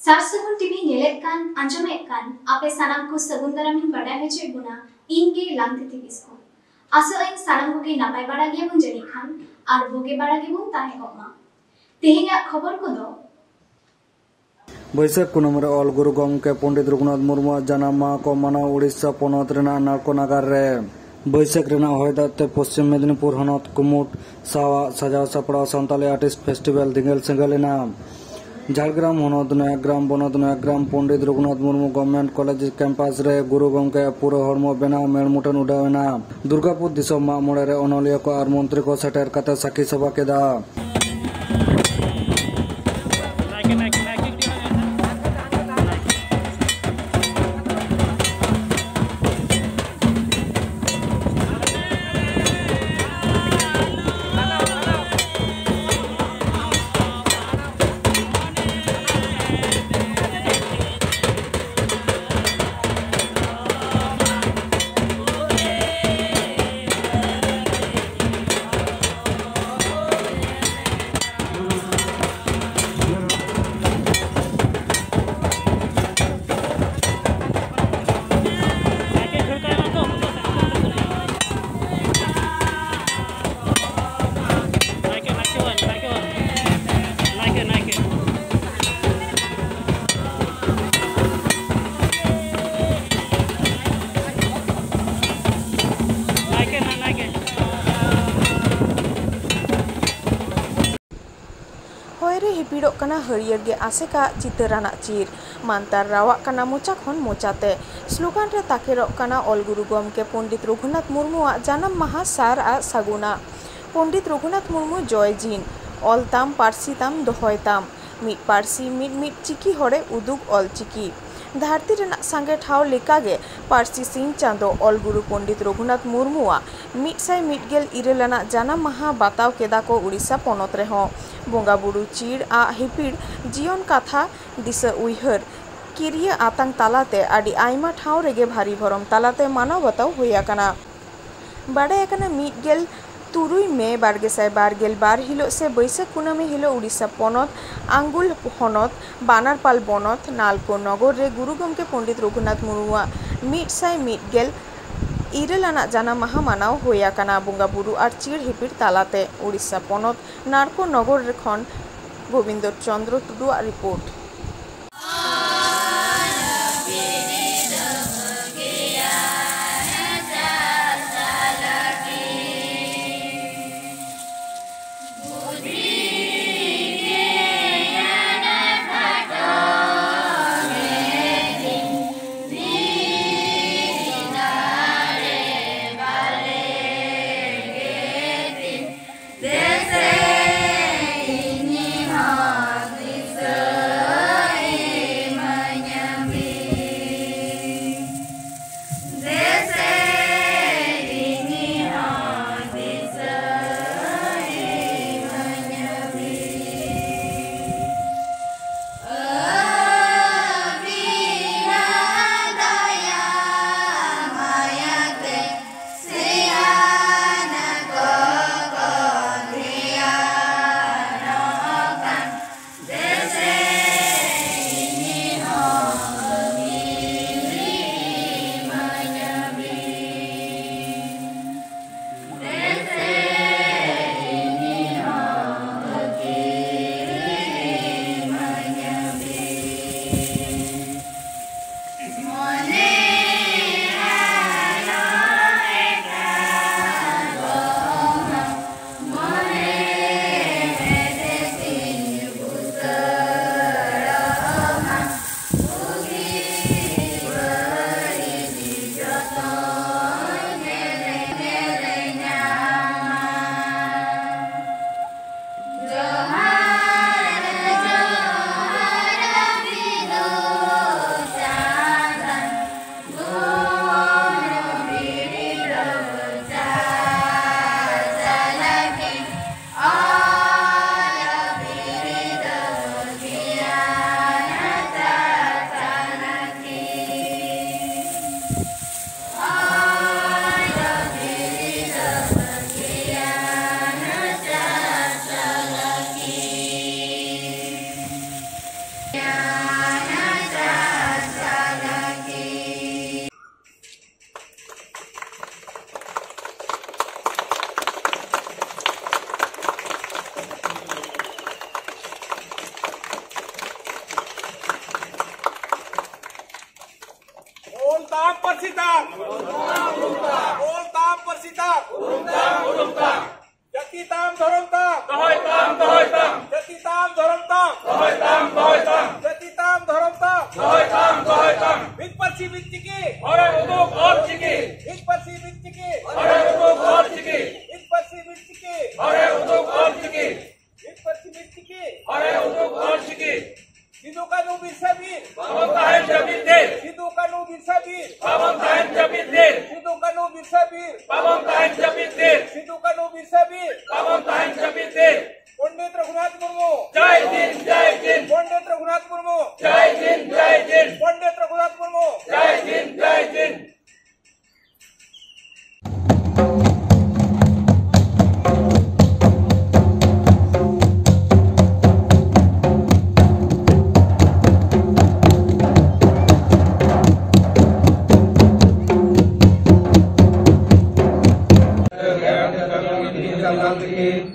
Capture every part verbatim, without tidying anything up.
ᱥᱟᱨ ᱥᱟᱹᱜᱩᱱ ᱴᱤᱵᱷᱤ ᱧᱮᱞᱮᱫ ᱠᱟᱱ, ᱟᱸᱡᱚᱢᱮᱫ ᱠᱟᱱ ᱟᱯᱮ ᱥᱟᱱᱟᱢ ᱠᱚ ᱥᱟᱹᱜᱩᱱ ᱫᱟᱨᱟᱢᱤᱧ ᱵᱟᱰᱟᱭ ᱦᱚᱪᱚᱭᱮᱫ ᱵᱚᱱᱟ, ᱤᱧ ᱜᱮ ᱞᱟᱝᱛᱤᱛᱤ ᱠᱤᱥᱠᱩ᱾ ᱟᱥᱚᱜ ᱟᱹᱧ ᱥᱟᱱᱟᱢ ᱠᱚᱜᱮ ᱱᱟᱯᱟᱭ ᱵᱟᱲᱟ ᱜᱮᱭᱟᱵᱚᱱ ᱡᱟᱹᱱᱤᱡ ᱠᱷᱟᱱ, ᱟᱨ ᱵᱩᱜᱤ ᱵᱟᱲᱟ ᱜᱮᱵᱚᱱ ᱛᱟᱦᱮᱸ ᱠᱚᱜ ᱢᱟ᱾ ᱛᱮᱦᱮᱧᱟᱜ ᱠᱷᱚᱵᱚᱨ ᱠᱚᱫᱚ᱾ ᱵᱟᱹᱭᱥᱟᱹᱠᱷ ᱠᱩᱱᱟᱹᱢᱤ ᱨᱮ ᱚᱞ ᱜᱩᱨᱩ ᱜᱚᱢᱠᱮ ᱯᱚᱱᱰᱤᱛ ᱨᱚᱜᱷᱩᱱᱟᱛᱷ ᱢᱩᱨᱢᱩᱣᱟᱜ ᱡᱟᱱᱟᱢ ᱢᱟᱦᱟ ᱠᱚ ᱢᱟᱱᱟᱣ ᱩᱲᱤᱥᱥᱟ ᱯᱚᱱᱚᱛ ᱨᱮᱱᱟᱜ ᱱᱟᱞᱠᱳ ᱱᱟᱜᱟᱨ ᱨᱮ᱾ ᱵᱟᱹᱭᱥᱟᱹᱠᱷ ᱨᱮᱱᱟᱜ ᱦᱚᱭ ᱫᱟᱜ ᱛᱮ ᱯᱚᱥᱪᱤᱢ ᱢᱮᱫᱤᱱᱤᱯᱩᱨ ᱦᱚᱱᱚᱛ ᱠᱩᱢᱩᱴ ᱥᱟᱶᱟᱜ ᱥᱟᱡᱟᱣ ᱥᱟᱯᱲᱟᱣ ᱥᱟᱱᱛᱟᱞᱤ ᱟᱨᱴᱤᱥᱴ ᱯᱷᱮᱥᱴᱤᱵᱷᱮᱞ ᱫᱷᱤᱸᱜᱟᱹᱞ ᱥᱮᱸᱜᱮᱞ ᱮᱱᱟ᱾ ᱡᱷᱟᱲᱜᱨᱟᱢ ᱦᱚᱱᱚᱛ ᱱᱚᱭᱟᱜᱨᱟᱢ ᱵᱚᱱᱚᱛ Nayagram Pandit Raghunath Murmu government college campus ᱨᱮ ᱜᱩᱨᱩ ᱜᱚᱢᱠᱮᱭᱟᱜ ᱯᱩᱨᱟᱹ ᱦᱚᱲᱢᱚ ᱵᱮᱱᱟᱣ ᱢᱮᱲ ᱢᱩᱴᱷᱟᱹᱱ ᱩᱰᱟᱹᱣ ᱮᱱᱟ᱾ ᱫᱩᱨᱜᱟᱯᱩᱨ ᱫᱤᱥᱚᱢ ᱢᱟᱜ ᱢᱚᱬᱮ ᱨᱮ ᱚᱱᱚᱞᱤᱭᱟᱹ ᱠᱚ ᱟᱨ ᱢᱚᱱᱛᱨᱤ ᱠᱚ ᱥᱮᱴᱮᱨ ᱠᱟᱛᱮ ᱥᱟᱹᱠᱷᱤ ᱥᱚᱵᱷᱟ ᱠᱮᱫᱟ᱾ ᱦᱚᱭ ᱨᱮ ᱦᱤᱯᱤᱲᱚᱜ ᱠᱟᱱᱟ ᱦᱟᱹᱨᱭᱟᱹᱲ ᱜᱮ ᱟᱥᱮᱠᱟᱜ ᱪᱤᱛᱟᱹᱨ ᱟᱱᱟᱜ ᱪᱤᱨ᱾ ᱢᱟᱱᱛᱟᱨ ᱨᱟᱣᱟᱜ ᱠᱟᱱᱟ ᱢᱚᱪᱟ ᱠᱷᱚᱱ ᱢᱚᱪᱟᱛᱮ᱾ ᱥᱞᱳᱜᱟᱱ ᱨᱮ ᱛᱟᱠᱮᱨᱚᱜ ᱠᱟᱱᱟ ᱚᱞ ᱜᱩᱨᱩ ᱜᱚᱢᱠᱮ ᱯᱚᱱᱰᱤᱛ ᱨᱚᱜᱷᱩᱱᱟᱛᱷ ᱢᱩᱨᱢᱩᱣᱟᱜ ᱡᱟᱱᱟᱢ ᱢᱟᱦᱟ ᱥᱟᱨ ᱟᱜ ᱥᱟᱹᱜᱩᱱᱟ᱾ ᱯᱚᱱᱰᱤᱛ ᱨᱚᱜᱷᱩᱱᱟᱛᱷ ᱢᱩᱨᱢᱩ ᱡᱚᱭ ᱡᱤᱱ, ᱚᱞ ᱛᱟᱢ, ᱯᱟᱹᱨᱥᱤ ᱛᱟᱢ, ᱫᱚᱦᱚᱭ ᱛᱟᱢ᱾ ᱢᱤᱫ ᱯᱟᱹᱨᱥᱤ, ᱢᱤᱫ ᱢᱤᱫ ᱪᱤᱠᱤ ᱦᱚᱲᱮ ᱩᱫᱩᱜ ᱚᱞ ᱪᱤᱠᱤ᱾ ᱫᱷᱟᱹᱨᱛᱤ ᱨᱮᱱᱟᱜ ᱥᱟᱸᱜᱮ ᱴᱷᱟᱶ ᱞᱮᱠᱟᱜᱮ ᱯᱟᱹᱨᱥᱤ ᱥᱤᱧ ᱪᱟᱸᱫᱚ ᱚᱞ ᱜᱩᱨᱩ ᱯᱚᱱᱰᱤᱛ ᱨᱚᱜᱷᱩᱱᱟᱛᱷ ᱢᱩᱨᱢᱩᱣᱟᱜ ᱢᱤᱫ ᱥᱟᱭ ᱢᱤᱫ ᱜᱮᱞ ᱤᱨᱟᱹᱞ ᱟᱱᱟᱜ ᱡᱟᱱᱟᱢ ᱢᱟᱦᱟ ᱵᱟᱛᱟᱣ ᱠᱮᱫᱟ ᱠᱚ ᱩᱲᱤᱥᱥᱟ ᱯᱚᱱᱚᱛ ᱨᱮᱦᱚᱸ᱾ ᱵᱚᱸᱜᱟ ᱵᱩᱨᱩ ᱪᱤᱲ ᱟᱜ ᱦᱤᱯᱤᱲ ᱡᱤᱭᱚᱱ ᱠᱟᱛᱷᱟ, ᱫᱤᱥᱟᱹ ᱩᱭᱦᱟᱹᱨ, ᱠᱤᱨᱤᱭᱟᱹ ᱟᱛᱟᱝ ᱛᱟᱞᱟᱛᱮ ᱟᱹᱰᱤ ᱟᱭᱢᱟ ᱴᱷᱟᱶ ᱨᱮᱜᱮ ᱵᱷᱟᱹᱨᱤ ᱵᱷᱚᱨᱚᱢ ᱛᱟᱞᱟᱛᱮ ᱢᱟᱱᱟᱣ ᱵᱟᱛᱟᱣ ᱦᱩᱭ ᱟᱠᱟᱱᱟ᱾ ᱵᱟᱰᱟᱭ ᱟᱠᱟᱱᱟ, ᱢᱤᱫ ᱜᱮᱞ ᱛᱩᱨᱩᱭ ᱢᱮ ᱵᱟᱨ ᱜᱮᱥᱟᱭ ᱵᱟᱨ ᱜᱮᱞ ᱵᱟᱨ ᱦᱤᱞᱳᱜ ᱥᱮ ᱵᱟᱹᱭᱥᱟᱹᱠᱷ ᱠᱩᱱᱟᱹᱢᱤ ᱦᱤᱞᱳᱜ ᱩᱲᱤᱥᱥᱟ ᱯᱚᱱᱚᱛ ᱟᱝᱜᱩᱞ ᱦᱚᱱᱚᱛ ᱵᱟᱱᱟᱨᱯᱟᱞ ᱵᱚᱱᱚᱛ ᱱᱟᱞᱠᱳ ᱱᱚᱜᱚᱨ ᱨᱮ ᱜᱩᱨᱩ ᱜᱚᱢᱠᱮ ᱯᱚᱱᱰᱤᱛ ᱨᱚᱜᱷᱩᱱᱟᱛᱷ ᱢᱩᱨᱢᱩᱣᱟᱜ ᱢᱤᱫ ᱥᱟᱭ ᱢᱤᱫ ᱜᱮᱞ ᱤᱨᱟᱹᱞ ᱟᱱᱟᱜ ᱡᱟᱱᱟᱢ ᱢᱟᱦᱟ ᱢᱟᱱᱟᱣ ᱦᱩᱭ ᱟᱠᱟᱱᱟ ᱵᱚᱸᱜᱟ ᱵᱩᱨᱩ ᱟᱨ ᱪᱤᱨ ᱦᱤᱯᱤᱲ ᱛᱟᱞᱟᱛᱮ᱾ ᱩᱲᱤᱥᱥᱟ ᱯᱚᱱᱚᱛ ᱱᱟᱲᱠᱳ ᱱᱚᱜᱚᱨ ᱠᱷᱚᱱ ᱜᱳᱵᱤᱱᱫᱚ ᱪᱚᱱᱫᱨᱚ ᱴᱩᱰᱩᱣᱟᱜ ᱨᱤᱯᱳᱨᱴ᱾ ᱚᱞ ᱛᱟᱢ, ᱯᱟᱹᱨᱥᱤ ᱛᱟᱢ᱾ ᱚᱞ ᱛᱟᱢ, ᱯᱟᱹᱨᱥᱤ ᱛᱟᱢ᱾ ᱡᱟᱹᱛᱤ ᱛᱟᱢ, ᱫᱷᱚᱨᱚᱢ ᱛᱟᱢ᱾ ᱫᱚᱦᱚᱭ ᱛᱟᱢ, ᱫᱚᱦᱚᱭ ᱛᱟᱢ᱾ ᱡᱟᱹᱛᱤ ᱛᱟᱢ, ᱫᱷᱚᱨᱚᱢ ᱛᱟᱢ᱾ ᱫᱚᱦᱚᱭ ᱛᱟᱢ, ᱫᱚᱦᱚᱭ ᱛᱟᱢ᱾ ᱡᱟᱹᱛᱤ ᱛᱟᱢ, ᱫᱷᱚᱨᱚᱢ ᱛᱟᱢ᱾ ᱫᱚᱦᱚᱭ ᱛᱟᱢ, ᱫᱚᱦᱚᱭ ᱛᱟᱢ᱾ ᱢᱤᱫ ᱯᱟᱹᱨᱥᱤ, ᱢᱤᱫ ᱪᱤᱠᱤ᱾ ᱦᱚᱲᱮ ᱩᱫᱩᱜ ᱚᱞ ᱪᱤᱠᱤ᱾ ᱢᱤᱫ ᱯᱟᱹᱨᱥᱤ, ᱢᱤᱫ ᱪᱤᱠᱤ᱾ ᱦᱚᱲᱮ ᱩᱫᱩᱜ ᱚᱞ ᱪᱤᱠᱤ᱾ ᱢᱤᱫ ᱯᱟᱹᱨᱥᱤ, ᱢᱤᱫ ᱪᱤᱠᱤ᱾ ᱦᱚᱲᱮ ᱩᱫᱩᱜ ᱚᱞ ᱪᱤᱠᱤ᱾ ᱢᱤᱫ ᱯᱟᱹᱨᱥᱤ, ᱢᱤᱫ ᱪᱤᱠᱤ᱾ ᱦᱚᱲᱮ ᱩᱫᱩᱜ ᱚᱞ ᱪᱤᱠᱤ᱾ ᱥᱤᱫᱩ ᱠᱟᱹᱱᱦᱩ ᱵᱤᱨᱥᱟ ᱵᱤᱨ᱾ ᱵᱟᱵᱚᱱ ᱛᱟᱦᱮᱱ ᱡᱟᱹᱯᱤᱫ ᱛᱷᱤᱨ᱾ ᱥᱤᱫᱩ ᱠᱟᱹᱱᱦᱩ ᱵᱤᱨᱥᱟ ᱵᱤᱨ᱾ ᱵᱟᱵᱚᱱ ᱛᱟᱦᱮᱱ ᱡᱟᱹᱯᱤᱫ ᱛᱷᱤᱨ᱾ ᱥᱤᱫᱩ ᱠᱟᱹᱱᱦᱩ ᱵᱤᱨᱥᱟ ᱵᱤᱨ᱾ ᱵᱟᱵᱚᱱ ᱛᱟᱦᱮᱱ ᱡᱟᱹᱯᱤᱫ ᱛᱷᱤᱨ᱾ ᱥᱤᱫᱩ ᱠᱟᱹᱱᱦᱩ ᱵᱤᱨᱥᱟ ᱵᱤᱨ᱾ ᱵᱟᱵᱚᱱ ᱛᱟᱦᱮᱱ ᱡᱟᱹᱯᱤᱫ ᱛᱷᱤᱨ᱾ ᱯᱚᱱᱰᱤᱛ ᱨᱚᱜᱷᱩᱱᱟᱛᱷ ᱢᱩᱨᱢᱩ᱾ ᱡᱟᱭ ᱦᱤᱱᱫ, ᱡᱟᱭ ᱦᱤᱱᱫ᱾ ᱯᱚᱱᱰᱤᱛ ᱨᱚᱜᱷᱩᱱᱟᱛᱷ ᱢᱩᱨᱢᱩ᱾ ᱡᱟᱭ ᱦᱤᱱᱫ, ᱡᱟᱭ ᱦᱤᱱᱫ᱾ ᱯᱚᱱᱰᱤᱛ ᱨᱚᱜᱷᱩᱱᱟᱛᱷ ᱢᱩᱨᱢᱩ᱾ ᱡᱟᱭ ᱦᱤᱱᱫ, ᱡᱟᱭ ᱦᱤᱱᱫ᱾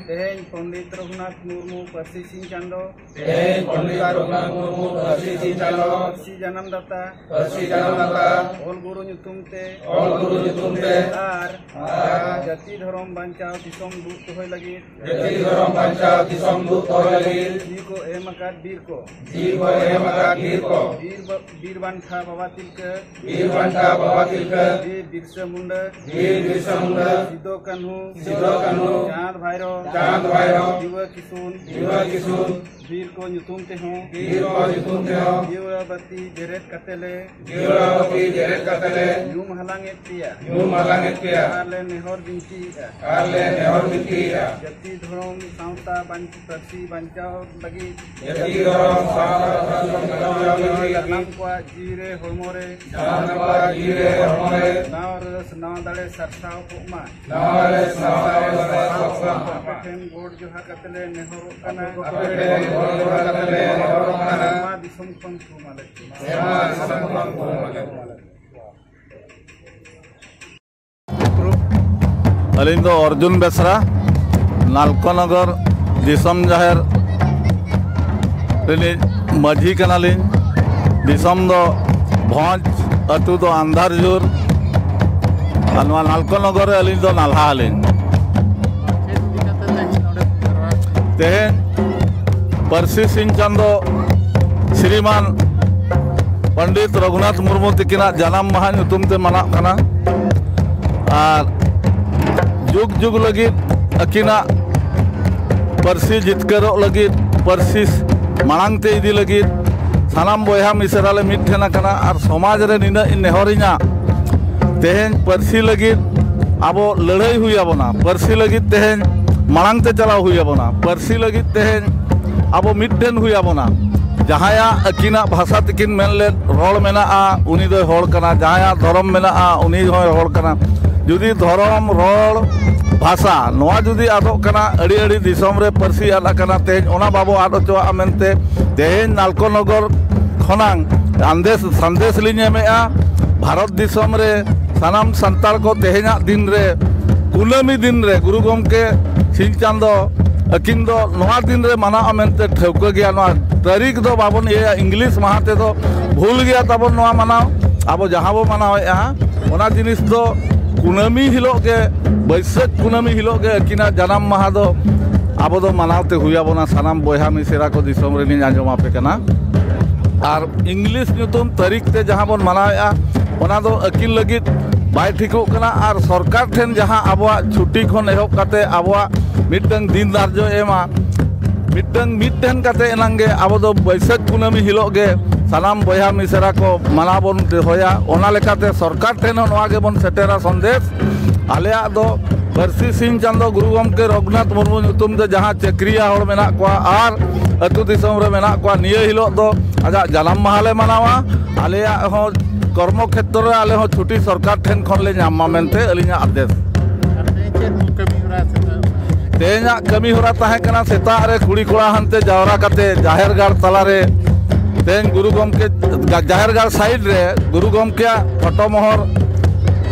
ᱛᱮᱦᱮᱧ ᱯᱚᱱᱰᱤᱛ ᱨᱚᱜᱷᱩᱱᱟᱛᱷ ᱢᱩᱨᱢᱩ ᱯᱟᱹᱨᱥᱤ ᱥᱤᱧ ᱪᱟᱸᱫᱚ᱾ ᱛᱮᱦᱮᱧ ᱯᱚᱱᱰᱤᱛ ᱨᱚᱜᱷᱩᱱᱟᱛᱷ ᱢᱩᱨᱢᱩ ᱯᱟᱹᱨᱥᱤ ᱥᱤᱧ ᱪᱟᱸᱫᱚ᱾ ᱯᱟᱹᱨᱥᱤ ᱡᱟᱱᱟᱢ ᱫᱟᱛᱟ᱾ ᱯᱟᱹᱨᱥᱤ ᱡᱟᱱᱟᱢ ᱫᱟᱛᱟ᱾ ᱚᱞ ᱜᱩᱨᱩ ᱧᱩᱛᱩᱢ ᱛᱮ᱾ ᱚᱞ ᱜᱩᱨᱩ ᱧᱩᱛᱩᱢ ᱛᱮ᱾ ᱟᱨ ᱟᱨ ᱡᱟᱹᱛᱤ ᱫᱷᱚᱨᱚᱢ ᱵᱟᱧᱪᱟᱣ ᱫᱤᱥᱚᱢ ᱫᱩᱜ ᱫᱚᱦᱚᱭ ᱞᱟᱹᱜᱤᱫ᱾ ᱡᱟᱹᱛᱤ ᱫᱷᱚᱨᱚᱢ ᱵᱟᱧᱪᱟᱣ ᱫᱤᱥᱚᱢ ᱫᱩᱜ ᱫᱚᱦᱚᱭ ᱞᱟᱹᱜᱤᱫ᱾ ᱡᱤᱣᱤ ᱠᱚ ᱮᱢ ᱟᱠᱟᱫ ᱵᱤᱨ ᱠᱚ᱾ ᱡᱤᱣᱤ ᱠᱚ ᱮᱢ ᱟᱠᱟᱫ ᱵᱤᱨ ᱠᱚ᱾ ᱵᱤᱨ ᱵᱟ-, ᱵᱤᱨ ᱵᱟᱱᱴᱟ ᱵᱟᱵᱟ ᱛᱤᱞᱠᱟᱹ᱾ ᱵᱤᱨ ᱵᱟᱱᱴᱟ ᱵᱟᱵᱟ ᱛᱤᱞᱠᱟᱹ᱾ ᱵᱤᱨ ᱵᱤᱨᱥᱟᱹ ᱢᱩᱱᱰᱟᱹ᱾ ᱵᱤᱨ ᱵᱤᱨᱥᱟᱹ ᱢᱩᱱᱰᱟᱹ᱾ ᱥᱤᱫᱚ ᱠᱟᱹᱱᱦᱩ᱾ ᱥᱤᱫᱚ ᱠᱟᱹᱱᱦᱩ᱾ ᱪᱟᱸᱫᱽ ᱵᱷᱟᱭᱨᱚ᱾ ᱪᱟᱸᱫᱽ ᱵᱷᱟᱭᱨᱚ᱾ ᱡᱤᱣᱟ ᱠᱤᱥᱩᱱ᱾ ᱡᱤᱣᱟ ᱠᱤᱥᱩᱱ᱾ ᱵᱤᱨ ᱠᱚ ᱧᱩᱛᱩᱢ ᱛᱮᱦᱚᱸ᱾ ᱵᱤᱨ ᱠᱚ ᱧᱩᱛᱩᱢ ᱛᱮᱦᱚᱸ᱾ ᱡᱤᱣᱟ ᱵᱟᱹᱛᱤ ᱡᱮᱨᱮᱫ ᱠᱟᱛᱮ ᱞᱮ᱾ ᱡᱤᱣᱟ ᱵᱟᱹᱛᱤ ᱡᱮᱨᱮᱫ ᱠᱟᱛᱮ ᱞᱮ᱾ ᱧᱩᱢ ᱦᱟᱞᱟᱝ ᱮᱫ ᱯᱮᱭᱟ᱾ ᱧᱩᱢ ᱦᱟᱞᱟᱝ ᱮᱫ ᱯᱮᱭᱟ᱾ ᱟᱨ ᱞᱮ ᱱᱮᱦᱚᱨ ᱵᱤᱱᱛᱤᱭᱮᱫᱼᱟ᱾ ᱟᱨ ᱞᱮ ᱱᱮᱦᱚᱨ ᱵᱤᱱᱛᱤᱭᱮᱫᱼᱟ᱾ ᱡᱟᱹᱛᱤ ᱫᱷᱚᱨᱚᱢ ᱥᱟᱶᱛᱟ ᱵᱟᱧ-, ᱯᱟᱹᱨᱥᱤ ᱵᱟᱧᱪᱟᱣ ᱞᱟᱹᱜᱤᱫ᱾ ᱡᱟᱹᱛᱤ ᱫᱷᱚᱨᱚᱢ ᱥᱟᱶᱛᱟ ᱯᱟᱹᱨᱥᱤ ᱵᱟᱧᱪᱟᱣ ᱞᱟᱹᱜᱤᱫ᱾ ᱥᱟᱱᱟᱢ ᱠᱚᱣᱟᱜ ᱡᱤᱣᱤ ᱨᱮ ᱦᱚᱲᱢᱚ ᱨᱮ᱾ ᱥᱟᱱᱟᱢ ᱠᱚᱣᱟᱜ ᱡᱤᱣᱤ ᱨᱮ ᱦᱚᱲᱢᱚ ᱨᱮ᱾ ᱱᱟᱣᱟ ᱨᱟᱹᱥ ᱱᱟᱣᱟ ᱫᱟᱲᱮ ᱥᱟᱨᱥᱟᱣ ᱠᱚᱜ ᱢᱟ᱾ ᱱᱟᱣᱟ ᱨᱟᱹᱥ ᱱᱟᱣᱟ ᱫᱟᱲᱮ ᱥᱟᱨᱥᱟᱣ ᱠᱚᱜ ᱢᱟ᱾ ᱟᱯᱮ ᱴᱷᱮᱱ ᱜᱚᱰ ᱡᱚᱦᱟᱨ ᱠᱟᱛᱮ ᱞᱮ ᱱᱮᱦᱚᱨᱚᱜ ᱠᱟᱱᱟ᱾ ᱟᱯᱮ ᱴᱷᱮᱱ ᱱᱚᱣᱟ ᱫᱤᱥᱚᱢ ᱠᱷᱚᱱ ᱠᱚ ᱢᱟᱞᱮ ᱠᱚ᱾ ᱟᱹᱞᱤᱧ ᱫᱚ ᱚᱨᱡᱩᱱ ᱵᱮᱥᱨᱟ, ᱱᱟᱞᱠᱚᱱᱚᱜᱚᱨ ᱫᱤᱥᱚᱢ ᱡᱟᱦᱮᱨ ᱨᱤᱱᱤᱡ ᱢᱟᱹᱡᱷᱤ ᱠᱟᱱᱟᱞᱤᱧ᱾ ᱫᱤᱥᱚᱢ ᱫᱚ ᱵᱷᱚᱸᱡᱽ, ᱟᱹᱛᱩ ᱫᱚ ᱟᱱᱫᱷᱟᱨᱡᱳᱨ᱾ ᱟᱨ ᱱᱚᱣᱟ ᱱᱟᱞᱠᱚᱱᱚᱜᱚᱨ ᱨᱮ ᱟᱹᱞᱤᱧ ᱫᱚ ᱱᱟᱞᱦᱟ ᱟᱹᱞᱤᱧ᱾ ᱛᱮᱦᱮᱧ ᱯᱟᱹᱨᱥᱤ ᱥᱤᱧ ᱪᱟᱸᱫᱚ ᱥᱨᱤᱢᱟᱱ ᱯᱚᱱᱰᱤᱛ ᱨᱚᱜᱷᱩᱱᱟᱛᱷ ᱢᱩᱨᱢᱩ ᱛᱤᱠᱤᱱᱟᱜ ᱡᱟᱱᱟᱢ ᱢᱟᱦᱟ ᱧᱩᱛᱩᱢ ᱛᱮ ᱢᱟᱱᱟᱜ ᱠᱟᱱᱟ᱾ ᱟᱨ ᱡᱩᱜᱽ ᱡᱩᱜᱽ ᱞᱟᱹᱜᱤᱫ ᱟᱹᱠᱤᱱᱟᱜ ᱯᱟᱹᱨᱥᱤ ᱡᱤᱛᱠᱟᱹᱨᱚᱜ ᱞᱟᱹᱜᱤᱫ, ᱯᱟᱹᱨᱥᱤ ᱢᱟᱲᱟᱝ ᱛᱮ ᱤᱫᱤ ᱞᱟᱹᱜᱤᱫ ᱥᱟᱱᱟᱢ ᱵᱚᱭᱦᱟ ᱢᱤᱥᱮᱨᱟ ᱞᱮ ᱢᱤᱫ ᱴᱷᱮᱱ ᱟᱠᱟᱱᱟ᱾ ᱟᱨ ᱥᱚᱢᱟᱡᱽ ᱨᱮ ᱱᱤᱱᱟᱹᱜ ᱤᱧ ᱱᱮᱦᱚᱨᱤᱧᱟ, ᱛᱮᱦᱮᱧ ᱯᱟᱹᱨᱥᱤ ᱞᱟᱹᱜᱤᱫ ᱟᱵᱚ ᱞᱟᱹᱲᱦᱟᱹᱭ ᱦᱩᱭ ᱟᱵᱚᱱᱟ, ᱯᱟᱹᱨᱥᱤ ᱞᱟᱹᱜᱤᱫ ᱛᱮᱦᱮᱧ ᱢᱟᱲᱟᱝ ᱛᱮ ᱪᱟᱞᱟᱣ ᱦᱩᱭ ᱟᱵᱚᱱᱟ, ᱯᱟᱹᱨᱥᱤ ᱞᱟᱹᱜᱤᱫ ᱛᱮᱦᱮᱧ ᱟᱵᱚ ᱢᱤᱫ ᱴᱷᱮᱱ ᱦᱩᱭ ᱟᱵᱚᱱᱟ᱾ ᱡᱟᱦᱟᱸᱭᱟᱜ ᱟᱹᱠᱤᱱᱟᱜ ᱵᱷᱟᱥᱟ ᱛᱮᱠᱤᱱ ᱢᱮᱱ ᱞᱮᱫ ᱨᱚᱲ ᱢᱮᱱᱟᱜᱼᱟ, ᱩᱱᱤ ᱫᱚᱭ ᱦᱚᱲ ᱠᱟᱱᱟ᱾ ᱡᱟᱦᱟᱸᱭᱟᱜ ᱫᱷᱚᱨᱚᱢ ᱢᱮᱱᱟᱜᱼᱟ, ᱩᱱᱤ ᱦᱚᱸᱭ ᱦᱚᱲ ᱠᱟᱱᱟ᱾ ᱡᱩᱫᱤ ᱫᱷᱚᱨᱚᱢ, ᱨᱚᱲ, ᱵᱷᱟᱥᱟ ᱱᱚᱣᱟ ᱡᱩᱫᱤ ᱟᱫᱚᱜ ᱠᱟᱱᱟ, ᱟᱹᱰᱤ ᱟᱹᱰᱤ ᱫᱤᱥᱚᱢ ᱨᱮ ᱯᱟᱹᱨᱥᱤ ᱟᱫ ᱟᱠᱟᱱᱟ, ᱛᱮᱦᱮᱧ ᱚᱱᱟ ᱵᱟᱵᱚ ᱟᱫ ᱦᱚᱪᱚᱣᱟᱜᱼᱟ ᱢᱮᱱᱛᱮ ᱛᱮᱦᱮᱧ ᱱᱟᱞᱠᱚᱱᱚᱜᱚᱨ ᱠᱷᱚᱱᱟᱝ ᱥᱟᱸᱫᱮᱥ, ᱥᱟᱸᱫᱮᱥ ᱞᱤᱧ ᱮᱢᱮᱫᱼᱟ᱾ ᱵᱷᱟᱨᱚᱛ ᱫᱤᱥᱚᱢ ᱨᱮ ᱥᱟᱱᱟᱢ ᱥᱟᱱᱛᱟᱲ ᱠᱚ ᱛᱮᱦᱮᱧᱟᱜ ᱫᱤᱱ ᱨᱮ, ᱠᱩᱱᱟᱹᱢᱤ ᱫᱤᱱ ᱨᱮ ᱜᱩᱨᱩ ᱜᱚᱢᱠᱮ ᱥᱤᱧ ᱪᱟᱸᱫᱚ ᱟᱹᱠᱤᱱ ᱫᱚ ᱱᱚᱣᱟ ᱫᱤᱱ ᱨᱮ ᱢᱟᱱᱟᱣᱟ ᱢᱮᱱᱛᱮ ᱴᱷᱟᱹᱣᱠᱟᱹ ᱜᱮᱭᱟ᱾ ᱱᱚᱣᱟ ᱛᱟᱹᱨᱤᱠᱷ ᱫᱚ ᱵᱟᱵᱚᱱ ᱤᱭᱟᱹᱭᱟ, ᱤᱝᱞᱤᱥ ᱢᱟᱦᱟ ᱛᱮᱫᱚ ᱵᱷᱩᱞ ᱜᱮᱭᱟ ᱛᱟᱵᱚᱱ ᱱᱚᱣᱟ ᱢᱟᱱᱟᱣ᱾ ᱟᱵᱚ ᱡᱟᱦᱟᱸ ᱵᱚ ᱢᱟᱱᱟᱣᱮᱫᱼᱟ, ᱚᱱᱟ ᱡᱤᱱᱤᱥ ᱫᱚ ᱠᱩᱱᱟᱹᱢᱤ ᱦᱤᱞᱳᱜ ᱜᱮ, ᱵᱟᱹᱭᱥᱟᱹᱠᱷ ᱠᱩᱱᱟᱹᱢᱤ ᱦᱤᱞᱳᱜ ᱜᱮ ᱟᱹᱠᱤᱱᱟᱜ ᱡᱟᱱᱟᱢ ᱢᱟᱦᱟ ᱫᱚ ᱟᱵᱚ ᱫᱚ ᱢᱟᱱᱟᱣ ᱛᱮ ᱦᱩᱭ ᱟᱵᱚᱱᱟ᱾ ᱥᱟᱱᱟᱢ ᱵᱚᱭᱦᱟ ᱢᱤᱥᱮᱨᱟ ᱠᱚ ᱫᱤᱥᱚᱢ ᱨᱮᱞᱤᱧ ᱟᱸᱡᱚᱢ ᱟᱯᱮ ᱠᱟᱱᱟ᱾ ᱟᱨ ᱤᱝᱞᱤᱥ ᱧᱩᱛᱩᱢ ᱛᱟᱹᱨᱤᱠᱷ ᱛᱮ ᱡᱟᱦᱟᱸ ᱵᱚᱱ ᱢᱟᱱᱟᱣᱮᱫᱼᱟ, ᱚᱱᱟ ᱫᱚ ᱟᱹᱠᱤᱱ ᱞᱟᱹᱜᱤᱫ ᱵᱟᱭ ᱴᱷᱤᱠᱚᱜ ᱠᱟᱱᱟ᱾ ᱟᱨ ᱥᱚᱨᱠᱟᱨ ᱴᱷᱮᱱ ᱡᱟᱦᱟᱸ ᱟᱵᱚᱣᱟᱜ ᱪᱷᱩᱴᱤ ᱠᱷᱚᱱ ᱮᱦᱚᱵ ᱠᱟᱛᱮ ᱟᱵᱚᱣᱟᱜ ᱢᱤᱫᱴᱟᱝ ᱫᱤᱱ ᱫᱷᱟᱨᱡᱚ ᱮᱢᱟ, ᱢᱤᱫᱴᱟᱝ ᱢᱤᱫ ᱴᱷᱮᱱ ᱠᱟᱛᱮ ᱮᱱᱟᱝ ᱜᱮ ᱟᱵᱚ ᱫᱚ ᱵᱟᱹᱭᱥᱟᱹᱠᱷ ᱠᱩᱱᱟᱹᱢᱤ ᱦᱤᱞᱳᱜ ᱜᱮ ᱥᱟᱱᱟᱢ ᱵᱚᱭᱦᱟ ᱢᱤᱥᱮᱨᱟ ᱠᱚ ᱢᱟᱱᱟᱣ ᱵᱚᱱ ᱫᱚᱦᱚᱭᱟ᱾ ᱚᱱᱟ ᱞᱮᱠᱟᱛᱮ ᱥᱚᱨᱠᱟᱨ ᱴᱷᱮᱱ ᱦᱚᱸ ᱱᱚᱣᱟ ᱜᱮᱵᱚᱱ ᱥᱮᱴᱮᱨᱟ ᱥᱚᱱᱫᱮᱥ, ᱟᱞᱮᱭᱟᱜ ᱫᱚ ᱯᱟᱹᱨᱥᱤ ᱥᱤᱧ ᱪᱟᱸᱫᱚ ᱜᱩᱨᱩ ᱜᱚᱢᱠᱮ ᱨᱚᱜᱷᱩᱱᱟᱛᱷ ᱢᱩᱨᱢᱩ ᱧᱩᱛᱩᱢ ᱛᱮ ᱡᱟᱦᱟᱸ ᱪᱟᱹᱠᱨᱤᱭᱟ ᱦᱚᱲ ᱢᱮᱱᱟᱜ ᱠᱚᱣᱟ ᱟᱨ ᱟᱹᱛᱩ ᱫᱤᱥᱚᱢ ᱨᱮ ᱢᱮᱱᱟᱜ ᱠᱚᱣᱟ, ᱱᱤᱭᱟᱹ ᱦᱤᱞᱳᱜ ᱫᱚ ᱟᱡᱟᱜ ᱡᱟᱱᱟᱢ ᱢᱟᱦᱟ ᱞᱮ ᱢᱟᱱᱟᱣᱟ᱾ ᱟᱞᱮᱭᱟᱜ ᱦᱚᱸ ᱠᱚᱨᱢᱚ ᱠᱷᱮᱛᱨᱚ ᱨᱮ ᱟᱞᱮ ᱦᱚᱸ ᱪᱷᱩᱴᱤ ᱥᱚᱨᱠᱟᱨ ᱴᱷᱮᱱ ᱠᱷᱚᱱ ᱞᱮ ᱧᱟᱢ ᱢᱟ ᱢᱮᱱᱛᱮ ᱟᱹᱞᱤᱧᱟᱜ ᱟᱫᱮᱥ᱾ ᱟᱨ ᱛᱮᱦᱮᱧ ᱪᱮᱫ ᱠᱚ ᱠᱟᱹᱢᱤ ᱦᱚᱨᱟ ᱥᱮ? ᱛᱮᱦᱮᱧᱟᱜ ᱠᱟᱹᱢᱤ ᱦᱚᱨᱟ ᱛᱟᱦᱮᱸ ᱠᱟᱱᱟ ᱥᱮᱛᱟᱜ ᱨᱮ ᱠᱩᱲᱤ ᱠᱚᱲᱟ ᱦᱟᱱᱛᱮ ᱡᱟᱣᱨᱟ ᱠᱟᱛᱮ ᱡᱟᱦᱮᱨ ᱜᱟᱲ ᱛᱟᱞᱟᱨᱮ ᱛᱮᱦᱮᱧ ᱜᱩᱨᱩ ᱜᱚᱢᱠᱮ ᱡᱟᱦᱮᱨ ᱜᱟᱲ ᱥᱟᱭᱤᱰ ᱨᱮ ᱜᱩᱨᱩ ᱜᱚᱢᱠᱮᱭᱟᱜ ᱯᱷᱳᱴᱳ ᱢᱚᱦᱚᱨ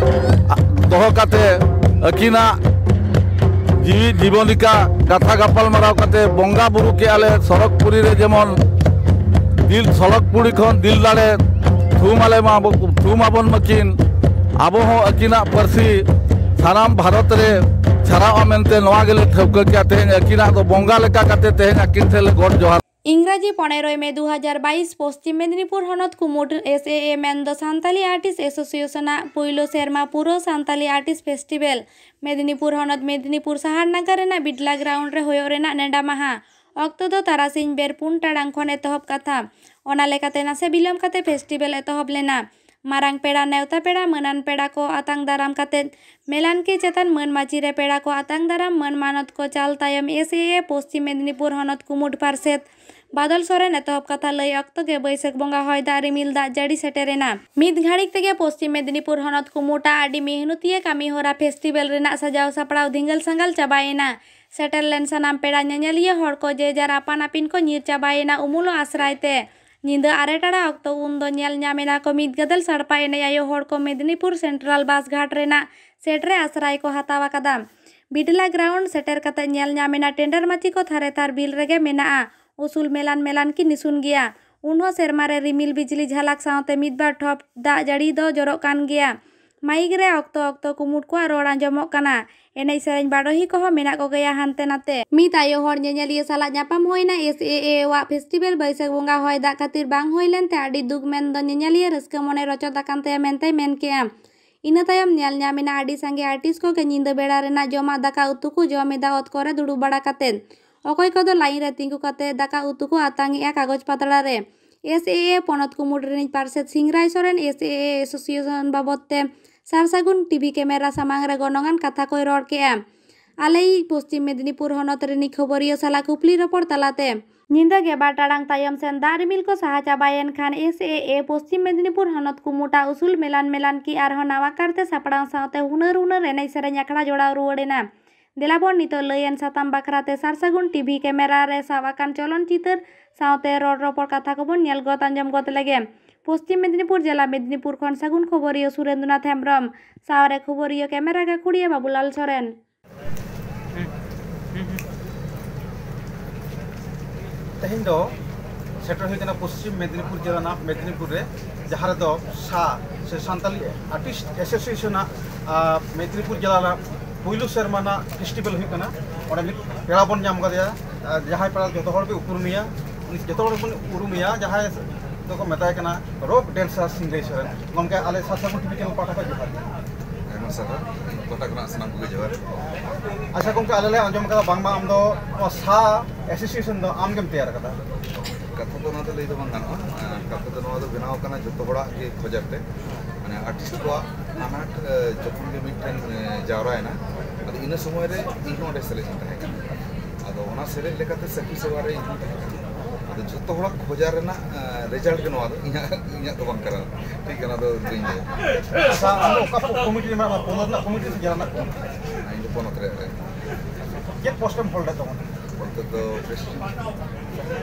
ᱫᱚᱦᱚ ᱠᱟᱛᱮ ᱟᱹᱠᱤᱱᱟᱜ ᱡᱤᱣᱤ ᱡᱤᱵᱚᱱᱤᱠᱟ ᱠᱟᱛᱷᱟ ᱜᱟᱯᱟᱞ ᱢᱟᱨᱟᱣ ᱠᱟᱛᱮ ᱵᱚᱸᱜᱟ ᱵᱩᱨᱩ ᱠᱮᱜᱼᱟ ᱞᱮ᱾ ᱥᱚᱨᱚᱜᱽᱯᱩᱨᱤ ᱨᱮ ᱡᱮᱢᱚᱱ ᱫᱤᱞ ᱥᱚᱨᱚᱜᱽᱯᱩᱨᱤ ᱠᱷᱚᱱ ᱫᱤᱞ ᱫᱟᱲᱮ ᱛᱷᱩᱢ ᱟᱞᱮ ᱢᱟ ᱵᱚ-, ᱛᱷᱩᱢ ᱟᱵᱚᱱ ᱢᱟᱹᱠᱤᱱ, ᱟᱵᱚ ᱦᱚᱸ ᱟᱹᱠᱤᱱᱟᱜ ᱯᱟᱹᱨᱥᱤ ᱥᱟᱱᱟᱢ ᱵᱷᱟᱨᱚᱛ ᱨᱮ ᱪᱷᱟᱨᱟᱜᱼᱟ ᱢᱮᱱᱛᱮ ᱱᱚᱣᱟ ᱜᱮᱞᱮ ᱴᱷᱟᱹᱣᱠᱟᱹ ᱠᱮᱜᱼᱟ᱾ ᱛᱮᱦᱮᱧ ᱟᱹᱠᱤᱱᱟᱜ ᱫᱚ ᱵᱚᱸᱜᱟ ᱞᱮᱠᱟ ᱠᱟᱛᱮ ᱛᱮᱦᱮᱧ ᱟᱹᱠᱤᱱ ᱴᱷᱮᱱ ᱞᱮ ᱜᱚᱰ ᱡᱚᱦᱟᱨ᱾ ᱤᱝᱨᱟᱡᱤ ᱯᱚᱱᱮᱨᱚᱭ ᱢᱮ ᱫᱩ ᱦᱟᱡᱟᱨ ᱵᱟᱭᱤᱥ ᱯᱚᱥᱪᱤᱢ ᱢᱮᱫᱽᱱᱤᱯᱩᱨ ᱦᱚᱱᱚᱛ ᱠᱩᱢᱩᱴ ᱮᱥ ᱮ ᱮ ᱢᱮᱱᱫᱚ ᱥᱟᱱᱛᱟᱞᱤ ᱟᱨᱴᱤᱥᱴ ᱮᱥᱳᱥᱤᱭᱮᱥᱚᱱᱟᱜ ᱯᱩᱭᱞᱩ ᱥᱮᱨᱢᱟ ᱯᱩᱨᱟᱹ ᱥᱟᱱᱛᱟᱞᱤ ᱟᱨᱴᱤᱥᱴ ᱯᱷᱮᱥᱴᱤᱵᱮᱞ ᱢᱮᱫᱽᱱᱤᱯᱩᱨ ᱦᱚᱱᱚᱛ ᱢᱮᱫᱽᱱᱤᱯᱩᱨ ᱥᱟᱦᱟᱨ ᱱᱟᱜᱟᱨ ᱨᱮᱱᱟᱜ ᱵᱤᱴᱞᱟ ᱜᱨᱟᱣᱩᱱᱰ ᱨᱮ ᱦᱩᱭᱩᱜ ᱨᱮᱱᱟᱜ ᱱᱮᱰᱟ ᱢᱟᱦᱟ ᱚᱠᱛᱚ ᱫᱚ ᱛᱟᱨᱟᱥᱤᱧ ᱵᱮᱨ ᱯᱩᱱ ᱴᱟᱲᱟᱝ ᱠᱷᱚᱱ ᱮᱛᱚᱦᱚᱵ ᱠᱟᱛᱷᱟ᱾ ᱚᱱᱟ ᱞᱮᱠᱟᱛᱮ ᱱᱟᱥᱮ ᱵᱤᱞᱚᱢ ᱠᱟᱛᱮ ᱯᱷᱮᱥᱴᱤᱵᱮᱞ ᱮᱛᱚᱦᱚᱵ ᱞᱮᱱᱟ᱾ ᱢᱟᱨᱟᱝ ᱯᱮᱲᱟ, ᱱᱮᱣᱛᱟ ᱯᱮᱲᱟ, ᱢᱟᱹᱱᱟᱱ ᱯᱮᱲᱟ ᱠᱚ ᱟᱛᱟᱝ ᱫᱟᱨᱟᱢ ᱠᱟᱛᱮ ᱢᱮᱞᱟᱱ ᱠᱮ ᱪᱮᱛᱟᱱ ᱢᱟᱹᱱ ᱢᱟᱹᱪᱤ ᱨᱮ ᱯᱮᱲᱟ ᱠᱚ ᱟᱛᱟᱝ ᱫᱟᱨᱟᱢ ᱢᱟᱹᱱ ᱢᱟᱱᱚᱛ ᱠᱚ ᱪᱟᱞ ᱛᱟᱭᱚᱢ ᱮᱥ ᱮ ᱮ ᱯᱚᱥᱪᱤᱢ ᱢᱮᱫᱽᱱᱤᱯᱩᱨ ᱦᱚᱱᱚᱛ ᱠᱩᱢᱩᱴ ᱯᱟᱨᱥᱮᱛ ᱵᱟᱫᱚᱞ ᱥᱚᱨᱮᱱ ᱮᱛᱚᱦᱚᱵ ᱠᱟᱛᱷᱟ ᱞᱟᱹᱭ ᱚᱠᱛᱚ ᱜᱮ ᱵᱟᱹᱭᱥᱟᱹᱠᱷ ᱵᱚᱸᱜᱟ ᱦᱚᱭ ᱫᱟᱜ ᱨᱤᱢᱤᱞ ᱫᱟᱜ ᱡᱟᱹᱲᱤ ᱥᱮᱴᱮᱨᱮᱱᱟ᱾ ᱢᱤᱫ ᱜᱷᱟᱹᱲᱤᱠ ᱛᱮᱜᱮ ᱯᱚᱥᱪᱤᱢ ᱢᱮᱫᱽᱱᱤᱯᱩᱨ ᱦᱚᱱᱚᱛ ᱠᱩᱢᱩᱴᱟ ᱟᱹᱰᱤ ᱢᱮᱦᱱᱚᱛᱤᱭᱟᱹ ᱠᱟᱹᱢᱤ ᱦᱚᱨᱟ ᱯᱷᱮᱥᱴᱤᱵᱮᱞ ᱨᱮᱱᱟᱜ ᱥᱟᱡᱟᱣ ᱥᱟᱯᱲᱟᱣ ᱫᱷᱤᱸᱜᱟᱹᱞ ᱥᱟᱸᱜᱟᱞ ᱪᱟᱵᱟᱭᱮᱱᱟ᱾ ᱥᱮᱴᱮᱨ ᱞᱮᱱ ᱥᱟᱱᱟᱢ ᱯᱮᱲᱟ ᱧᱮᱧᱮᱞᱤᱭᱟᱹ ᱦᱚᱲ ᱠᱚ ᱡᱮ ᱡᱟᱨ ᱟᱯᱟᱱ ᱟᱹᱯᱤᱱ ᱠᱚ ᱧᱤᱨ ᱪᱟᱵᱟᱭᱮᱱᱟ ᱩᱢᱩᱞᱚᱜ ᱟᱥᱨᱟᱭ ᱛᱮ᱾ ᱧᱤᱫᱟᱹ ᱟᱨᱮ ᱴᱟᱲᱟ ᱚᱠᱛᱚ ᱩᱱ ᱫᱚ ᱧᱮᱞ ᱧᱟᱢ ᱮᱱᱟ ᱠᱚ ᱢᱤᱫ ᱜᱟᱫᱮᱞ ᱥᱟᱲᱯᱟ ᱮᱱᱮᱡ ᱟᱭᱳ ᱦᱚᱲ ᱠᱚ ᱢᱮᱫᱽᱱᱤᱯᱩᱨ ᱥᱮᱱᱴᱨᱟᱞ ᱵᱟᱥ ᱜᱷᱟᱴ ᱨᱮᱱᱟᱜ ᱥᱮᱴ ᱨᱮ ᱟᱥᱨᱟᱭ ᱠᱚ ᱦᱟᱛᱟᱣ ᱟᱠᱟᱫᱟ᱾ ᱵᱤᱴᱞᱟ ᱜᱨᱟᱣᱩᱱᱰ ᱥᱮᱴᱮᱨ ᱠᱟᱛᱮ ᱧᱮᱞ ᱧᱟᱢ ᱮᱱᱟ ᱴᱮᱱᱰᱟᱨ ᱢᱟᱹᱪᱤ ᱠᱚ ᱛᱷᱟᱨᱮ ᱛᱷᱟᱨ ᱵᱤᱞ ᱨᱮᱜᱮ ᱢᱮᱱᱟᱜᱼᱟ᱾ ᱩᱥᱩᱞ ᱢᱮᱞᱟᱱ ᱢᱮᱞᱟᱱ ᱠᱤ ᱱᱤᱥᱩᱱ ᱜᱮᱭᱟ᱾ ᱩᱱᱦᱚᱸ ᱥᱮᱨᱢᱟ ᱨᱮ ᱨᱤᱢᱤᱞ ᱵᱤᱡᱽᱞᱤ ᱡᱷᱟᱞᱟᱠ ᱥᱟᱶᱛᱮ ᱢᱤᱫ ᱵᱟᱨ ᱴᱷᱚᱯ ᱫᱟᱜ ᱡᱟᱹᱲᱤ ᱫᱚ ᱡᱚᱨᱚᱜ ᱠᱟᱱ ᱜᱮᱭᱟ᱾ ᱢᱟᱭᱤᱠ ᱨᱮ ᱚᱠᱛᱚ ᱚᱠᱛᱚ ᱠᱩᱢᱩᱴ ᱠᱚᱣᱟᱜ ᱨᱚᱲ ᱟᱸᱡᱚᱢᱚᱜ ᱠᱟᱱᱟ᱾ ᱮᱱᱮᱡ ᱥᱮᱨᱮᱧ ᱵᱟᱰᱚᱦᱤ ᱠᱚᱦᱚᱸ ᱢᱮᱱᱟᱜ ᱠᱚᱜᱮᱭᱟ ᱦᱟᱱᱛᱮ ᱱᱟᱛᱮ᱾ ᱢᱤᱫ ᱟᱭᱳ ᱦᱚᱲ ᱧᱮᱧᱮᱞᱤᱭᱟᱹ ᱥᱟᱞᱟᱜ ᱧᱟᱯᱟᱢ ᱦᱩᱭᱱᱟ ᱮᱥ ᱮ ᱮ ᱣᱟᱜ ᱯᱷᱮᱥᱴᱤᱵᱮᱞ ᱵᱟᱹᱭᱥᱟᱹᱠᱷ ᱵᱚᱸᱜᱟ ᱦᱚᱭ ᱫᱟᱜ ᱠᱷᱟᱹᱛᱤᱨ ᱵᱟᱝ ᱦᱩᱭ ᱞᱮᱱᱛᱮ ᱟᱹᱰᱤ ᱫᱩᱠ ᱢᱮᱱᱫᱚ ᱧᱮᱧᱮᱞᱤᱭᱟᱹ ᱨᱟᱹᱥᱠᱟᱹ ᱢᱚᱱᱮ ᱨᱚᱪᱚᱫ ᱟᱠᱟᱱ ᱛᱟᱭᱟ ᱢᱮᱱᱛᱮᱭ ᱢᱮᱱ ᱠᱮᱜᱼᱟ᱾ ᱤᱱᱟᱹ ᱛᱟᱭᱚᱢ ᱧᱮᱞ ᱧᱟᱢ ᱮᱱᱟ ᱟᱹᱰᱤ ᱥᱟᱸᱜᱮ ᱟᱨᱴᱤᱥᱴ ᱠᱚᱜᱮ ᱧᱤᱫᱟᱹ ᱵᱮᱲᱟ ᱨᱮᱱᱟᱜ ᱡᱚᱢᱟᱜ ᱫᱟᱠᱟ ᱩᱛᱩ ᱠᱚ ᱡᱚᱢ ᱮᱫᱟ ᱚᱛ ᱠᱚᱨᱮ ᱫᱩᱲᱩᱵ ᱵᱟᱲᱟ ᱠᱟᱛᱮᱫ᱾ ᱚᱠᱚᱭ ᱠᱚᱫᱚ ᱞᱟᱭᱤᱱ ᱨᱮ ᱛᱤᱸᱜᱩ ᱠᱟᱛᱮ ᱫᱟᱠᱟ ᱩᱛᱩ ᱠᱚ ᱟᱛᱟᱝ ᱮᱜᱼᱟ ᱠᱟᱜᱚᱡᱽ ᱯᱟᱛᱲᱟ ᱨᱮ᱾ ᱮᱥ ᱮ ᱮ ᱯᱚᱱᱚᱛ ᱠᱩᱢᱩᱴ ᱨᱤᱱᱤᱡ ᱯᱟᱨᱥᱮᱛ ᱥᱤᱝᱨᱟᱭ Soren S A A association ᱵᱟᱵᱚᱛ ᱛᱮ ᱥᱟᱨᱥᱟᱹᱜᱩᱱ ᱴᱤᱵᱷᱤ ᱠᱮᱢᱮᱨᱟ ᱥᱟᱢᱟᱝ ᱨᱮ ᱜᱚᱱᱚᱝᱟᱱ ᱠᱟᱛᱷᱟ ᱠᱚᱭ ᱨᱚᱲ ᱠᱮᱜᱼᱟ᱾ ᱟᱞᱮᱭᱤᱡ ᱯᱚᱥᱪᱤᱢ ᱢᱮᱫᱽᱱᱤᱯᱩᱨ ᱦᱚᱱᱚᱛ ᱨᱤᱱᱤᱡ ᱠᱷᱚᱵᱚᱨᱤᱭᱟᱹ ᱥᱟᱞᱟᱜ ᱠᱩᱯᱞᱤ ᱨᱚᱯᱚᱲ ᱛᱟᱞᱟᱛᱮ᱾ ᱧᱤᱫᱟᱹ ᱜᱮ ᱵᱟᱨ ᱴᱟᱲᱟᱝ ᱛᱟᱭᱚᱢ ᱥᱮᱱ ᱫᱟᱜ ᱨᱤᱢᱤᱞ ᱠᱚ ᱥᱟᱦᱟ ᱪᱟᱵᱟᱭᱮᱱ ᱠᱷᱟᱱ ᱮᱥ ᱮ ᱮ ᱯᱚᱥᱪᱤᱢ ᱢᱮᱫᱽᱱᱤᱯᱩᱨ ᱦᱚᱱᱚᱛ ᱠᱩᱢᱩᱴᱟ ᱩᱥᱩᱞ ᱢᱮᱞᱟᱱ ᱢᱮᱞᱟᱱ ᱠᱤ ᱟᱨᱦᱚᱸ ᱱᱟᱣᱟ ᱠᱟᱨᱛᱮ ᱥᱟᱯᱲᱟᱣ ᱥᱟᱶᱛᱮ ᱦᱩᱱᱟᱹᱨ ᱦᱩᱱᱟᱹᱨ ᱮᱱᱮᱡ ᱥᱮᱨᱮᱧ ᱟᱠᱷᱲᱟ ᱡᱚᱲᱟᱣ ᱨᱩᱣᱟᱹᱲ ᱮᱱᱟ᱾ ᱫᱮᱞᱟᱵᱚᱱ ᱱᱤᱛᱚᱜ ᱞᱟᱹᱭᱟᱱ ᱥᱟᱛᱟᱢ ᱵᱟᱠᱷᱨᱟᱛᱮ ᱥᱟᱨ ᱥᱟᱹᱜᱩᱱ ᱴᱤᱵᱷᱤ ᱠᱮᱢᱮᱨᱟ ᱨᱮ ᱥᱟᱵ ᱟᱠᱟᱱ ᱪᱚᱞᱚᱱ ᱪᱤᱛᱟᱹᱨ ᱥᱟᱶᱛᱮ ᱨᱚᱲ ᱨᱚᱯᱚᱲ ᱠᱟᱛᱷᱟ ᱠᱚᱵᱚᱱ ᱧᱮᱞ ᱜᱚᱫ ᱟᱸᱡᱚᱢ ᱜᱚᱫ ᱞᱮᱜᱮ᱾ ᱯᱚᱥᱪᱤᱢ ᱢᱮᱫᱤᱱᱤᱯᱩᱨ ᱡᱮᱞᱟ ᱢᱮᱫᱤᱱᱤᱯᱩᱨ ᱠᱷᱚᱱ ᱥᱟᱹᱜᱩᱱ ᱠᱷᱚᱵᱚᱨᱤᱭᱟᱹ ᱥᱩᱨᱮᱱᱫᱨᱚᱱᱟᱛᱷ ᱦᱮᱢᱵᱨᱚᱢ ᱥᱟᱶᱨᱮ ᱠᱷᱚᱵᱚᱨᱤᱭᱟᱹ ᱠᱮᱢᱮᱨᱟ ᱜᱟᱹᱠᱷᱩᱲᱤᱭᱟᱹ ᱵᱟᱵᱩᱞᱟᱞ ᱥᱚᱨᱮᱱ᱾ ᱛᱮᱦᱮᱧ ᱫᱚ ᱥᱮᱴᱮᱨ ᱦᱩᱭ ᱠᱟᱱᱟ ᱯᱚᱥᱪᱤᱢ ᱢᱮᱫᱤᱱᱤᱯᱩᱨ ᱡᱮᱞᱟ ᱨᱮᱱᱟᱜ ᱢᱮᱫᱤᱱᱤᱯᱩᱨ ᱨᱮ, ᱡᱟᱦᱟᱸ ᱨᱮᱫᱚ ᱥᱟ ᱥᱮ ᱥᱟᱱᱛᱟᱞᱤ ᱟᱨᱴᱤᱥᱴ ᱮᱥᱳᱥᱤᱭᱮᱥᱚᱱᱟᱜ, ᱟ, ᱢᱮᱫᱤᱱᱤᱯᱩᱨ ᱡᱮᱞᱟ ᱨᱮᱱᱟᱜ ᱯᱩᱭᱞᱩ ᱥᱮᱨᱢᱟ ᱨᱮᱱᱟᱜ ᱯᱷᱮᱥᱴᱤᱵᱷᱮᱞ ᱦᱩᱭᱩᱜ ᱠᱟᱱᱟ᱾ ᱚᱸᱰᱮ ᱢᱤᱫ ᱯᱮᱲᱟ ᱵᱚᱱ ᱧᱟᱢ ᱠᱟᱫᱮᱭᱟ, ᱟ, ᱡᱟᱦᱟᱸᱭ ᱯᱮᱲᱟ ᱡᱚᱛᱚ ᱦᱚᱲ ᱯᱮ ᱩᱯᱨᱩᱢᱮᱭᱟ, ᱩᱱᱤ ᱡᱚᱛᱚ ᱦᱚᱲ ᱵᱚᱱ ᱩᱨᱩᱢᱮᱭᱟ, ᱡᱟᱦᱟᱸᱭ ᱫᱚᱠᱚ ᱢᱮᱛᱟᱭ ᱠᱟᱱᱟ ᱨᱚᱠ ᱰᱮᱱᱥᱟᱨ ᱥᱤᱝᱨᱟᱹᱭ ᱥᱚᱨᱮᱱ᱾ ᱜᱚᱢᱠᱮ, ᱟᱞᱮ ᱥᱟᱨ ᱥᱟᱹᱜᱩᱱ ᱴᱤᱵᱷᱤ ᱪᱮᱱᱮᱞ ᱯᱟᱦᱴᱟ ᱠᱷᱚᱱ ᱡᱚᱦᱟᱨ᱾ ᱟᱭᱢᱟ ᱥᱟᱨᱦᱟᱣ᱾ ᱤᱧ ᱯᱟᱦᱴᱟ ᱠᱷᱚᱱᱟᱜ ᱥᱟᱱᱟᱢ ᱠᱚᱜᱮ ᱡᱚᱦᱟᱨ᱾ ᱟᱪᱪᱷᱟ ᱜᱚᱢᱠᱮ, ᱟᱞᱮ ᱞᱮ ᱟᱸᱡᱚᱢ ᱠᱟᱫᱟ ᱵᱟᱝᱢᱟ ᱟᱢ ᱫᱚ ᱱᱚᱣᱟ ᱥᱟ ᱮᱥᱳᱥᱤᱭᱮᱥᱚᱱ ᱫᱚ ᱟᱢ ᱜᱮᱢ ᱛᱮᱭᱟᱨ ᱠᱟᱫᱟ᱾ ᱠᱟᱛᱷᱟ ᱫᱚ ᱱᱚᱣᱟ ᱫᱚ ᱞᱟᱹᱭ ᱫᱚ ᱵᱟᱝ ᱜᱟᱱᱚᱜᱼᱟ᱾ ᱟᱨ ᱠᱟᱛᱷᱟ ᱫᱚ ᱱᱚᱣᱟ ᱫᱚ ᱵᱮᱱᱟᱣ ᱠᱟᱱᱟ ᱡᱚᱛᱚ ᱦᱚᱲᱟᱜ ᱜᱮ ᱠᱷᱚᱡᱟᱨ ᱛᱮ᱾ ᱢᱟᱱᱮ ᱟᱨᱴᱤᱥᱴ ᱠᱚᱣᱟᱜ ᱟᱱᱟᱴ, ᱮ, ᱡᱚᱠᱷᱚᱱ ᱜᱮ ᱢᱤᱫᱴᱷᱮᱱ, ᱮ, ᱡᱟᱣᱨᱟᱭᱮᱱᱟ, ᱟᱫᱚ ᱤᱱᱟᱹ ᱥᱚᱢᱚᱭ ᱨᱮ ᱤᱧ ᱦᱚᱸ ᱚᱸᱰᱮ ᱥᱮᱞᱮᱫ ᱤᱧ ᱛᱟᱦᱮᱸ ᱠᱟᱱᱟ᱾ ᱟᱫᱚ ᱚᱱᱟ ᱥᱮᱞᱮᱫ ᱞᱮᱠᱟᱛᱮ ᱥᱟᱹᱠᱷᱤ ᱥᱮᱵᱟ ᱨᱮ ᱤᱧ ᱦᱚᱸ ᱛᱟᱦᱮᱸ ᱠᱟᱱᱟ᱾ ᱟᱫᱚ ᱡᱚᱛᱚ ᱦᱚᱲᱟᱜ ᱠᱷᱚᱡᱟᱨ ᱨᱮᱱᱟᱜ, ᱮ, ᱨᱮᱡᱟᱞᱴ ᱜᱮ ᱱᱚᱣᱟ ᱫᱚ, ᱤᱧᱟᱹᱜ, ᱤᱧᱟᱹᱜ ᱫᱚ ᱵᱟᱝ ᱠᱟᱱᱟ᱾ ᱴᱷᱤᱠ ᱜᱮᱭᱟ, ᱚᱱᱟ ᱫᱚ ᱵᱟᱹᱧ ᱞᱟᱹᱭᱟ᱾ ᱟᱪᱪᱷᱟ, ᱟᱢ ᱫᱚ ᱚᱠᱟ ᱠᱚ ᱠᱚᱢᱤᱴᱤ ᱨᱮ ᱢᱮᱱᱟᱜ ᱢᱮᱭᱟ? ᱯᱚᱱᱚᱛ ᱨᱮᱱᱟᱜ ᱠᱚᱢᱤᱴᱤ ᱥᱮ ᱡᱮᱞᱟ ᱨᱮᱱᱟᱜ ᱠᱚᱢᱤᱴᱤ? ᱤᱧ ᱫᱚ ᱯᱚᱱᱚᱛ ᱨᱮᱭᱟᱜ ᱨᱮ᱾ ᱪᱮᱫ ᱯᱳᱥᱴ ᱮᱢ ᱦᱳᱞᱰ ᱮᱫ ᱛᱟᱵᱚᱱᱟ? ᱱᱤᱛᱚᱜ ᱫᱚ ᱯᱨᱮᱥᱤᱰᱮᱱᱴ᱾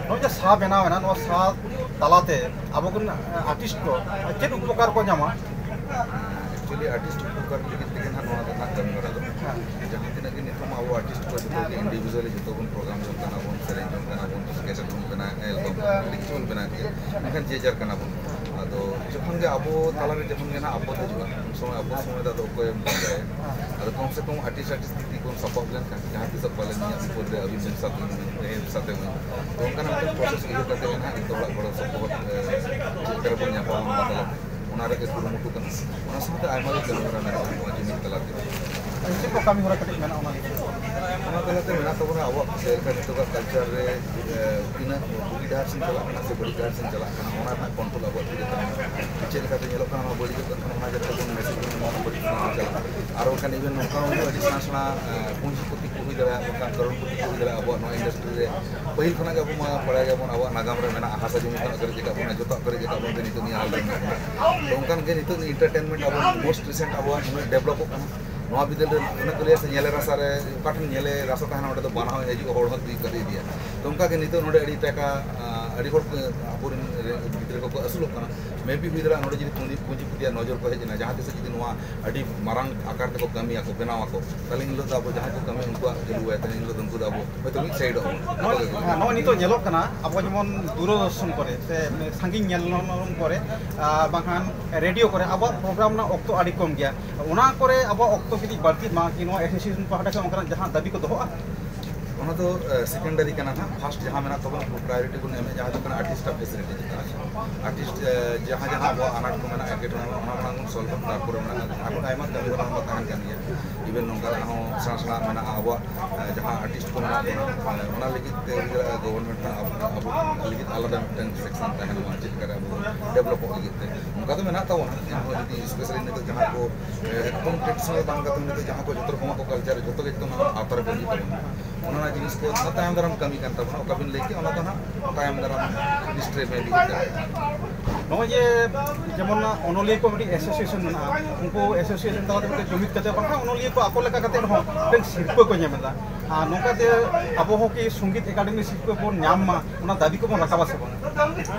ᱱᱚᱜᱼᱚᱭ ᱡᱮ ᱥᱟ ᱵᱮᱱᱟᱣ ᱮᱱᱟ, ᱱᱚᱣᱟ ᱥᱟ ᱛᱟᱞᱟᱛᱮ ᱟᱵᱚ ᱠᱚᱨᱮᱱ ᱟᱨᱴᱤᱥᱴ ᱠᱚ ᱪᱮᱫ ᱩᱯᱚᱠᱟᱨ ᱠᱚ ᱧᱟᱢᱟ? ᱮᱠᱪᱩᱭᱮᱞᱤ ᱟᱨᱴᱤᱥᱴ ᱩᱯᱚᱠᱟᱨ ᱞᱟᱹᱜᱤᱫ ᱛᱮᱜᱮ ᱱᱟᱦᱟᱜ ᱱᱚᱣᱟ ᱫᱚ ᱱᱟᱦᱟᱜ ᱠᱟᱹᱢᱤ ᱦᱚᱨᱟ ᱫᱚ᱾ ᱦᱮᱸ᱾ ᱡᱟᱦᱟᱸ ᱛᱤᱱᱟᱹᱜ ᱜᱮ ᱱᱤᱛᱚᱜ ᱢᱟ ᱟᱵᱚ ᱟᱨᱴᱤᱥᱴ ᱠᱚ ᱡᱚᱛᱚ ᱜᱮ ᱤᱱᱰᱤᱵᱷᱤᱡᱩᱣᱟᱞᱤ ᱡᱚᱛᱚ ᱵᱚᱱ ᱯᱨᱳᱜᱨᱟᱢ ᱡᱚᱝ ᱠᱟᱱᱟ ᱵᱚᱱ, ᱥᱮᱨᱮᱧ ᱡᱚᱝ ᱠᱟᱱᱟ ᱵᱚᱱ, ᱠᱮᱥᱮᱴ ᱵᱚᱱ ᱵᱮᱱᱟᱣᱮᱫᱼᱟ, ᱮᱞᱵᱟᱢ, ᱟᱹᱰᱤ ᱠᱤᱪᱷᱩ ᱵᱚᱱ ᱵᱮᱱᱟᱣᱮᱫ ᱜᱮᱭᱟ, ᱢᱮᱱᱠᱷᱟᱱ ᱡᱮ ᱡᱟᱨ ᱠᱟᱱᱟ ᱵᱚᱱ᱾ ᱟᱫᱚ ᱡᱚᱠᱷᱚᱱ ᱜᱮ ᱟᱵᱚ ᱛᱟᱞᱟᱨᱮ ᱡᱚᱠᱷᱚᱱ ᱜᱮ ᱱᱟᱦᱟᱜ ᱟᱵᱚ ᱦᱤᱡᱩᱜᱼᱟ, ᱩᱱ ᱥᱚᱢᱚᱭ ᱟᱵᱚ ᱥᱚᱢᱚᱭ ᱫᱚ ᱟᱫᱚ ᱚᱠᱚᱭᱮᱢ ᱵᱟᱲᱟᱭᱟ? ᱟᱫᱚ ᱠᱚᱢ ᱥᱮ ᱠᱚᱢ ᱟᱨᱴᱤᱥᱴ ᱟᱨᱴᱤᱥᱴ ᱛᱤᱛᱤ ᱵᱚᱱ ᱥᱟᱯᱟᱵ ᱞᱮᱱᱠᱷᱟᱱ, ᱡᱟᱦᱟᱸ ᱛᱤᱥᱚᱜ ᱯᱟᱞᱮ ᱱᱤᱭᱟᱹ ᱵᱤᱯᱚᱫ ᱨᱮ ᱟᱹᱵᱤᱱ ᱵᱤᱱ ᱥᱟᱵ ᱞᱤᱧᱟ, ᱦᱮᱸ, ᱥᱟᱵ ᱞᱤᱧᱟ᱾ ᱛᱚ ᱚᱱᱠᱟᱱᱟᱜ ᱢᱤᱫᱴᱮᱱ ᱯᱨᱚᱥᱮᱥ ᱩᱭᱦᱟᱹᱨ ᱠᱟᱛᱮ ᱜᱮ ᱱᱟᱦᱟᱜ ᱡᱚᱛᱚ ᱦᱚᱲᱟᱜ ᱜᱚᱲᱚ ᱥᱚᱯᱚᱦᱚᱫ, ᱮ, ᱪᱮᱫ ᱞᱮᱠᱟ ᱨᱮᱵᱚᱱ ᱧᱟᱯᱟᱢᱟ ᱚᱱᱟ ᱛᱟᱞᱟᱛᱮ, ᱚᱱᱟ ᱨᱮᱜᱮ ᱠᱩᱨᱩᱢᱩᱴᱩ ᱠᱟᱱᱟ᱾ ᱚᱱᱟ ᱥᱟᱶᱛᱮ ᱟᱭᱢᱟ ᱜᱮ ᱠᱟᱹᱢᱤ ᱦᱚᱨᱟ ᱢᱮᱱᱟᱜᱼᱟ ᱱᱚᱣᱟ ᱡᱩᱢᱤᱫ ᱛᱟᱞᱟᱛᱮ᱾ ᱪᱮᱫ ᱠᱚ ᱠᱟᱹᱢᱤ ᱦᱚᱨᱟ ᱠᱟᱹᱴᱤᱡ ᱢᱮᱱᱟᱜᱼᱟ ᱚᱱᱟ ᱞᱟᱹᱜᱤᱫ? ᱚᱱᱟ ᱛᱟᱞᱟᱛᱮ ᱢᱮᱱᱟᱜ ᱛᱟᱵᱚᱱᱟ ᱟᱵᱚᱣᱟᱜ ᱡᱮᱞᱮᱠᱟ ᱱᱤᱛᱚᱜᱟᱜ ᱠᱟᱞᱪᱟᱨ ᱨᱮ, ᱮ, ᱛᱤᱱᱟᱹᱜ ᱵᱩᱜᱤ ᱰᱟᱦᱟᱨ ᱥᱮᱫ ᱪᱟᱞᱟᱜ ᱠᱟᱱᱟ ᱥᱮ ᱵᱟᱹᱲᱤᱡ ᱰᱟᱦᱟᱨ ᱥᱮᱫ ᱪᱟᱞᱟᱜ ᱠᱟᱱᱟ, ᱚᱱᱟ ᱨᱮᱱᱟᱜ ᱠᱚᱱᱴᱨᱳᱞ ᱟᱵᱚᱣᱟᱜ ᱛᱤ ᱨᱮ ᱛᱟᱦᱮᱱᱟ᱾ ᱪᱮᱫ ᱞᱮᱠᱟᱛᱮ ᱧᱮᱞᱚᱜ ᱠᱟᱱᱟ ᱱᱚᱣᱟ ᱵᱟᱹᱲᱤᱡᱚᱜ ᱠᱟᱱᱟ, ᱚᱱᱟ ᱡᱟᱛᱮ ᱵᱚᱱ ᱢᱮᱥᱮᱡ ᱵᱚᱱ ᱮᱢᱟ ᱵᱟᱹᱲᱤᱡ ᱥᱮᱫ ᱵᱚᱱ ᱪᱟᱞᱟᱜᱼᱟ᱾ ᱟᱨ ᱵᱟᱝᱠᱷᱟᱱ ᱤᱵᱷᱮᱱ ᱱᱚᱝᱠᱟ ᱦᱚᱸ ᱟᱹᱰᱤ ᱥᱮᱬᱟ ᱥᱮᱬᱟ, ᱮ, ᱯᱩᱸᱡᱤᱯᱚᱛᱤ ᱠᱚ ᱦᱩᱭ ᱫᱟᱲᱮᱭᱟᱜᱼᱟ, ᱵᱟᱝᱠᱷᱟᱱ ᱠᱟᱨᱳᱲᱯᱚᱛᱤ ᱠᱚ ᱦᱩᱭ ᱫᱟᱲᱮᱭᱟᱜᱼᱟ ᱟᱵᱚᱣᱟᱜ ᱱᱚᱣᱟ ᱤᱱᱰᱟᱥᱴᱨᱤ ᱨᱮ᱾ ᱯᱟᱹᱦᱤᱞ ᱠᱷᱚᱱᱟᱜ ᱜᱮ ᱟᱵᱚ ᱢᱟ ᱵᱟᱲᱟᱭ ᱜᱮᱭᱟᱵᱚᱱ ᱟᱵᱚᱣᱟᱜ ᱱᱟᱜᱟᱢ ᱨᱮ ᱢᱮᱱᱟᱜᱼᱟ, ᱦᱟᱥᱟ ᱡᱚᱢᱤ ᱠᱷᱚᱱᱟᱜ ᱠᱚ ᱨᱮᱡ ᱟᱠᱟᱫ ᱵᱚᱱᱟ, ᱡᱚᱛᱚᱣᱟᱜ ᱠᱚ ᱨᱮᱡ ᱟᱠᱟᱫ ᱵᱚᱱᱛᱮ ᱱᱤᱛᱚᱜ ᱱᱤᱭᱟᱹ ᱦᱟᱞ ᱨᱮ ᱢᱮᱱᱟᱜ ᱵᱚᱱᱟ᱾ ᱛᱚ ᱚᱱᱠᱟᱱ ᱜᱮ ᱱᱤᱛᱚᱜ ᱱᱤᱭᱟᱹ ᱮᱱᱴᱟᱨᱴᱮᱱᱢᱮᱱᱴ ᱟᱵᱚ ᱢᱳᱥᱴ ᱨᱤᱥᱮᱱᱴ ᱟᱵᱚᱣᱟᱜ ᱩᱱᱟᱹᱜ ᱰᱮᱵᱷᱞᱚᱯᱚᱜ ᱠᱟᱱᱟ, ᱱᱚᱣᱟ ᱵᱤᱫᱟᱹᱞ ᱨᱮ ᱚᱱᱮ ᱠᱚ ᱞᱟᱹᱭᱟ ᱥᱮ, ᱧᱮᱞᱮ ᱨᱟᱥᱟ ᱨᱮ, ᱚᱠᱟ ᱴᱷᱮᱱ ᱧᱮᱞᱮ ᱨᱟᱥᱟ ᱛᱟᱦᱮᱱᱟ, ᱚᱸᱰᱮ ᱫᱚ ᱵᱟᱱᱟ ᱦᱚᱸᱭ ᱦᱤᱡᱩᱜᱼᱟ, ᱦᱚᱲ ᱦᱚᱸ ᱛᱤ ᱠᱟᱛᱮ ᱤᱫᱤᱭᱟ᱾ ᱛᱚ ᱚᱱᱠᱟ ᱜᱮ ᱱᱤᱛᱚᱜ ᱱᱚᱰᱮ ᱟᱹᱰᱤ ᱴᱟᱠᱟ, ᱟᱹᱰᱤ ᱦᱚᱲ ᱠᱚ, ᱟᱵᱚᱨᱮᱱ ᱜᱤᱫᱽᱨᱟᱹ ᱠᱚᱠᱚ ᱟᱹᱥᱩᱞᱚᱜ ᱠᱟᱱᱟ᱾ ᱢᱮ ᱵᱤ ᱦᱩᱭ ᱫᱟᱲᱮᱭᱟᱜᱼᱟ, ᱱᱚᱰᱮ ᱡᱩᱫᱤ ᱯᱩᱸᱡᱤ, ᱯᱩᱸᱡᱤ ᱯᱩᱛᱤᱭᱟᱜ ᱱᱚᱡᱚᱨ ᱠᱚ ᱦᱮᱡ ᱮᱱᱟ, ᱡᱟᱦᱟᱸ ᱛᱤᱥ ᱡᱩᱫᱤ ᱱᱚᱣᱟ ᱟᱹᱰᱤ ᱢᱟᱨᱟᱝ ᱟᱠᱟᱨ ᱛᱮᱠᱚ ᱠᱟᱹᱢᱤᱭᱟᱠᱚ, ᱵᱮᱱᱟᱣᱟᱠᱚ, ᱛᱟᱦᱞᱮ ᱮᱱ ᱦᱤᱞᱳᱜ ᱫᱚ ᱟᱵᱚ ᱡᱟᱦᱟᱸᱭ ᱠᱚ ᱠᱟᱹᱢᱤ, ᱩᱱᱠᱩᱣᱟᱜ ᱜᱮ ᱨᱩᱣᱟᱹᱭᱟ, ᱛᱟᱦᱞᱮ ᱮᱱ ᱦᱤᱞᱳᱜ ᱫᱚ ᱩᱱᱠᱩ ᱫᱚ ᱟᱵᱚ ᱦᱚᱭᱛᱳ ᱢᱤᱫ ᱥᱟᱭᱤᱰᱚᱜ ᱟᱵᱚᱱ᱾ ᱦᱮᱸ, ᱱᱚᱜᱼᱚᱭ ᱱᱤᱛᱚᱜ ᱧᱮᱞᱚᱜ ᱠᱟᱱᱟ, ᱟᱵᱚ ᱡᱮᱢᱚᱱ ᱫᱩᱨᱚᱫᱚᱨᱥᱚᱱ ᱠᱚᱨᱮ ᱥᱮ ᱥᱟᱺᱜᱤᱧ ᱧᱮᱞ ᱱᱚᱨᱚᱢ ᱠᱚᱨᱮ, ᱟᱨ ᱵᱟᱝᱠᱷᱟᱱ ᱨᱮᱰᱤᱭᱳ ᱠᱚᱨᱮ ᱟᱵᱚᱣᱟᱜ ᱯᱨᱳᱜᱨᱟᱢ ᱨᱮᱱᱟᱜ ᱚᱠᱛᱚ ᱟᱹᱰᱤ ᱠᱚᱢ ᱜᱮᱭᱟ᱾ ᱚᱱᱟ ᱠᱚᱨᱮ ᱟᱵᱚᱣᱟᱜ ᱚᱠᱛᱚ ᱠᱟᱹᱴᱤᱡ ᱵᱟᱹᱲᱛᱤᱜ ᱢᱟ, ᱠᱤ ᱱᱚᱣᱟ ᱮᱥᱳᱥᱤᱭᱮᱥᱚᱱ ᱯᱟᱦᱴᱟ ᱥᱮᱫ ᱚᱱᱠᱟᱱᱟᱜ ᱡᱟᱦᱟᱸ ᱫᱟᱹᱵᱤ ᱠᱚ ᱫᱚᱦᱚᱜᱼᱟ? ᱚᱱᱟ ᱫᱚ ᱥᱮᱠᱮᱱᱰᱟᱨᱤ ᱠᱟᱱᱟ ᱱᱟᱦᱟᱜ᱾ ᱯᱷᱟᱥᱴ ᱡᱟᱦᱟᱸ ᱢᱮᱱᱟᱜ ᱛᱟᱵᱚᱱᱟ, ᱯᱨᱟᱭᱳᱨᱤᱴᱤ ᱵᱚᱱ ᱮᱢᱮᱫ, ᱡᱟᱦᱟᱸ ᱫᱚ ᱠᱟᱱᱟ ᱟᱨᱴᱤᱥᱴ ᱟᱜ ᱯᱷᱮᱥᱤᱞᱤᱴᱤ ᱪᱮᱛᱟᱱ ᱨᱮ᱾ ᱟᱨᱴᱤᱥᱴ ᱡᱟᱦᱟᱸ ᱡᱟᱦᱟᱸ ᱟᱵᱚᱣᱟᱜ ᱟᱱᱟᱴ ᱠᱚ ᱢᱮᱱᱟᱜᱼᱟ, ᱮᱴᱠᱮᱴᱚᱬᱮ ᱢᱮᱱᱟᱜᱼᱟ, ᱚᱱᱟ ᱢᱟᱲᱟᱝ ᱵᱚᱱ ᱥᱚᱞᱵᱷ᱾ ᱛᱟᱨᱯᱚᱨᱮ ᱢᱮᱱᱟᱜᱼᱟ, ᱟᱨᱦᱚᱸ ᱟᱭᱢᱟ ᱠᱟᱹᱢᱤ ᱦᱚᱨᱟ ᱢᱟ ᱛᱟᱦᱮᱱ ᱠᱟᱱ ᱜᱮᱭᱟ᱾ ᱤᱵᱷᱮᱱ ᱱᱚᱝᱠᱟᱱᱟᱜ ᱦᱚᱸ ᱥᱮᱬᱟ ᱥᱮᱬᱟ ᱢᱮᱱᱟᱜᱼᱟ ᱟᱵᱚᱣᱟᱜ, ᱡᱟᱦᱟᱸ ᱟᱨᱴᱤᱥᱴ ᱠᱚ ᱢᱮᱱᱟᱜ ᱵᱚᱱᱟ, ᱚᱱᱟ ᱞᱟᱹᱜᱤᱫ ᱛᱮ ᱜᱚᱵᱷᱚᱨᱱᱢᱮᱱᱴ ᱠᱷᱚᱱ ᱟᱵᱚ, ᱟᱵᱚ ᱞᱟᱹᱜᱤᱫ ᱟᱞᱟᱫᱟ ᱢᱤᱫᱴᱟᱝ ᱥᱮᱠᱥᱚᱱ ᱛᱟᱦᱮᱱ ᱢᱟ, ᱪᱮᱫ ᱞᱮᱠᱟᱨᱮ ᱟᱵᱚ ᱰᱮᱵᱷᱞᱚᱯᱚᱜ ᱞᱟᱹᱜᱤᱫ ᱛᱮ᱾ ᱚᱱᱠᱟ ᱫᱚ ᱢᱮᱱᱟᱜ ᱛᱟᱵᱚᱱᱟ, ᱮᱱᱦᱚᱸ ᱡᱩᱫᱤ ᱥᱯᱮᱥᱟᱞᱤ ᱱᱤᱛᱚᱜ ᱡᱟᱦᱟᱸ ᱠᱚ ᱮᱠᱫᱚᱢ ᱴᱨᱮᱰᱤᱥᱚᱱᱟᱞ ᱵᱟᱝ ᱠᱟᱛᱮ, ᱱᱤᱛᱚᱜ ᱡᱟᱦᱟᱸ ᱠᱚ ᱡᱚᱛᱚ ᱨᱚᱠᱚᱢᱟᱜ ᱠᱚ ᱠᱟᱞᱪᱟᱨ, ᱡᱚᱛᱚ ᱜᱮ ᱱᱤᱛᱚᱜ ᱱᱚᱣᱟ ᱟᱣᱛᱟ ᱨᱮ ᱵᱟᱹᱜᱤ ᱛᱟᱵᱚᱱᱟ᱾ ᱚᱱᱟ ᱡᱤᱱᱤᱥ ᱠᱚ ᱚᱱᱟ ᱛᱟᱭᱚᱢ ᱫᱟᱨᱟᱢ ᱠᱟᱹᱢᱤ ᱠᱟᱱ ᱛᱟᱵᱚᱱᱟ, ᱚᱠᱟ ᱵᱤᱱ ᱞᱟᱹᱭ ᱠᱮᱫ, ᱚᱱᱟ ᱫᱚ ᱱᱟᱦᱟᱜ ᱛᱟᱭᱚᱢ ᱫᱟᱨᱟᱢ ᱱᱤᱥᱪᱚᱭ ᱢᱮ ᱵᱤᱜᱤᱛ ᱫᱟᱲᱮᱭᱟᱜᱼᱟ᱾ ᱱᱚᱜᱼᱚᱭ ᱡᱮ ᱡᱮᱢᱚᱱ ᱚᱱᱚᱞᱤᱭᱟᱹ ᱠᱚ ᱢᱤᱫᱴᱤᱡ ᱮᱥᱳᱥᱤᱭᱮᱥᱚᱱ ᱢᱮᱱᱟᱜᱼᱟ, ᱩᱱᱠᱩ ᱮᱥᱳᱥᱤᱭᱮᱥᱚᱱ ᱛᱟᱞᱟ ᱛᱮ ᱢᱤᱫᱴᱮᱱ ᱡᱩᱢᱤᱫ ᱠᱟᱛᱮ ᱵᱟᱝᱠᱷᱟᱱ ᱚᱱᱚᱞᱤᱭᱟᱹ ᱠᱚ ᱟᱠᱚ ᱞᱮᱠᱟ ᱠᱟᱛᱮ ᱨᱮᱦᱚᱸ ᱢᱤᱫᱴᱮᱱ ᱥᱤᱨᱯᱟᱹ ᱠᱚ ᱧᱟᱢ ᱮᱫᱟ᱾ ᱟᱨ ᱱᱚᱝᱠᱟᱛᱮ ᱟᱵᱚ ᱦᱚᱸ ᱠᱤ ᱥᱚᱝᱜᱤᱛ ᱮᱠᱟᱰᱮᱢᱤ ᱥᱤᱨᱯᱟᱹ ᱵᱚᱱ ᱧᱟᱢ ᱢᱟ, ᱚᱱᱟ ᱫᱟᱹᱵᱤ ᱠᱚᱵᱚᱱ ᱨᱟᱠᱟᱵᱟ ᱥᱮ ᱵᱟᱝ?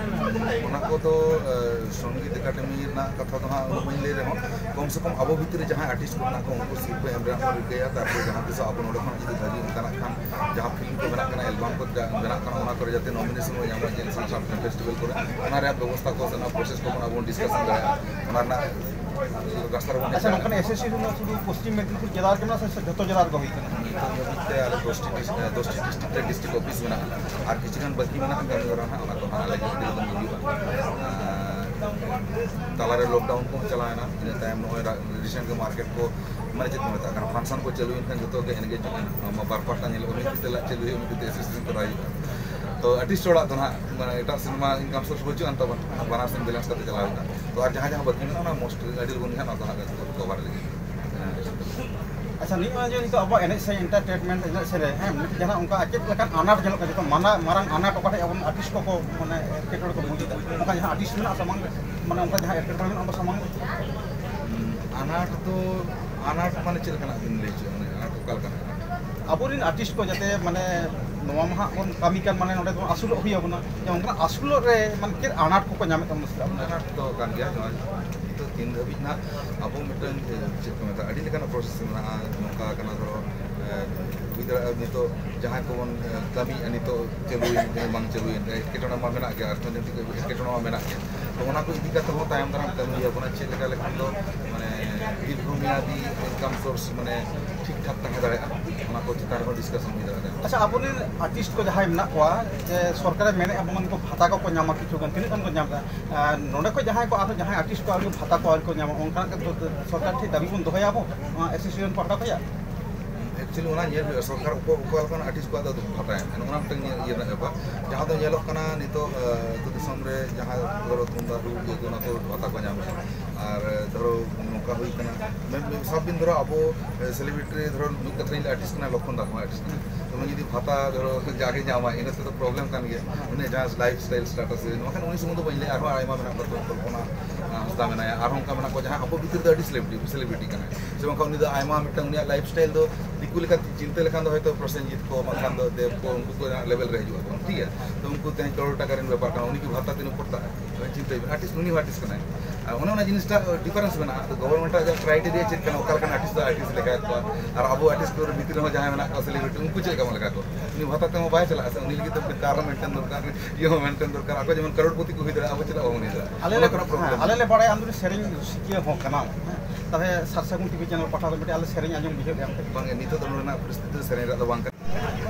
ᱚᱱᱟ ᱠᱚᱫᱚ, ᱮ, ᱥᱚᱝᱜᱤᱛ ᱮᱠᱟᱰᱮᱢᱤ ᱨᱮᱱᱟᱜ ᱠᱟᱛᱷᱟ ᱫᱚ ᱦᱟᱸᱜ ᱩᱱᱟᱹᱜ ᱵᱟᱹᱧ ᱞᱟᱹᱭ ᱨᱮᱦᱚᱸ, ᱠᱚᱢ ᱥᱮ ᱠᱚᱢ ᱟᱵᱚ ᱵᱷᱤᱛᱨᱤ ᱨᱮ ᱡᱟᱦᱟᱸᱭ ᱟᱨᱴᱤᱥᱴ ᱠᱚ ᱢᱮᱱᱟᱜ ᱠᱚᱣᱟ, ᱩᱱᱠᱩ ᱥᱤᱨᱯᱟᱹ ᱮᱢ ᱨᱮᱭᱟᱜ ᱵᱚᱱ ᱨᱤᱠᱟᱹᱭᱟ᱾ ᱛᱟᱨᱯᱚᱨᱮ ᱡᱟᱦᱟᱸ ᱛᱤᱥᱚᱜ ᱟᱵᱚ ᱱᱚᱰᱮ ᱠᱷᱚᱱ ᱡᱩᱫᱤ ᱵᱷᱟᱹᱜᱤ ᱚᱱᱠᱟᱱᱟᱜ ᱠᱷᱟᱱ, ᱡᱟᱦᱟᱸ ᱯᱷᱤᱞᱢ ᱠᱚ ᱵᱮᱱᱟᱜ ᱠᱟᱱᱟ, ᱮᱞᱵᱟᱢ ᱠᱚ ᱵᱮᱱᱟᱜ ᱠᱟᱱᱟ, ᱚᱱᱟ ᱠᱚᱨᱮ ᱡᱟᱛᱮ ᱱᱚᱢᱤᱱᱮᱥᱚᱱ ᱠᱚ ᱧᱟᱢᱟ, ᱡᱮ ᱥᱟᱱᱛᱟᱲ ᱯᱷᱤᱞᱢ ᱯᱷᱮᱥᱴᱤᱵᱷᱮᱞ ᱠᱚᱨᱮ, ᱚᱱᱟ ᱨᱮᱭᱟᱜ ᱵᱮᱵᱚᱥᱛᱷᱟ ᱠᱚ ᱥᱮ ᱚᱱᱟ ᱯᱨᱚᱥᱮᱥ ᱠᱚ ᱵᱚᱱ ᱟᱵᱚ ᱵᱚᱱ ᱰᱤᱥᱠᱟᱥᱚᱱ ᱫᱟᱲᱮᱭᱟᱜᱼᱟ, ᱚᱱᱟ ᱨᱮᱱᱟᱜ ᱨᱟᱥᱛᱟ ᱨᱮᱵᱚᱱ ᱦᱮᱡ ᱟᱪᱪᱷᱟ, ᱫᱟᱲᱮᱭᱟᱜᱼᱟ᱾ ᱱᱚᱝᱠᱟᱱ ᱮᱥᱳᱥᱤᱭᱮᱥᱚᱱ ᱫᱚ ᱥᱩᱫᱷᱩ ᱯᱚᱥᱪᱤᱢ ᱢᱮᱫᱤᱱᱤᱯᱩᱨ ᱡᱮᱞᱟ ᱨᱮᱜᱮ ᱢᱮᱱᱟᱜᱼᱟ ᱥᱮ ᱡᱷᱚᱛᱚ ᱡᱮᱞᱟ ᱨᱮᱜᱮ ᱦᱩᱭ ᱠᱟᱱᱟ? ᱱᱤᱛᱚᱜ ᱫᱷᱟᱹᱵᱤᱡ ᱛᱮ ᱟᱞᱮ ᱫᱚᱥᱴᱤ ᱰᱤᱥ-, ᱮ, ᱫᱚᱥᱴᱤ ᱰᱤᱥᱴᱨᱤᱠᱴ ᱨᱮ ᱰᱤᱥᱴᱨᱤᱠᱴ ᱚᱯᱷᱤᱥ ᱢᱮᱱᱟᱜᱼᱟ, ᱟᱨ ᱠᱤᱪᱷᱩ ᱜᱟᱱ ᱵᱟᱹᱠᱤ ᱢᱮᱱᱟᱜᱼᱟ ᱠᱟᱹᱢᱤ ᱦᱚᱨᱟ ᱱᱟᱦᱟᱜ, ᱚᱱᱟ ᱠᱚ ᱦᱟᱸᱜ ᱟᱞᱮ ᱜᱮ ᱛᱤᱱᱟᱹᱜ ᱫᱤᱱ ᱦᱩᱭᱩᱜᱼᱟ᱾ ᱟᱨ ᱛᱟᱞᱟᱨᱮ ᱞᱚᱠᱰᱟᱣᱩᱱ ᱠᱚᱦᱚᱸ ᱪᱟᱞᱟᱣᱮᱱᱟ, ᱤᱱᱟᱹ ᱛᱟᱭᱚᱢ ᱱᱚᱜᱼᱚᱭ ᱨᱟ-, ᱨᱤᱥᱮᱱᱴ ᱜᱮ ᱢᱟᱨᱠᱮᱴ ᱠᱚ, ᱢᱟᱱᱮ ᱪᱮᱫ ᱠᱚ ᱢᱮᱛᱟᱜ ᱠᱟᱱᱟ, ᱯᱷᱟᱱᱥᱚᱱ ᱠᱚ ᱪᱟᱹᱞᱩᱭᱮᱱ ᱠᱷᱟᱱ ᱡᱚᱛᱚ ᱜᱮ ᱮᱱᱜᱮᱡ ᱢᱟ ᱵᱟᱨ ᱯᱟᱦᱴᱟ ᱧᱮᱞᱚᱜᱼᱟ, ᱢᱤᱫ ᱛᱮ ᱞᱟᱡ ᱪᱟᱹᱞᱩ ᱦᱩᱭᱩᱜᱼᱟ, ᱢᱤᱫ ᱛᱮ ᱮᱥᱳᱥᱤᱭᱮᱥᱚᱱ ᱠᱚᱨᱟᱣ ᱦᱩᱭᱩᱜᱼᱟ᱾ ᱛᱚ ᱟᱨᱴᱤᱥᱴ ᱦᱚᱲᱟᱜ ᱫᱚ ᱱᱟᱦᱟᱜ ᱢᱟᱱᱮ ᱮᱴᱟᱜ ᱥᱮᱱ ᱢᱟ ᱤᱱᱠᱟᱢ ᱥᱳᱨᱥ ᱵᱟᱹᱪᱩᱜ ᱟᱱ ᱛᱟᱵᱚᱱ, ᱵᱟᱱᱟᱨ ᱥᱮᱱ ᱵᱮᱞᱮᱱᱥ ᱠᱟᱛᱮ ᱪᱟᱞᱟᱣ ᱦᱩᱭᱩᱜᱼᱟ᱾ ᱛᱚ ᱟᱨ ᱡᱟᱦᱟᱸ ᱡᱟᱦᱟᱸ ᱵᱟᱹᱠᱤ ᱢᱮᱱᱟᱜᱼᱟ, ᱚᱱᱟ ᱢᱳᱥᱴ ᱟᱹᱰᱤ ᱞᱚᱜᱚᱱ ᱜᱮ ᱦᱟᱸᱜ ᱱᱚᱣᱟ ᱫᱚ ᱦᱟᱸᱜ ᱠᱚᱵᱷᱟᱨ ᱞᱟᱹᱜᱤᱫ᱾ ᱟᱪᱪᱷᱟ, ᱱᱤᱭᱟᱹ ᱡᱮ ᱱᱤᱛᱚᱜ ᱟᱵᱚᱣᱟᱜ ᱮᱱᱮᱡ ᱥᱮᱨᱮᱧ, ᱮᱱᱴᱟᱨᱴᱮᱱᱢᱮᱱᱴ, ᱮᱱᱮᱡ ᱥᱮᱨᱮᱧ, ᱦᱮᱸ, ᱡᱟᱦᱟᱸ ᱚᱱᱠᱟ ᱪᱮᱫ ᱞᱮᱠᱟᱱ ᱟᱱᱟᱴ ᱧᱮᱞᱚᱜ ᱠᱟᱱᱟ, ᱡᱚᱛᱚ ᱢᱟᱱᱟ-, ᱢᱟᱨᱟᱝ ᱟᱱᱟᱴ ᱚᱠᱟ ᱴᱷᱮᱡ ᱟᱵᱚ ᱟᱨᱴᱤᱥᱴ ᱠᱚᱠᱚ ᱢᱟᱱᱮ ᱮᱴᱠᱮᱴᱚᱬᱮ ᱠᱚ ᱵᱩᱡᱽ ᱮᱫᱟ, ᱚᱱᱠᱟ ᱡᱟᱦᱟᱸ ᱟᱨᱴᱤᱥᱴ ᱢᱮᱱᱟᱜᱼᱟ ᱥᱟᱢᱟᱝ ᱨᱮ, ᱢᱟᱱᱮ ᱚᱱᱠᱟ ᱡᱟᱦᱟᱸ ᱮᱴᱠᱮᱴᱚᱬᱮ ᱢᱮᱱᱟᱜᱼᱟ ᱚᱱᱟ ᱥᱟᱢᱟᱝ ᱨᱮ? ᱟᱱᱟᱴ ᱫᱚ ᱟᱱᱟᱴ ᱢᱟᱱᱮ ᱪᱮᱫ ᱞᱮᱠᱟᱱᱟᱜ ᱵᱤᱱ ᱞᱟᱹᱭ ᱦᱚᱪᱚᱭᱟ? ᱢᱟᱱᱮ ᱟᱱᱟᱴ ᱚᱠᱟ ᱞᱮᱠᱟᱱᱟᱜ ᱟᱱᱟᱴ? ᱟᱵᱚᱨᱮᱱ ᱟᱨᱴᱤᱥᱴ ᱠᱚ ᱡᱟᱛᱮ, ᱢᱟᱱᱮ, ᱱᱚᱣᱟ ᱢᱟ ᱦᱟᱸᱜ ᱵᱚᱱ ᱠᱟᱹᱢᱤ ᱠᱟᱱ, ᱢᱟᱱᱮ ᱱᱚᱸᱰᱮ ᱵᱚᱱ ᱟᱹᱥᱩᱞᱚᱜ ᱦᱩᱭ ᱟᱵᱚᱱᱟ, ᱡᱮ ᱚᱱᱠᱟᱱᱟᱜ ᱟᱹᱥᱩᱞᱚᱜ ᱨᱮ, ᱢᱟᱱᱮ, ᱪᱮᱫ ᱟᱱᱟᱴ ᱠᱚᱠᱚ ᱧᱟᱢᱮᱫ ᱛᱟᱵᱚᱱᱟ ᱥᱮ ᱟᱵᱚ? ᱟᱱᱟᱴ ᱫᱚ ᱠᱟᱱ ᱜᱮᱭᱟ᱾ ᱱᱚᱣᱟ ᱱᱤᱛᱚᱜ ᱫᱤᱱ ᱫᱷᱟᱹᱵᱤᱡ ᱱᱟᱜ ᱟᱵᱚ ᱢᱤᱫᱴᱟᱝ, ᱮ, ᱪᱮᱫ ᱠᱚ ᱢᱮᱛᱟᱜᱼᱟ, ᱟᱹᱰᱤ ᱞᱮᱠᱟᱱᱟᱜ ᱯᱨᱚᱥᱮᱥ ᱢᱮᱱᱟᱜᱼᱟ᱾ ᱱᱚᱝᱠᱟ ᱠᱟᱱᱟ, ᱫᱷᱚᱨᱚ, ᱮ, ᱦᱩᱭ ᱫᱟᱲᱮᱭᱟᱜᱼᱟ ᱱᱤᱛᱚᱜ ᱡᱟᱦᱟᱸᱭ ᱠᱚᱵᱚᱱ, ᱮ, ᱠᱟᱹᱢᱤᱭᱮᱫᱼᱟ, ᱱᱤᱛᱚᱜ ᱪᱟᱹᱞᱩᱭᱮᱱ ᱠᱤᱱᱟ ᱵᱟᱝ ᱪᱟᱹᱞᱩᱭᱮᱱ, ᱮᱴᱠᱮᱴᱚᱬᱮ ᱢᱟ ᱢᱮᱱᱟᱜ ᱜᱮᱭᱟ, ᱚᱨᱛᱷᱚᱱᱳᱭᱛᱤᱠ ᱮᱴᱠᱮᱴᱚᱬᱮ ᱢᱟ ᱢᱮᱱᱟᱜ ᱜᱮᱭᱟ᱾ ᱛᱚ ᱚᱱᱟ ᱠᱚ ᱤᱫᱤ ᱠᱟᱛᱮ ᱦᱚᱸ ᱛᱟᱭᱚᱢ ᱫᱟᱨᱟᱢ ᱠᱟᱹᱢᱤ ᱦᱩᱭ ᱟᱵᱚᱱᱟ, ᱪᱮᱫ ᱞᱮᱠᱟ ᱞᱮᱠᱷᱟᱱ ᱫᱚ, ᱢᱟᱱᱮ, ᱫᱤᱨᱜᱷᱚ ᱢᱮᱭᱟᱫᱤ ᱤᱱᱠᱟᱢ ᱥᱳᱨᱥ, ᱢᱟᱱᱮ, ᱴᱷᱤᱠ ᱴᱷᱟᱠ ᱛᱟᱦᱮᱸ ᱫᱟᱲᱮᱭᱟᱜᱼᱟ, ᱚᱱᱟ ᱠᱚ ᱪᱮᱛᱟᱱ ᱨᱮᱦᱚᱸ ᱰᱤᱥᱠᱟᱥᱚᱱ ᱦᱩᱭ ᱫᱟᱲᱮᱭᱟᱜᱼᱟ᱾ ᱟᱪᱪᱷᱟ, ᱟᱵᱚᱨᱮᱱ ᱟᱨᱴᱤᱥᱴ ᱠᱚ ᱡᱟᱦᱟᱸᱭ ᱢᱮᱱᱟᱜ ᱠᱚᱣᱟ, ᱡᱮ ᱥᱚᱨᱠᱟᱨᱮ ᱢᱮᱱᱮᱫᱼᱟ ᱵᱚᱱ ᱠᱚ ᱵᱷᱟᱛᱟ ᱠᱚᱠᱚ ᱧᱟᱢᱟ, ᱠᱤᱪᱷᱩ ᱜᱟᱱ, ᱛᱤᱱᱟᱹᱜ ᱜᱟᱱ ᱠᱚ ᱧᱟᱢ ᱮᱫᱟ? ᱟᱨ ᱱᱚᱸᱰᱮ ᱠᱷᱚᱱ ᱡᱟᱦᱟᱸᱭ ᱠᱚ, ᱟᱨᱦᱚᱸ ᱡᱟᱦᱟᱸᱭ ᱟᱨᱴᱤᱥᱴ ᱠᱚ ᱟᱨᱦᱚᱸ ᱵᱷᱟᱛᱟ ᱠᱚ ᱟᱹᱣᱨᱤ ᱠᱚ ᱧᱟᱢᱟ, ᱚᱱᱠᱟᱱᱟᱜ ᱜᱮ ᱥᱚᱨᱠᱟᱨ ᱴᱷᱮᱱ ᱫᱟᱹᱵᱤ ᱵᱚᱱ ᱫᱚᱦᱚᱭᱟ ᱟᱵᱚ ᱱᱚᱣᱟ ᱮᱥᱳᱥᱤᱭᱮᱥᱚᱱ ᱯᱟᱦᱴᱟ ᱠᱷᱚᱱᱟᱜ? ᱮᱠᱪᱩᱭᱮᱞᱤ ᱚᱱᱟ ᱧᱮᱞ ᱦᱩᱭᱩᱜᱼᱟ, ᱥᱚᱨᱠᱟᱨ ᱚᱠᱚ-, ᱚᱠᱟ ᱞᱮᱠᱟᱱ ᱟᱨᱴᱤᱥᱴ ᱠᱚᱣᱟᱜ ᱫᱚ ᱵᱷᱟᱛᱟ ᱮᱢ, ᱚᱱᱟ ᱢᱤᱫᱴᱟᱝ ᱧᱮᱞ, ᱤᱭᱟᱹ ᱨᱮᱱᱟᱜ ᱵᱮᱯᱟᱨ᱾ ᱡᱟᱦᱟᱸ ᱫᱚ ᱧᱮᱞᱚᱜ ᱠᱟᱱᱟ ᱱᱤᱛᱚᱜ, ᱟᱹᱛᱩ ᱫᱤᱥᱚᱢ ᱨᱮ ᱡᱟᱦᱟᱸ ᱫᱷᱚᱨᱚ ᱛᱩᱢᱫᱟᱜ ᱨᱩ ᱤᱭᱟᱹ ᱠᱚ, ᱚᱱᱟ ᱠᱚ ᱵᱷᱟᱛᱟ ᱠᱚ ᱧᱟᱢᱮᱫᱼᱟ᱾ ᱟᱨ ᱫᱷᱚᱨᱚ ᱱᱚᱝᱠᱟ ᱦᱩᱭ ᱠᱟᱱᱟ, ᱢᱮ-, ᱢᱮ-, ᱥᱟᱵ ᱵᱤᱱ ᱫᱷᱚᱨᱚ ᱟᱵᱚ, ᱮ, ᱥᱮᱞᱤᱵᱨᱤᱴᱤ ᱨᱮ ᱫᱷᱚᱨᱚ ᱢᱤᱫ ᱠᱟᱛᱷᱟ ᱞᱤᱧ ᱞᱟᱹᱭᱟ, ᱟᱨᱴᱤᱥᱴ ᱠᱟᱱᱟᱭ ᱞᱚᱠᱠᱷᱚᱱ ᱫᱟ ᱦᱚᱸ ᱟᱨᱴᱤᱥᱴ ᱠᱟᱱᱟᱭ᱾ ᱩᱱᱤ ᱡᱩᱫᱤ ᱵᱷᱟᱛᱟ ᱫᱷᱚᱨᱚ ᱡᱟᱜᱮ ᱧᱟᱢᱟᱭ, ᱤᱱᱟᱹ ᱛᱮᱫᱚ ᱯᱨᱚᱵᱞᱮᱢ ᱠᱟᱱ ᱜᱮᱭᱟ᱾ ᱩᱱᱤ ᱡᱟᱦᱟᱸ ᱞᱟᱭᱤᱯᱷ ᱥᱴᱟᱭᱤᱞ ᱥᱴᱟᱴᱟᱥ ᱨᱮ, ᱱᱚᱣᱟ ᱠᱷᱟᱱ ᱩᱱᱤ ᱥᱩᱢᱩᱝ ᱫᱚ ᱵᱟᱹᱧ ᱞᱟᱹᱭᱟ, ᱟᱨᱦᱚᱸ ᱟᱭᱢᱟ ᱢᱮᱱᱟᱜ ᱠᱚᱣᱟ, ᱠᱚᱞᱯᱚᱱᱟ, ᱟ, ᱦᱟᱸᱥᱫᱟ ᱢᱮᱱᱟᱭᱟ, ᱟᱨᱦᱚᱸ ᱚᱱᱠᱟ ᱢᱮᱱᱟᱜ ᱠᱚᱣᱟ ᱡᱟᱦᱟᱸᱭ ᱟᱵᱚ ᱵᱷᱤᱛᱤᱨ ᱫᱚ ᱟᱹᱰᱤ ᱥᱮᱞᱤᱵᱨᱤᱴᱤ, ᱥᱮᱞᱤᱵᱨᱤᱴᱤ ᱠᱟᱱᱟᱭ᱾ ᱥᱮ ᱵᱟᱝᱠᱷᱟᱱ ᱩᱱᱤ ᱫᱚ ᱟᱭᱢᱟ ᱢᱤᱫᱴᱟᱝ ᱩᱱᱤᱭᱟᱜ ᱞᱟᱭᱤᱯᱷ ᱥᱴᱟᱭᱤᱞ ᱫᱚ ᱫᱤᱠᱩ ᱞᱮᱠᱟ ᱪᱤᱱᱛᱟᱹ ᱞᱮᱠᱷᱟᱱ ᱫᱚ ᱦᱚᱭᱛᱳ ᱯᱨᱚᱥᱮᱱᱡᱤᱛ ᱠᱚ, ᱵᱟᱝᱠᱷᱟᱱ ᱫᱚ ᱫᱮᱵ ᱠᱚ, ᱩᱱᱠᱩ ᱠᱚ ᱞᱮᱵᱮᱞ ᱨᱮ ᱦᱤᱡᱩᱜ ᱟᱠᱚ, ᱴᱷᱤᱠ ᱜᱮᱭᱟ? ᱛᱚ ᱩᱱᱠᱩ ᱛᱮᱦᱮᱧ ᱠᱨᱳᱲ ᱴᱟᱠᱟ ᱨᱮᱱ ᱵᱮᱯᱟᱨ ᱠᱟᱱᱟ, ᱩᱱᱤ ᱠᱤ ᱵᱷᱟᱛᱟ ᱛᱤᱱᱟᱹᱜ ᱯᱚᱲᱛᱟᱜᱼᱟ? ᱪᱤᱱᱛᱟᱹᱭ ᱵᱤᱱ, ᱟᱨᱴᱤᱥᱴ, ᱩᱱᱤ ᱦᱚᱸ ᱟᱨᱴᱤᱥᱴ ᱠᱟᱱᱟᱭ᱾ ᱟᱨ ᱚᱱᱮ ᱚᱱᱟ ᱡᱤᱱᱤᱥᱴᱟ ᱰᱤᱯᱷᱟᱨᱮᱱᱥ ᱢᱮᱱᱟᱜᱼᱟ᱾ ᱟᱫᱚ ᱜᱚᱵᱷᱚᱨᱱᱢᱮᱱᱴ ᱟᱜ ᱡᱟᱦᱟᱸ ᱠᱨᱟᱭᱴᱮᱨᱤᱭᱟ ᱪᱮᱫ ᱠᱟᱱᱟ, ᱚᱠᱟ ᱞᱮᱠᱟᱱ ᱟᱨᱴᱤᱥᱴ ᱫᱚ ᱟᱨᱴᱤᱥᱴ ᱞᱮᱠᱟᱭᱮᱫ ᱠᱚᱣᱟ, ᱟᱨ ᱟᱵᱚ ᱟᱨᱴᱤᱥᱴ ᱠᱚ ᱵᱷᱤᱛᱤᱨ ᱨᱮᱦᱚᱸ ᱡᱟᱦᱟᱸᱭ ᱢᱮᱱᱟᱜ ᱠᱚᱣᱟ ᱥᱮᱞᱤᱵᱨᱤᱴᱤ, ᱩᱱᱠᱩ ᱪᱮᱫ ᱞᱮᱠᱟ ᱵᱚᱱ ᱞᱮᱠᱟ ᱠᱚᱣᱟ? ᱩᱱᱤ ᱵᱷᱟᱛᱟ ᱛᱮᱦᱚᱸ ᱵᱟᱭ ᱪᱟᱞᱟᱜᱼᱟ ᱥᱮ, ᱩᱱᱤ ᱞᱟᱹᱜᱤᱫ ᱛᱮ ᱢᱤᱫᱴᱮᱱ ᱠᱟᱨ ᱦᱚᱸ ᱢᱮᱱᱴᱮᱱ ᱫᱚᱨᱠᱟᱨ, ᱤᱭᱟᱹ ᱦᱚᱸ ᱢᱮᱱᱴᱮᱱ ᱫᱚᱨᱠᱟᱨ, ᱟᱠᱚ ᱡᱮᱢᱚᱱ ᱠᱟᱨᱳᱲᱯᱚᱛᱤ ᱠᱚ ᱦᱩᱭ ᱫᱟᱲᱮᱭᱟᱜᱼᱟ, ᱟᱵᱚ ᱪᱮᱫᱟᱜ ᱵᱟᱵᱚᱱ ᱦᱩᱭ ᱫᱟᱲᱮᱭᱟᱜᱼᱟ? ᱟᱞᱮ ᱚᱱᱟ ᱞᱮ, ᱠᱟᱱᱟ ᱦᱮᱸ, ᱯᱨᱚᱵᱞᱮᱢ᱾ ᱟᱞᱮ ᱞᱮ ᱵᱟᱲᱟᱭᱟ ᱟᱢ ᱫᱚ ᱥᱮᱨᱮᱧ ᱨᱩᱥᱤᱠᱤᱭᱟᱹ ᱦᱚᱸ ᱠᱟᱱᱟᱢ, ᱦᱮᱸ? ᱛᱟᱦᱞᱮ ᱥᱟᱨ ᱥᱟᱹᱜᱩᱱ ᱴᱤᱵᱷᱤ ᱪᱮᱱᱮᱞ ᱯᱟᱦᱴᱟ ᱫᱚ ᱢᱤᱫᱴᱮᱱ ᱟᱞᱮ ᱥᱮᱨᱮᱧ ᱟᱸᱡᱚᱢ ᱵᱩᱡᱷᱟᱹᱣ ᱞᱮᱭᱟ ᱟᱢ ᱴᱷᱮᱱ᱾ ᱵᱟᱝ, ᱱᱤᱛᱚᱜ ᱫᱚ ᱱᱚᱰᱮᱱᱟᱜ ᱯᱚᱨᱤᱥᱛᱷᱤᱛᱤ ᱫᱚ ᱥᱮᱨᱮᱧ ᱨᱮᱭᱟᱜ ᱫᱚ ᱵᱟᱝ ᱠᱟᱱᱟ᱾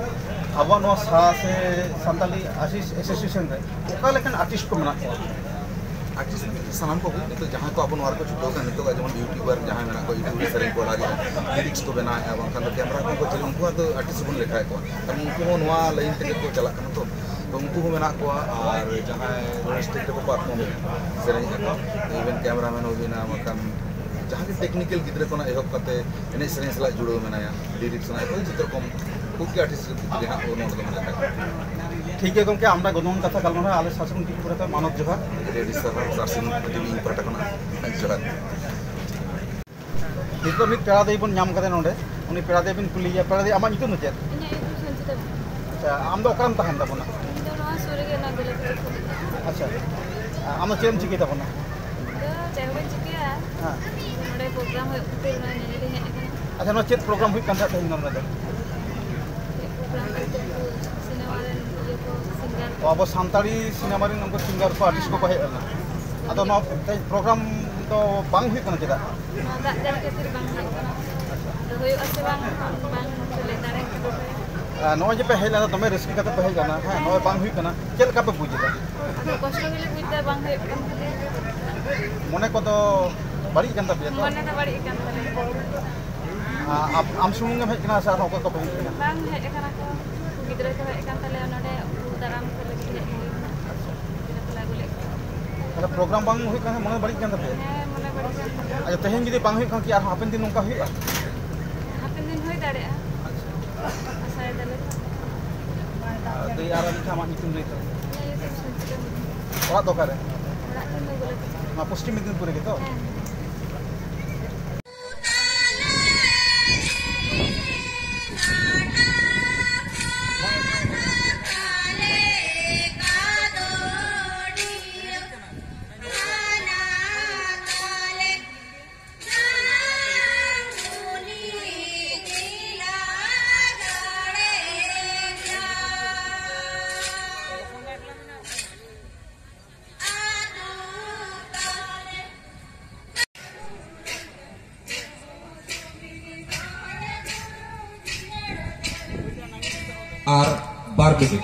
ᱟᱵᱚᱣᱟᱜ ᱱᱚᱣᱟ ᱥᱟ-, ᱥᱮ ᱥᱟᱱᱛᱟᱞᱤ ᱟᱨᱴᱤᱥᱴ ᱮᱥᱳᱥᱤᱭᱮᱥᱚᱱ ᱨᱮ ᱚᱠᱟ ᱞᱮᱠᱟᱱ ᱟᱨᱴᱤᱥᱴ ᱠᱚ ᱢᱮᱱᱟᱜ ᱠᱚᱣᱟ? ᱟᱨᱴᱤᱥᱴ ᱥᱟᱱᱟᱢ ᱠᱚᱜᱮ, ᱱᱤᱛᱚᱜ ᱡᱟᱦᱟᱸᱭ ᱠᱚ ᱟᱵᱚ ᱱᱚᱣᱟ ᱨᱮᱠᱚ ᱪᱷᱩᱴᱟᱹᱣ ᱠᱟᱱᱟ, ᱱᱤᱛᱚᱜ ᱡᱮᱢᱚᱱ ᱤᱭᱩᱴᱩᱵᱟᱨ ᱡᱟᱦᱟᱸᱭ ᱢᱮᱱᱟᱜ ᱠᱚᱣᱟ, ᱤᱭᱩᱴᱩᱵᱽ ᱨᱮ ᱥᱮᱨᱮᱧ ᱠᱚ ᱟᱲᱟᱜᱮᱜᱼᱟ, ᱞᱤᱨᱤᱠᱥ ᱠᱚ ᱵᱮᱱᱟᱣᱮᱜᱼᱟ, ᱵᱟᱝᱠᱷᱟᱱ ᱫᱚ ᱠᱮᱢᱮᱨᱟ ᱠᱚᱦᱚᱸ ᱠᱚ ᱪᱟᱹᱞᱩ, ᱩᱱᱠᱩᱣᱟᱜ ᱫᱚ ᱟᱨᱴᱤᱥᱴ ᱵᱚᱱ ᱞᱮᱠᱷᱟᱭᱮᱫ ᱠᱚᱣᱟ᱾ ᱠᱟᱨᱚᱱ ᱩᱱᱠᱩ ᱦᱚᱸ ᱱᱚᱣᱟ ᱞᱟᱭᱤᱱ ᱛᱮᱜᱮ ᱠᱚ ᱪᱟᱞᱟᱜ ᱠᱟᱱᱟ ᱛᱚ᱾ ᱛᱚ ᱩᱱᱠᱩ ᱦᱚᱸ ᱢᱮᱱᱟᱜ ᱠᱚᱣᱟ, ᱟᱨ ᱡᱟᱦᱟᱸᱭ ᱱᱚᱣᱟ ᱥᱴᱮᱡᱽ ᱨᱮᱠᱚ ᱯᱟᱨᱯᱷᱚᱨᱢ ᱮᱫᱟ, ᱥᱮᱨᱮᱧ ᱮᱫᱟ ᱠᱚ, ᱤᱵᱷᱮᱱ ᱠᱮᱢᱮᱨᱟᱢᱮᱱ ᱦᱩᱭᱱᱟ, ᱵᱟᱝᱠᱷᱟᱱ ᱡᱟᱦᱟᱸ ᱜᱮ ᱴᱮᱠᱱᱤᱠᱮᱞ ᱜᱤᱫᱽᱨᱟᱹ ᱠᱷᱚᱱᱟᱜ ᱮᱦᱚᱵ ᱠᱟᱛᱮ ᱮᱱᱮᱡ ᱥᱮᱨᱮᱧ ᱥᱟᱞᱟᱜ ᱡᱩᱲᱟᱹᱣ ᱢᱮᱱᱟᱭᱟ, ᱞᱤᱨᱤᱠᱥ ᱥᱟᱞᱟᱜ ᱮᱦᱚᱵ ᱠᱟᱛᱮ ᱡᱚᱛᱚ ᱨᱚᱠᱚᱢ ᱠᱚᱜᱮ ᱟᱨᱴᱤᱥᱴ ᱜᱮ ᱦᱟᱸᱜ ᱟᱵᱚ ᱱᱚᱰᱮ ᱫᱚ ᱢᱮᱱᱟᱜ ᱟᱠᱟᱫ ᱠᱚᱣᱟ᱾ ᱴᱷᱤᱠ ᱜᱮᱭᱟ ᱜᱚᱢᱠᱮ, ᱟᱢᱫᱟ ᱜᱚᱱᱚᱝ ᱠᱟᱛᱷᱟ ᱜᱟᱞᱢᱟᱨᱟᱣ ᱟᱞᱮ ᱥᱟᱨ ᱥᱟᱹᱜᱩᱱ ᱴᱤᱵᱷᱤ ᱯᱟᱦᱴᱟ ᱛᱮ ᱢᱟᱱᱚᱛ ᱡᱚᱦᱟᱨ᱾ ᱟᱹᱰᱤ ᱟᱹᱰᱤ ᱥᱟᱨᱦᱟᱣ ᱥᱟᱨ ᱥᱟᱹᱜᱩᱱ ᱴᱤᱵᱷᱤ ᱯᱟᱦᱴᱟ ᱠᱷᱚᱱᱟᱜ ᱡᱚᱦᱟᱨ᱾ ᱱᱤᱛᱚᱜ ᱢᱤᱫ ᱯᱮᱲᱟ ᱫᱟᱹᱭ ᱵᱚᱱ ᱧᱟᱢ ᱠᱟᱫᱮ ᱱᱚᱰᱮ, ᱩᱱᱤ ᱯᱮᱲᱟ ᱫᱟᱹᱭ ᱵᱤᱱ ᱠᱩᱞᱤᱭᱮᱭᱟ᱾ ᱯᱮᱲᱟ ᱫᱟᱹᱭ, ᱟᱢᱟᱜ ᱧᱩᱛᱩᱢ ᱫᱚ ᱪᱮᱫ? ᱤᱧᱟᱹᱜ ᱧᱩᱛᱩᱢ ᱥᱚᱧᱪᱤᱛᱟ ᱵᱮᱥᱨᱟ᱾ ᱟᱪᱪᱷᱟ, ᱟᱢ ᱫᱚ ᱚᱠᱟᱨᱮᱢ ᱛᱟᱦᱮᱱ ᱛᱟᱵᱚᱱᱟ? ᱤᱧ ᱫᱚ ᱱᱚᱣᱟ ᱥᱩᱨ ᱨᱮᱜᱮ, ᱚᱱᱟ ᱜᱳᱞᱟᱯᱤ ᱟᱹᱛᱩ ᱠᱷᱚᱱ᱾ ᱟᱪᱪᱷᱟ, ᱟᱢ ᱫᱚ ᱪᱮᱫ ᱮᱢ ᱪᱤᱠᱟᱹᱭ ᱛᱟᱵᱚᱱᱟ? ᱤᱧ ᱫᱚ ᱪᱮᱫ ᱦᱚᱸ ᱵᱟᱹᱧ ᱪᱤᱠᱟᱹᱭᱟ, ᱦᱮᱸ᱾ ᱱᱚᱰᱮ ᱯᱨᱳᱜᱨᱟᱢ ᱦᱩᱭᱩᱜ ᱠᱷᱟᱹᱛᱤᱨ ᱚᱱᱟ ᱧᱮᱧᱮᱞᱤᱧ ᱦᱮᱡ ᱟᱠᱟᱱᱟ᱾ ᱟᱪᱪᱷᱟ, ᱱᱚᱣᱟ ᱪᱮᱫ ᱯᱨᱳᱜᱨᱟᱢ ᱦᱩᱭᱩᱜ ᱠᱟᱱ ᱛᱟᱦᱮᱸᱫ ᱛᱮᱦᱮᱧ ᱱᱚᱰᱮ ᱫᱚ? ᱪᱮᱫ ᱯᱨᱳᱜᱨᱟᱢ ᱵᱚᱞᱛᱮ ᱩᱱᱠᱩ ᱥᱤᱱᱮᱢᱟ ᱨᱮᱱ ᱤᱭᱟᱹ ᱠᱚ, ᱥᱤᱝᱜᱟᱨ ᱠᱚ᱾ ᱟᱵᱚ ᱥᱟᱱᱛᱟᱲᱤ ᱥᱤᱱᱮᱢᱟ ᱨᱮᱱ ᱩᱱᱠᱩ ᱥᱤᱝᱜᱟᱨ ᱠᱚ, ᱟᱨᱴᱤᱥᱴ ᱠᱚᱠᱚ ᱦᱮᱡ ᱞᱮᱱᱟ᱾ ᱟᱫᱚ ᱱᱚᱣᱟ ᱛᱮᱦᱮᱧ ᱯᱨᱳᱜᱨᱟᱢ ᱫᱚ ᱵᱟᱝ ᱦᱩᱭᱩᱜ ᱠᱟᱱᱟ ᱪᱮᱫᱟᱜ? ᱱᱚᱣᱟ ᱫᱟᱜ ᱡᱟᱹᱲᱤ ᱠᱷᱟᱹᱛᱤᱨ ᱵᱟᱝ ᱦᱩᱭᱩᱜ ᱠᱟᱱᱟ᱾ ᱟᱫᱚ ᱦᱩᱭᱩᱜᱼᱟ ᱥᱮ ᱵᱟᱝ, ᱵᱟᱝ ᱞᱟᱹᱭ ᱫᱟᱲᱮᱭᱟᱜ ᱠᱟᱱᱟ᱾ ᱟᱨ ᱱᱚᱜᱼᱚᱭ ᱡᱮ ᱯᱮ ᱦᱮᱡ ᱞᱮᱱᱟ, ᱫᱚᱢᱮ ᱨᱟᱹᱥᱠᱟᱹ ᱠᱟᱛᱮ ᱯᱮ ᱦᱮᱡ ᱞᱮᱱᱟ, ᱦᱮᱸ, ᱱᱚᱜᱼᱚᱭ ᱵᱟᱝ ᱦᱩᱭᱩᱜ ᱠᱟᱱᱟ, ᱪᱮᱫ ᱞᱮᱠᱟ ᱯᱮ ᱵᱩᱡ ᱮᱫᱟ? ᱟᱫᱚ ᱠᱚᱥᱴᱚ ᱜᱮᱞᱮ ᱵᱩᱡ ᱮᱫᱟ, ᱵᱟᱝ ᱦᱩᱭᱩᱜ ᱠᱟᱱ ᱠᱷᱟᱹᱛᱤᱨ᱾ ᱢᱚᱱᱮ ᱠᱚᱫᱚ ᱵᱟᱹᱲᱤᱡ ᱠᱟᱱ ᱛᱟᱯᱮᱭᱟ ᱛᱚ? ᱢᱚᱱᱮ ᱫᱚ ᱵᱟᱹᱲᱤᱡ ᱠᱟᱱ ᱛᱟᱞᱮᱭᱟ᱾ ᱟ-, ᱟᱯ-, ᱟᱢ ᱥᱩᱢᱩᱝ ᱜᱮᱢ ᱦᱮᱡ ᱠᱟᱱᱟ ᱥᱮ ᱟᱨᱦᱚᱸ ᱚᱠᱚᱭ ᱠᱚᱯᱮ ᱦᱮᱡ ᱠᱟᱱᱟ? ᱵᱟᱝ, ᱦᱮᱡ ᱟᱠᱟᱱᱟ ᱠᱚ, ᱜᱤᱫᱽᱨᱟᱹ ᱠᱚ ᱦᱮᱡ ᱟᱠᱟᱱ ᱛᱟᱞᱮᱭᱟ ᱱᱚᱰᱮ, ᱩᱱᱠᱩ ᱫᱟᱨᱟᱢ ᱠᱚ ᱞᱟᱹᱜᱤᱫ ᱦᱮᱡ ᱦᱩᱭ ᱠᱟᱱᱟ᱾ ᱜᱤᱫᱽᱨᱟᱹ ᱠᱚᱞᱮ ᱟᱹᱜᱩ ᱞᱮᱫ ᱠᱚᱣᱟ᱾ ᱛᱟᱦᱞᱮ ᱯᱨᱳᱜᱨᱟᱢ ᱵᱟᱝ ᱦᱩᱭᱩᱜ ᱠᱟᱱ ᱠᱷᱟᱱ ᱢᱚᱱᱮ ᱵᱟᱹᱲᱤᱡ ᱠᱟᱱ ᱛᱟᱯᱮᱭᱟ? ᱦᱮᱸ, ᱢᱚᱱᱮ ᱵᱟᱹᱲᱤᱡ ᱠᱟᱱ ᱛᱟᱞᱮᱭᱟ᱾ ᱟᱪᱪᱷᱟ, ᱛᱮᱦᱮᱧ ᱡᱩᱫᱤ ᱵᱟᱝ ᱦᱩᱭᱩᱜ ᱠᱷᱟᱱ ᱠᱤ ᱟᱨᱦᱚᱸ ᱦᱟᱯᱮᱱ ᱫᱤᱱ ᱱᱚᱝᱠᱟ ᱦᱩᱭᱩᱜᱼᱟ? ᱦᱟᱯᱮᱱ ᱫᱤᱱ ᱦᱩᱭ ᱫᱟᱲᱮᱭᱟᱜᱼᱟ᱾ ᱟᱪᱪᱷᱟ᱾ ᱟᱥᱟᱭ ᱫᱟᱞᱮ᱾ ᱫᱟᱹᱭ, ᱟᱨ ᱢᱤᱫ ᱫᱷᱟᱣ ᱟᱢᱟᱜ ᱧᱩᱛᱩᱢ ᱞᱟᱹᱭ ᱛᱟᱢ᱾ ᱤᱧᱟᱹᱜ ᱧᱩᱛᱩᱢ ᱥᱩᱪᱤᱛᱟ ᱢᱩᱨᱢᱩ᱾ ᱚᱲᱟᱜ ᱫᱚ ᱚᱠᱟᱨᱮ? ᱚᱲᱟᱜ ᱫᱚ ᱱᱚᱣᱟ ᱜᱳᱞᱟᱯᱤ᱾ ᱱᱚᱣᱟ ᱯᱚᱥᱪᱤᱢ ᱢᱮᱫᱤᱱᱯᱩᱨ ᱨᱮᱜᱮ ᱛᱚ? ᱦᱮᱸ᱾ ᱟᱨ ᱵᱟᱨ ᱢᱤᱱᱤᱴ᱾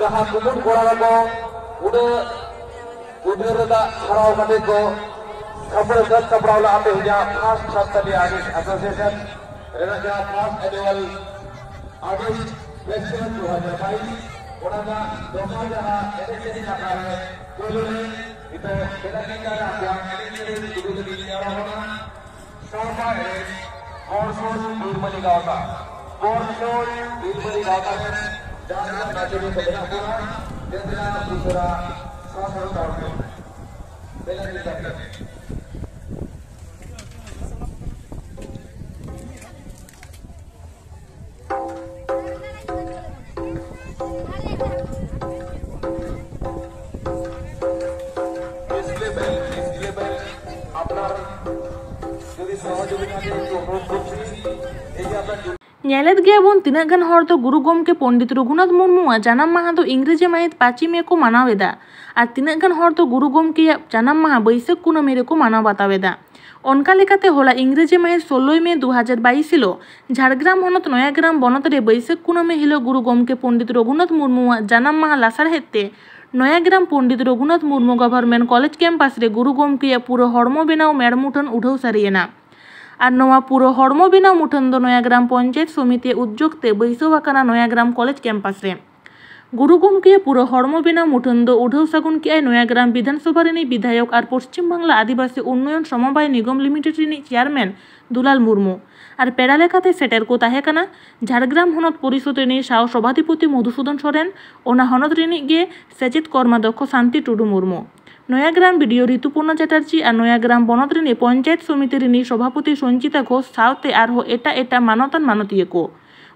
ᱡᱟᱦᱟᱸ ᱠᱩᱢᱩᱴ ᱠᱚᱲᱟ ᱠᱚ ᱩᱱᱟᱹᱜ ᱩᱫᱷᱟᱹᱨ ᱨᱮᱱᱟᱜ ᱦᱟᱨᱟᱣ ᱠᱟᱛᱮ ᱠᱚ ᱥᱟᱯᱲᱟᱣ ᱥᱟᱹᱛ ᱥᱟᱯᱲᱟᱣ ᱞᱟᱦᱟᱛᱮ ᱦᱤᱡᱩᱜ ᱯᱷᱟᱥᱴ ᱥᱟᱱᱛᱟᱞᱤ ᱟᱨᱴᱤᱥᱴ ᱮᱥᱳᱥᱤᱭᱮᱥᱚᱱ ᱨᱮᱱᱟᱜ ᱡᱟᱦᱟᱸ ᱯᱷᱟᱥᱴ ᱮᱱᱩᱣᱟᱞ ᱟᱨᱴᱤᱥᱴ ᱯᱷᱮᱥᱴᱤᱵᱷᱟᱞ ᱫᱩ ᱦᱟᱡᱟᱨ ᱵᱟᱭᱤᱥ, ᱚᱱᱟ ᱨᱮᱱᱟᱜ ᱫᱚᱥᱟᱨ ᱡᱟᱦᱟᱸ ᱮᱱᱮᱡ ᱥᱮᱨᱮᱧ ᱟᱠᱷᱲᱟ ᱨᱮ ᱯᱳᱭᱞᱳ ᱨᱮ ᱱᱤᱛᱚᱜ ᱵᱮᱞᱟᱠᱤ ᱠᱟᱨᱟ ᱠᱚᱣᱟᱜ ᱮᱱᱮᱡ ᱥᱮᱨᱮᱧ ᱩᱫᱩᱜ ᱞᱟᱹᱜᱤᱫ ᱡᱟᱣᱨᱟ ᱟᱠᱟᱱᱟ᱾ ᱥᱟᱲᱯᱟ ᱮᱱᱮᱡ ᱦᱚᱲ ᱥᱩᱨ ᱵᱤᱨᱵᱟᱹᱞᱤ ᱜᱟᱶᱛᱟ, ᱦᱚᱲ ᱥᱩᱨ ᱵᱤᱨᱵᱟᱹᱞᱤ ᱜᱟᱶᱛᱟ ᱨᱮᱱ ᱡᱟᱦᱟᱸ ᱛᱤᱱᱟᱹᱜ ᱱᱟᱪᱚᱱᱤᱭᱟᱹ ᱠᱚ ᱢᱮᱱᱟᱜ ᱠᱚᱣᱟ, ᱡᱟᱛᱮ ᱩᱥᱟᱹᱨᱟ ᱥᱟᱥᱚᱱ ᱫᱟᱲᱮ ᱵᱮᱞᱟᱠᱤ ᱠᱟᱨᱟ᱾ ᱧᱮᱞᱮᱫ ᱜᱮᱭᱟ ᱵᱚᱱ ᱛᱤᱱᱟᱹᱜ ᱜᱟᱱ ᱦᱚᱲ ᱫᱚ ᱜᱩᱨᱩ ᱜᱚᱢᱠᱮ ᱯᱚᱱᱰᱤᱛ ᱨᱚᱜᱷᱩᱱᱟᱛᱷ ᱢᱩᱨᱢᱩᱣᱟᱜ ᱡᱟᱱᱟᱢ ᱢᱟᱦᱟ ᱫᱚ ᱤᱝᱨᱮᱡᱤ ᱢᱟᱹᱦᱤᱛ ᱯᱟᱸᱪᱮᱭ ᱢᱮ ᱠᱚ ᱢᱟᱱᱟᱣ ᱮᱫᱟ ᱟᱨ ᱛᱤᱱᱟᱹᱜ ᱜᱟᱱ ᱦᱚᱲ ᱫᱚ ᱜᱩᱨᱩ ᱜᱚᱢᱠᱮᱭᱟᱜ ᱡᱟᱱᱟᱢ ᱢᱟᱦᱟ ᱵᱟᱹᱭᱥᱟᱹᱠᱷ ᱠᱩᱱᱟᱹᱢᱤ ᱨᱮᱠᱚ ᱢᱟᱱᱟᱣ ᱵᱟᱛᱟᱣ ᱮᱫᱟ᱾ ᱚᱱᱠᱟ ᱞᱮᱠᱟᱛᱮ ᱦᱚᱞᱟ ᱤᱝᱨᱮᱡᱤ ᱢᱟᱹᱦᱤᱛ ᱥᱳᱞᱞᱳᱭ ᱢᱮ ᱫᱩ ᱦᱟᱡᱟᱨ ᱵᱟᱭᱤᱥ ᱦᱤᱞᱳᱜ ᱡᱷᱟᱲᱜᱨᱟᱢ ᱦᱚᱱᱚᱛ ᱱᱚᱭᱟᱜᱨᱟᱢ ᱵᱚᱱᱚᱛ ᱨᱮ ᱵᱟᱹᱭᱥᱟᱹᱠᱷ ᱠᱩᱱᱟᱹᱢᱤ ᱦᱤᱞᱳᱜ ᱜᱩᱨᱩ ᱜᱚᱢᱠᱮ ᱯᱚᱱᱰᱤᱛ ᱨᱚᱜᱷᱩᱱᱟᱛᱷ ᱢᱩᱨᱢᱩᱣᱟᱜ ᱡᱟᱱᱟᱢ ᱢᱟᱦᱟ ᱞᱟᱥᱟᱲᱦᱮᱫ ᱛᱮ Nayagram Pandit Raghunath Murmu government college campus ᱨᱮ ᱜᱩᱨᱩ ᱜᱚᱢᱠᱮᱭᱟᱜ ᱯᱩᱨᱟᱹ ᱦᱚᱲᱢᱚ ᱵᱮᱱᱟᱣ ᱢᱮᱲ ᱢᱩᱴᱷᱟᱹᱱ ᱩᱰᱷᱟᱹᱣ ᱥᱟᱹᱨᱤᱭᱮᱱᱟ᱾ ᱟᱨ ᱱᱚᱣᱟ ᱯᱩᱨᱟᱹ ᱦᱚᱲᱢᱚ ᱵᱮᱱᱟᱣ ᱢᱩᱴᱷᱟᱹᱱ ᱫᱚ ᱱᱚᱭᱟᱜᱨᱟᱢ ᱯᱚᱧᱪᱟᱭᱮᱛ ᱥᱚᱢᱤᱛᱤ ᱩᱫᱽᱡᱳᱜᱽ ᱛᱮ ᱵᱟᱹᱭᱥᱟᱹᱣ ᱟᱠᱟᱱᱟ ᱱᱚᱭᱟᱜᱨᱟᱢ ᱠᱚᱞᱮᱡᱽ ᱠᱮᱢᱯᱟᱥ ᱨᱮ᱾ ᱜᱩᱨᱩ ᱜᱚᱢᱠᱮᱭᱟᱜ ᱯᱩᱨᱟᱹ ᱦᱚᱲᱢᱚ ᱵᱮᱱᱟᱣ ᱢᱩᱴᱷᱟᱹᱱ ᱫᱚ ᱩᱰᱷᱟᱹᱣ ᱥᱟᱹᱜᱩᱱ ᱠᱮᱜᱼᱟᱭ ᱱᱚᱭᱟᱜᱨᱟᱢ ᱵᱤᱫᱷᱟᱱ ᱥᱚᱵᱷᱟ ᱨᱤᱱᱤᱡ ᱵᱤᱫᱷᱟᱭᱚᱠ ᱟᱨ ᱯᱚᱥᱪᱤᱢ ᱵᱟᱝᱞᱟ ᱟᱹᱫᱤᱵᱟᱹᱥᱤ ᱩᱱᱱᱚᱭᱚᱱ ᱥᱚᱢᱚᱵᱟᱭ ᱱᱤᱜᱚᱢ ᱞᱤᱢᱤᱴᱮᱰ ᱨᱤᱱᱤᱡ ᱪᱮᱭᱟᱨᱢᱮᱱ ᱫᱩᱞᱟᱞ ᱢᱩᱨᱢᱩ᱾ ᱟᱨ ᱯᱮᱲᱟ ᱞᱮᱠᱟᱛᱮ ᱥᱮᱴᱮᱨ ᱠᱚ ᱛᱟᱦᱮᱸ ᱠᱟᱱᱟ ᱡᱷᱟᱲᱜᱨᱟᱢ ᱦᱚᱱᱚᱛ ᱯᱚᱨᱤᱥᱚᱫᱽ ᱨᱤᱱᱤᱡ ᱥᱟᱶ ᱥᱚᱵᱷᱟᱫᱷᱤᱯᱚᱛᱤ ᱢᱚᱫᱷᱩᱥᱩᱫᱚᱱ ᱥᱚᱨᱮᱱ, ᱚᱱᱟ ᱦᱚᱱᱚᱛ ᱨᱤᱱᱤᱡ ᱜᱮ ᱥᱮᱪᱮᱫ ᱠᱚᱨᱢᱟᱫᱷᱚᱠᱷᱚ ᱥᱟᱱᱛᱤ ᱴᱩᱰᱩ ᱢᱩᱨᱢᱩ, ᱱᱚᱭᱟᱜᱨᱟᱢ ᱵᱤ ᱰᱤ ᱳ ᱨᱤᱛᱩᱯᱚᱨᱱᱟ ᱪᱟᱴᱟᱨᱡᱤ ᱟᱨ ᱱᱚᱭᱟᱜᱨᱟᱢ ᱵᱚᱱᱚᱛ ᱨᱤᱱᱤᱡ ᱯᱚᱧᱪᱟᱭᱮᱛ ᱥᱚᱢᱤᱛᱤ ᱨᱤᱱᱤᱡ ᱥᱚᱵᱷᱟᱯᱚᱛᱤ ᱥᱚᱧᱪᱤᱛᱟ ᱜᱷᱳᱥ ᱥᱟᱶᱛᱮ ᱟᱨᱦᱚᱸ ᱮᱴᱟᱜ ᱮᱴᱟᱜ ᱢᱟᱱᱚᱛᱟᱱ ᱢᱟᱱᱚᱛᱤᱭᱟᱹ ᱠᱚ᱾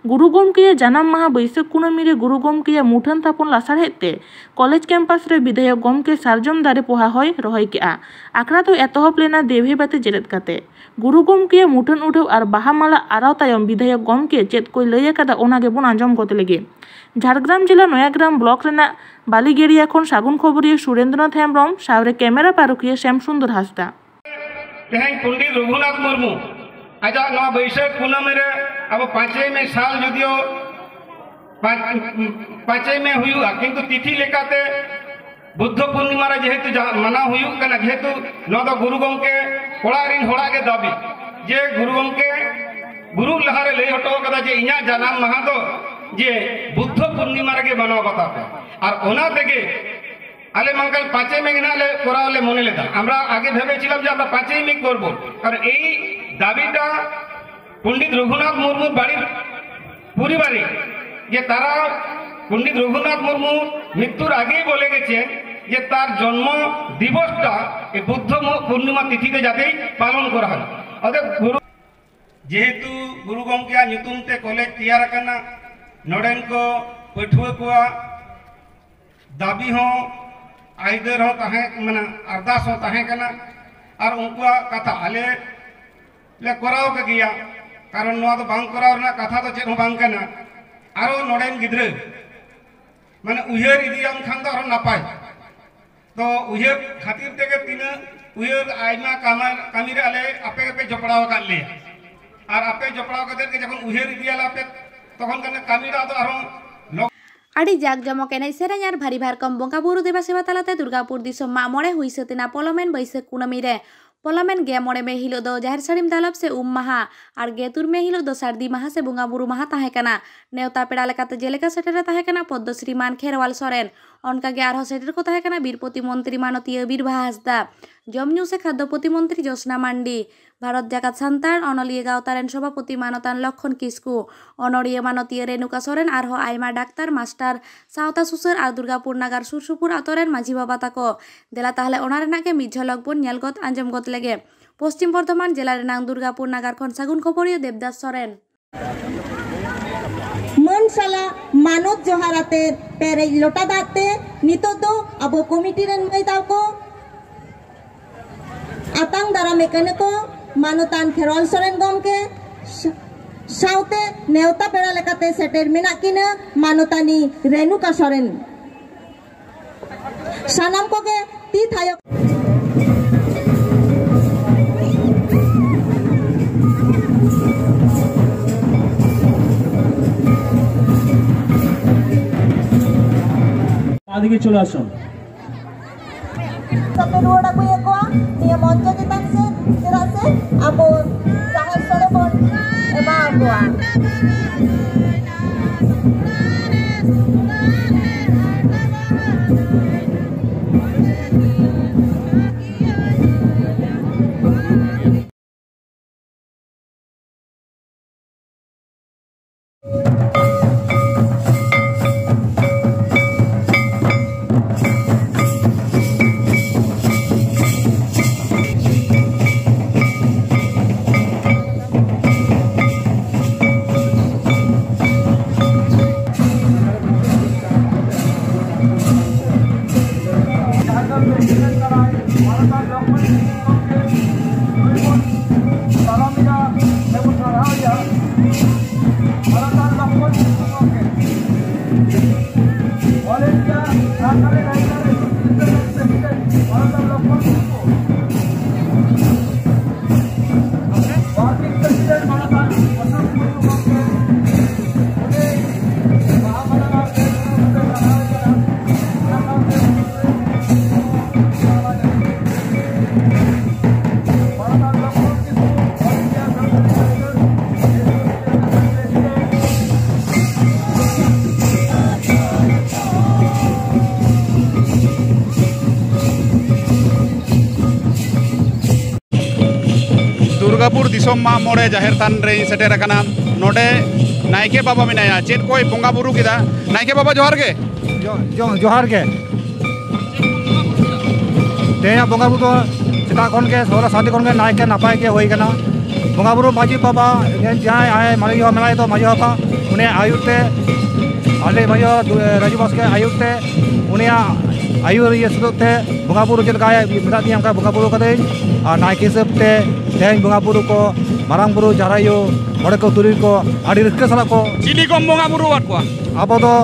ᱜᱩᱨᱩ ᱜᱚᱢᱠᱮᱭᱟᱜ ᱡᱟᱱᱟᱢ ᱢᱟᱦᱟ ᱵᱟᱹᱭᱥᱟᱹᱠᱷ ᱠᱩᱱᱟᱹᱢᱤ ᱨᱮ ᱜᱩᱨᱩ ᱜᱚᱢᱠᱮᱭᱟᱜ ᱢᱩᱴᱷᱟᱹᱱ ᱛᱷᱟᱯᱚᱱ ᱞᱟᱥᱟᱲᱦᱮᱫ ᱛᱮ ᱠᱚᱞᱮᱡᱽ ᱠᱮᱢᱯᱟᱥ ᱨᱮ ᱵᱤᱫᱷᱟᱭᱚᱠ ᱜᱚᱢᱠᱮ ᱥᱟᱨᱡᱚᱢ ᱫᱟᱨᱮ ᱯᱚᱦᱟ ᱦᱚᱸᱭ ᱨᱚᱦᱚᱭ ᱠᱮᱜᱼᱟ᱾ ᱟᱠᱷᱲᱟ ᱫᱚ ᱮᱛᱚᱦᱚᱵ ᱞᱮᱱᱟ ᱫᱮᱣᱦᱮ ᱵᱟᱹᱛᱤ ᱡᱮᱨᱮᱫ ᱠᱟᱛᱮ᱾ ᱜᱩᱨᱩ ᱜᱚᱢᱠᱮᱭᱟᱜ ᱢᱩᱴᱷᱟᱹᱱ ᱩᱰᱷᱟᱹᱣ ᱟᱨ ᱵᱟᱦᱟ ᱢᱟᱞᱟ ᱟᱨᱟᱣ ᱛᱟᱭᱚᱢ ᱵᱤᱫᱷᱟᱭᱚᱠ ᱜᱚᱢᱠᱮ ᱪᱮᱫ ᱠᱚᱭ ᱞᱟᱹᱭ ᱟᱠᱟᱫᱟ, ᱚᱱᱟ ᱜᱮᱵᱚᱱ ᱟᱸᱡᱚᱢ ᱜᱚᱫ ᱞᱮᱜᱮ᱾ ᱡᱷᱟᱲᱜᱨᱟᱢ ᱡᱮᱞᱟ ᱱᱚᱭᱟᱜᱨᱟᱢ ᱵᱞᱚᱠ ᱨᱮᱱᱟᱜ ᱵᱟᱞᱤᱜᱮᱲᱤᱭᱟ ᱠᱷᱚᱱ ᱥᱟᱹᱜᱩᱱ ᱠᱷᱚᱵᱚᱨᱤᱭᱟᱹ ᱥᱩᱨᱮᱱᱫᱨᱚᱱᱟᱛᱷ ᱦᱮᱢᱵᱽᱨᱚᱢ ᱥᱟᱶᱨᱮ ᱠᱮᱢᱮᱨᱟ ᱯᱟᱹᱨᱩᱠᱷᱤᱭᱟᱹ ᱥᱮᱢ ᱥᱩᱱᱫᱚᱨ ᱦᱟᱸᱥᱫᱟ᱾ ᱛᱮᱦᱮᱧ ᱯᱚᱱᱰᱤᱛ ᱨᱚᱜᱷᱩᱱᱟᱛᱷ ᱢᱩᱨᱢᱩ ᱟᱡᱟᱜ ᱱᱚᱣᱟ ᱵᱟᱹᱭᱥᱟᱹᱠᱷ ᱠᱩᱱᱟᱹᱢᱤ ᱨᱮ ᱟᱵᱚ ᱯᱟᱸᱪᱮᱭ ᱢᱮ ᱥᱟᱞ ᱡᱩᱫᱤᱭᱳ ᱯᱟᱸᱪ- ᱯᱟᱸᱪᱮᱭ ᱢᱮ ᱦᱩᱭᱩᱜᱼᱟ, ᱠᱤᱱᱛᱩ ᱛᱤᱛᱷᱤ ᱞᱮᱠᱟᱛᱮ ᱵᱩᱫᱽᱫᱷᱚ ᱯᱩᱨᱱᱤᱢᱟ ᱨᱮ ᱡᱮᱦᱮᱛᱩ ᱡᱟᱦᱟᱸ ᱢᱟᱱᱟᱣ ᱦᱩᱭᱩᱜ ᱠᱟᱱᱟ, ᱡᱮᱦᱮᱛᱩ ᱱᱚᱣᱟ ᱫᱚ ᱜᱩᱨᱩ ᱜᱚᱢᱠᱮ ᱚᱲᱟᱜ ᱨᱤᱱ ᱦᱚᱲᱟᱜ ᱜᱮ ᱫᱟᱹᱵᱤ ᱡᱮ ᱜᱩᱨᱩ ᱜᱚᱢᱠᱮ ᱜᱩᱨᱩ ᱞᱟᱦᱟᱨᱮ ᱞᱟᱹᱭ ᱦᱚᱴᱚ ᱠᱟᱫᱟ ᱡᱮ ᱤᱧᱟᱹᱜ ᱡᱟᱱᱟᱢ ᱢᱟᱦᱟ ᱫᱚ ᱡᱮ ᱵᱩᱫᱽᱫᱷᱚ ᱯᱩᱨᱱᱤᱢᱟ ᱨᱮᱜᱮ ᱢᱟᱱᱟᱣ ᱵᱟᱛᱟᱣ ᱯᱮ᱾ ᱟᱨ ᱚᱱᱟ ᱛᱮᱜᱮ ᱟᱞᱮ ᱢᱟ ᱮᱱᱠᱷᱟᱱ ᱯᱟᱸᱪᱮᱭ ᱢᱮ ᱜᱮ ᱱᱟᱜ ᱞᱮ ᱠᱚᱨᱟᱣ ᱞᱮ ᱢᱚᱱᱮ ᱞᱮᱫᱟ, আমরা আগে ভেবেছিলাম যে আমরা পাঁচই মে করব, কারণ এই দাবিটা পণ্ডিত রঘুনাথ মুর্মুর বাড়ির পরিবারে যে তারা পণ্ডিত রঘুনাথ মুর্মু মৃত্যুর আগেই বলে গেছেন যে তার জন্ম দিবসটা এই বুদ্ধ ম- পূর্ণিমা তিথিতে যাতেই পালন করা হয়। অতএব গুরু ᱡᱮᱦᱮᱛᱩ ᱜᱩᱨᱩ ᱜᱚᱢᱠᱮᱭᱟᱜ ᱧᱩᱛᱩᱢ ᱛᱮ ᱠᱚᱞᱮᱡᱽ ᱛᱮᱭᱟᱨ ᱟᱠᱟᱱᱟ, ᱱᱚᱰᱮᱱ ᱠᱚ ᱯᱟᱹᱴᱷᱩᱣᱟᱹ ᱠᱚᱣᱟᱜ ᱫᱟᱹᱵᱤ ᱦᱚᱸ ᱟᱹᱭᱫᱟᱹᱨ ᱦᱚᱸ ᱛᱟᱦᱮᱸ ᱢᱟᱱᱮ ᱟᱨᱫᱟᱥ ᱦᱚᱸ ᱛᱟᱦᱮᱸ ᱠᱟᱱᱟ᱾ ᱟᱨ ᱩᱱᱠᱩᱣᱟᱜ ᱠᱟᱛᱷᱟ ᱟᱞᱮ ᱞᱮ ᱠᱚᱨᱟᱣ ᱠᱮ ᱜᱮᱭᱟ, ᱠᱟᱨᱚᱱ ᱱᱚᱣᱟ ᱫᱚ ᱵᱟᱝ ᱠᱚᱨᱟᱣ ᱨᱮᱱᱟᱜ ᱠᱟᱛᱷᱟ ᱫᱚ ᱪᱮᱫ ᱦᱚᱸ ᱵᱟᱝ ᱠᱟᱱᱟ᱾ ᱟᱨᱚ ᱱᱚᱰᱮᱱ ᱜᱤᱫᱽᱨᱟᱹ ᱢᱟᱱᱮ ᱩᱭᱦᱟᱹᱨ ᱤᱫᱤᱭᱟᱢ ᱠᱷᱟᱱ ᱫᱚ ᱟᱨᱚ ᱱᱟᱯᱟᱭ᱾ ᱛᱚ ᱩᱭᱦᱟᱹᱨ ᱠᱷᱟᱹᱛᱤᱨ ᱛᱮᱜᱮ ᱛᱤᱱᱟᱹᱜ ᱩᱭᱦᱟᱹᱨ ᱟᱭᱢᱟ ᱠᱟᱢᱟ- ᱠᱟᱹᱢᱤ ᱨᱮ ᱟᱞᱮ ᱟᱯᱮ ᱜᱮᱯᱮ ᱡᱚᱯᱲᱟᱣ ᱟᱠᱟᱫ ᱞᱮᱭᱟ᱾ ᱟᱨ ᱟᱯᱮ ᱡᱚᱯᱲᱟᱣ ᱠᱟᱛᱮ ᱜᱮ ᱡᱚᱠᱷᱚᱱ ᱩᱭᱦᱟᱹᱨ ᱤᱫᱤᱭᱟᱞᱮ ᱟᱯᱮ, ᱛᱚᱠᱷᱚᱱ ᱠᱷᱟᱱ ᱠᱟᱹᱢᱤ ᱫᱚ ᱟᱫᱚ ᱟᱨᱦᱚᱸ ᱞᱚᱜ- ᱟᱹᱰᱤ ᱡᱟᱠ ᱡᱚᱢᱚᱠ ᱮᱱᱮᱡ ᱥᱮᱨᱮᱧ ᱟᱨ ᱵᱷᱟᱹᱨᱤ ᱵᱷᱟᱨᱠᱚᱢ ᱵᱚᱸᱜᱟ ᱵᱩᱨᱩ ᱫᱮᱵᱟ ᱥᱮᱵᱟ ᱛᱟᱞᱟᱛᱮ ᱫᱩᱨᱜᱟᱯᱩᱨ ᱫᱤᱥᱚᱢ ᱢᱟᱜ ᱢᱚᱬᱮ ᱦᱩᱭ ᱥᱟᱹᱛ ᱮᱱᱟ ᱯᱚᱞᱚᱢᱮᱱ ᱵᱟᱹᱭᱥᱟᱹᱠᱷ ᱠᱩᱱᱟᱹᱢᱤ ᱨᱮ᱾ ᱯᱚᱞᱚᱢᱮᱱ ᱜᱮ ᱢᱚᱬᱮ ᱢᱮ ᱦᱤᱞᱳᱜ ᱫᱚ ᱡᱟᱦᱮᱨ ᱥᱟᱹᱲᱤᱢ ᱫᱟᱞᱚᱵ ᱥᱮ ᱩᱢ ᱢᱟᱦᱟ ᱟᱨ ᱜᱮ ᱛᱩᱨ ᱢᱮ ᱦᱤᱞᱳᱜ ᱫᱚ ᱥᱟᱹᱨᱫᱤ ᱢᱟᱦᱟ ᱥᱮ ᱵᱚᱸᱜᱟ ᱵᱩᱨᱩ ᱢᱟᱦᱟ ᱛᱟᱦᱮᱸ ᱠᱟᱱᱟ᱾ ᱱᱮᱣᱛᱟ ᱯᱮᱲᱟ ᱞᱮᱠᱟᱛᱮ ᱡᱮᱞᱮᱠᱟ ᱥᱮᱴᱮᱨ ᱮ ᱛᱟᱦᱮᱸ ᱠᱟᱱᱟ ᱯᱚᱫᱽᱫᱚ ᱥᱨᱤᱢᱟᱱ ᱠᱷᱮᱨᱣᱟᱞ ᱥᱚᱨᱮᱱ, ᱚᱱᱠᱟ ᱜᱮ ᱟᱨᱦᱚᱸ ᱥᱮᱴᱮᱨ ᱠᱚ ᱛᱟᱦᱮᱸ ᱠᱟᱱᱟ ᱵᱤᱨ ᱯᱨᱚᱛᱤᱢᱚᱱᱛᱨᱤ ᱢᱟᱱᱚᱛᱤᱭᱟᱹ ᱵᱤᱨᱵᱟᱦᱟ ᱦᱟᱸᱥᱫᱟ, ᱡᱚᱢ ᱧᱩ ᱥᱮ ᱠᱷᱟᱫᱽᱫᱚ ᱯᱨᱚᱛᱤᱢᱚᱱᱛᱨᱤ ᱡᱳᱥᱱᱟ ᱢᱟᱱᱰᱤ, ᱵᱷᱟᱨᱚᱛ ᱡᱟᱠᱟᱛ ᱥᱟᱱᱛᱟᱲ ᱚᱱᱚᱞᱤᱭᱟᱹ ᱜᱟᱶᱛᱟ ᱨᱮᱱ ᱥᱚᱵᱷᱟᱯᱚᱛᱤ ᱢᱟᱱᱚᱛᱟᱱ ᱞᱚᱠᱷᱚᱱ ᱠᱤᱥᱠᱩ, ᱚᱱᱚᱲᱤᱭᱟᱹ ᱢᱟᱱᱚᱛᱤᱭᱟᱹ ᱨᱮᱱᱩᱠᱟ ᱥᱚᱨᱮᱱ ᱟᱨᱦᱚᱸ ᱟᱭᱢᱟ ᱰᱟᱠᱛᱟᱨ, ᱢᱟᱥᱴᱟᱨ, ᱥᱟᱶᱛᱟ ᱥᱩᱥᱟᱹᱨ ᱟᱨ ᱫᱩᱨᱜᱟᱯᱩᱨ ᱱᱟᱜᱟᱨ ᱥᱩᱨ ᱥᱩᱯᱩᱨ ᱟᱛᱳ ᱨᱮᱱ ᱢᱟᱹᱡᱷᱤ ᱵᱟᱵᱟ ᱛᱟᱠᱚ᱾ ᱫᱮᱞᱟ ᱛᱟᱦᱞᱮ ᱚᱱᱟ ᱨᱮᱱᱟᱜ ᱜᱮ ᱢᱤᱫ ᱡᱷᱚᱞᱚᱠ ᱵᱚᱱ ᱧᱮᱞ ᱜᱚᱫ ᱟᱸᱡᱚᱢ ᱜᱚᱫ ᱞᱮᱜᱮ᱾ ᱯᱚᱥᱪᱤᱢ ᱵᱚᱨᱫᱷᱚᱢᱟᱱ ᱡᱮᱞᱟ ᱨᱮᱱᱟᱜ ᱫᱩᱨᱜᱟᱯᱩᱨ ᱱᱟᱜᱟᱨ ᱠᱷᱚᱱ ᱥᱟᱹᱜᱩᱱ ᱠᱷᱚᱵᱚᱨᱤᱭᱟᱹ ᱫᱮᱵᱽᱫᱟᱥ ᱥᱚᱨᱮᱱ᱾ ᱢᱟᱹᱱ ᱥᱟᱞᱟᱜ ᱢᱟᱱᱚᱛ ᱡᱚᱦᱟᱨ ᱟᱛᱮ ᱯᱮᱨᱮᱡ ᱞᱚᱴᱟ ᱫᱟᱜ ᱛᱮ ᱱᱤᱛᱚᱜ ᱫᱚ ᱟᱵᱚ ᱠᱚᱢᱤᱴᱤ ᱨᱮᱱ ᱢᱟᱹᱭ ᱛᱟᱠᱚ ᱟᱛᱟᱝ ᱫᱟᱨᱟᱢᱮ ᱠᱟᱱᱟ ᱠᱚ ᱢᱟᱱᱚᱛᱟᱱ ᱠᱷᱮᱨᱣᱟᱞ ᱥᱚᱨᱮᱱ ᱜᱚᱢᱠᱮ, ᱥᱟ- ᱥᱟᱶᱛᱮ ᱱᱮᱣᱛᱟ ᱯᱮᱲᱟ ᱞᱮᱠᱟᱛᱮ ᱥᱮᱴᱮᱨ ᱢᱮᱱᱟᱜ ᱠᱤᱱᱟ ᱢᱟᱱᱚᱛᱟᱱᱤ ᱨᱮᱱᱩᱠᱟ ᱥᱚᱨᱮᱱ᱾ ᱥᱟᱱᱟᱢ ᱠᱚᱜᱮ ᱛᱤ ᱛᱷᱟᱭᱚ᱾ ᱟᱹᱰᱤ ᱜᱮ ᱪᱚᱞᱮ ᱟᱥᱚᱱ᱾ ᱥᱟᱯᱮ ᱨᱩᱣᱟᱹᱲ ᱟᱹᱜᱩᱭᱮᱫ ᱠᱚᱣᱟ ᱱᱤᱭᱟᱹ ᱢᱚᱧᱪᱚ ᱪᱮᱛᱟᱱ ᱥᱮᱫ, ᱪᱮᱫᱟᱜ ᱥᱮ ᱟᱵᱚ ᱡᱟᱦᱮᱨ ᱥᱳᱲᱮ ᱵᱚᱱ ᱮᱢᱟ ᱠᱚᱣᱟ᱾ ᱫᱩᱨᱜᱟᱯᱩᱨ ᱫᱤᱥᱚᱢ ᱢᱟᱜ ᱢᱚᱬᱮ ᱡᱟᱦᱮᱨ ᱛᱷᱟᱱ ᱨᱮᱧ ᱥᱮᱴᱮᱨ ᱟᱠᱟᱱᱟ᱾ ᱱᱚᱰᱮ ᱱᱟᱭᱠᱮ ᱵᱟᱵᱟ ᱢᱮᱱᱟᱭᱟ, ᱪᱮᱫ ᱠᱚᱭ ᱵᱚᱸᱜᱟ ᱵᱩᱨᱩ ᱠᱮᱫᱟ᱾ ᱱᱟᱭᱠᱮ ᱵᱟᱵᱟ, ᱡᱚᱦᱟᱨ ᱜᱮ᱾ ᱡᱚ-, ᱡᱚ-, ᱡᱚᱦᱟᱨ ᱜᱮ᱾ ᱛᱮᱦᱮᱧᱟᱜ ᱵᱚᱸᱜᱟ ᱵᱩᱨᱩ ᱫᱚ ᱥᱮᱛᱟᱜ ᱠᱷᱚᱱ ᱜᱮ, ᱥᱚᱦᱞᱟ ᱥᱟᱛᱤ ᱠᱷᱚᱱ ᱜᱮ ᱱᱟᱭᱠᱮ ᱱᱟᱯᱟᱭ ᱜᱮ ᱦᱩᱭ ᱠᱟᱱᱟ᱾ ᱵᱚᱸᱜᱟ ᱵᱩᱨᱩ ᱢᱟᱹᱡᱷᱤ ᱵᱟᱵᱟ, ᱡᱟᱦᱟᱸᱭ ᱟᱭ ᱢᱟᱹᱡᱷᱤ ᱵᱟᱵᱟ ᱢᱮᱱᱟᱭ ᱫᱚ, ᱢᱟᱹᱡᱷᱤ ᱵᱟᱵᱟ, ᱩᱱᱤᱭᱟᱜ ᱟᱹᱭᱩᱨ ᱛᱮ, ᱟᱞᱮ ᱢᱟᱹᱡᱷᱤ ᱵᱟᱵᱟ ᱫᱩ-, ᱨᱟᱡᱩ ᱵᱟᱥᱠᱮ ᱟᱹᱭᱩᱨ ᱛᱮ, ᱩᱱᱤᱭᱟᱜ ᱟᱹᱭᱩᱨ ᱤᱭᱟᱹ ᱥᱩᱛᱩᱜ ᱛᱮ ᱵᱚᱸᱜᱟ ᱵᱩᱨᱩ ᱪᱮᱫ ᱞᱮᱠᱟ ᱢᱮᱱᱟᱜ ᱛᱤᱧᱟᱹ, ᱚᱱᱠᱟ ᱵᱚᱸᱜᱟ ᱵᱩᱨᱩ ᱠᱟᱹᱫᱟᱹᱧ᱾ ᱟᱨ ᱱᱟᱭᱠᱮ ᱦᱤᱥᱟᱹᱵ ᱛᱮ ᱛᱮᱦᱮᱧ ᱵᱚᱸᱜᱟ ᱵᱩᱨᱩ ᱠᱚ, ᱢᱟᱨᱟᱝ ᱵᱩᱨᱩ, ᱡᱟᱦᱮᱨ ᱟᱭᱳ, ᱢᱚᱬᱮ ᱠᱚ ᱛᱩᱨᱩᱭ ᱠᱚ ᱟᱹᱰᱤ ᱨᱟᱹᱥᱠᱟᱹ ᱥᱟᱞᱟᱜ ᱠᱚ ᱪᱤᱞᱤ ᱠᱚᱢ ᱵᱚᱸᱜᱟ ᱵᱩᱨᱩ ᱟᱠᱟᱫ ᱠᱚᱣᱟ? ᱟᱵᱚ ᱫᱚ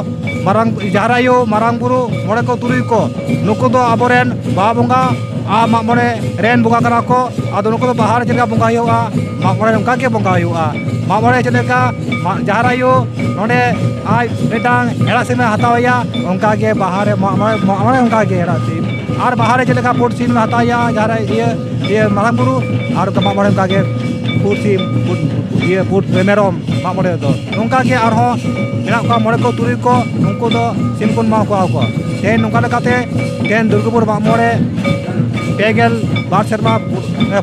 ᱢᱟᱨᱟᱝ, ᱡᱟᱦᱮᱨ ᱟᱭᱳ, ᱢᱟᱨᱟᱝ ᱵᱩᱨᱩ, ᱢᱚᱬᱮ ᱠᱚ ᱛᱩᱨᱩᱭ ᱠᱚ, ᱱᱩᱠᱩ ᱫᱚ ᱟᱵᱚᱨᱮᱱ ᱵᱟᱦᱟ ᱵᱚᱸᱜᱟ, ᱟᱨ ᱢᱟᱜ ᱢᱚᱬᱮ ᱨᱮᱱ ᱵᱚᱸᱜᱟ ᱠᱟᱱᱟ ᱠᱚ᱾ ᱟᱫᱚ ᱱᱩᱠᱩ ᱫᱚ ᱵᱟᱦᱟ ᱨᱮ ᱪᱮᱫ ᱞᱮᱠᱟ ᱵᱚᱸᱜᱟ ᱦᱩᱭᱩᱜᱼᱟ, ᱢᱟᱜ ᱢᱚᱬᱮ ᱨᱮ ᱚᱱᱠᱟ ᱜᱮ ᱵᱚᱸᱜᱟ ᱦᱩᱭᱩᱜᱼᱟ᱾ ᱢᱟᱜ ᱢᱚᱬᱮ ᱪᱮᱫ ᱞᱮᱠᱟ ᱢᱟ-, ᱡᱟᱦᱮᱨ ᱟᱭᱳ ᱱᱚᱰᱮ ᱟᱡ ᱢᱤᱫᱴᱟᱝ ᱦᱮᱲᱟᱜ ᱥᱤᱢᱮ ᱦᱟᱛᱟᱣᱮᱭᱟ, ᱚᱱᱠᱟ ᱜᱮ ᱵᱟᱦᱟ ᱨᱮ ᱢᱟᱜ ᱢᱚᱬᱮ, ᱢᱟᱜ ᱢᱚᱬᱮ ᱚᱱᱠᱟ ᱜᱮ ᱦᱮᱲᱟᱜ ᱥᱤᱢ᱾ ᱟᱨ ᱵᱟᱦᱟ ᱨᱮ ᱪᱮᱫ ᱞᱮᱠᱟ ᱯᱩᱸᱰ ᱥᱤᱢ ᱦᱟᱛᱟᱣᱮᱭᱟ ᱡᱟᱦᱮᱨ ᱟᱭᱳ, ᱤᱭᱟᱹ, ᱤᱭᱟᱹ ᱢᱟᱨᱟᱝ ᱵᱩᱨᱩ, ᱟᱨ ᱢᱟᱜ ᱢᱚᱬᱮ ᱚᱱᱠᱟ ᱜᱮ ᱯᱩᱸᱰ ᱥᱤᱢ, ᱯᱩᱸᱰ, ᱤᱭᱟᱹ ᱯᱩᱸᱰ ᱢᱮᱨᱚᱢ ᱢᱟᱜ ᱢᱚᱬᱮ ᱨᱮᱫᱚ᱾ ᱱᱚᱝᱠᱟ ᱜᱮ ᱟᱨᱦᱚᱸ ᱢᱮᱱᱟᱜ ᱠᱚᱣᱟ ᱢᱚᱬᱮ ᱠᱚ ᱛᱩᱨᱩᱭ ᱠᱚ, ᱩᱱᱠᱩ ᱫᱚ ᱥᱤᱢ ᱵᱚᱱ ᱮᱢᱟ ᱠᱚᱣᱟ ᱠᱚ᱾ ᱛᱮᱦᱮᱧ ᱱᱚᱝᱠᱟ ᱞᱮᱠᱟᱛᱮ ᱛᱮᱦᱮᱧ ᱫᱩᱨᱜᱟᱹᱯᱩᱨ ᱢᱟᱜ ᱢᱚᱬᱮ ᱯᱮ ᱜᱮᱞ ᱵᱟᱨ ᱥᱮᱨᱢᱟ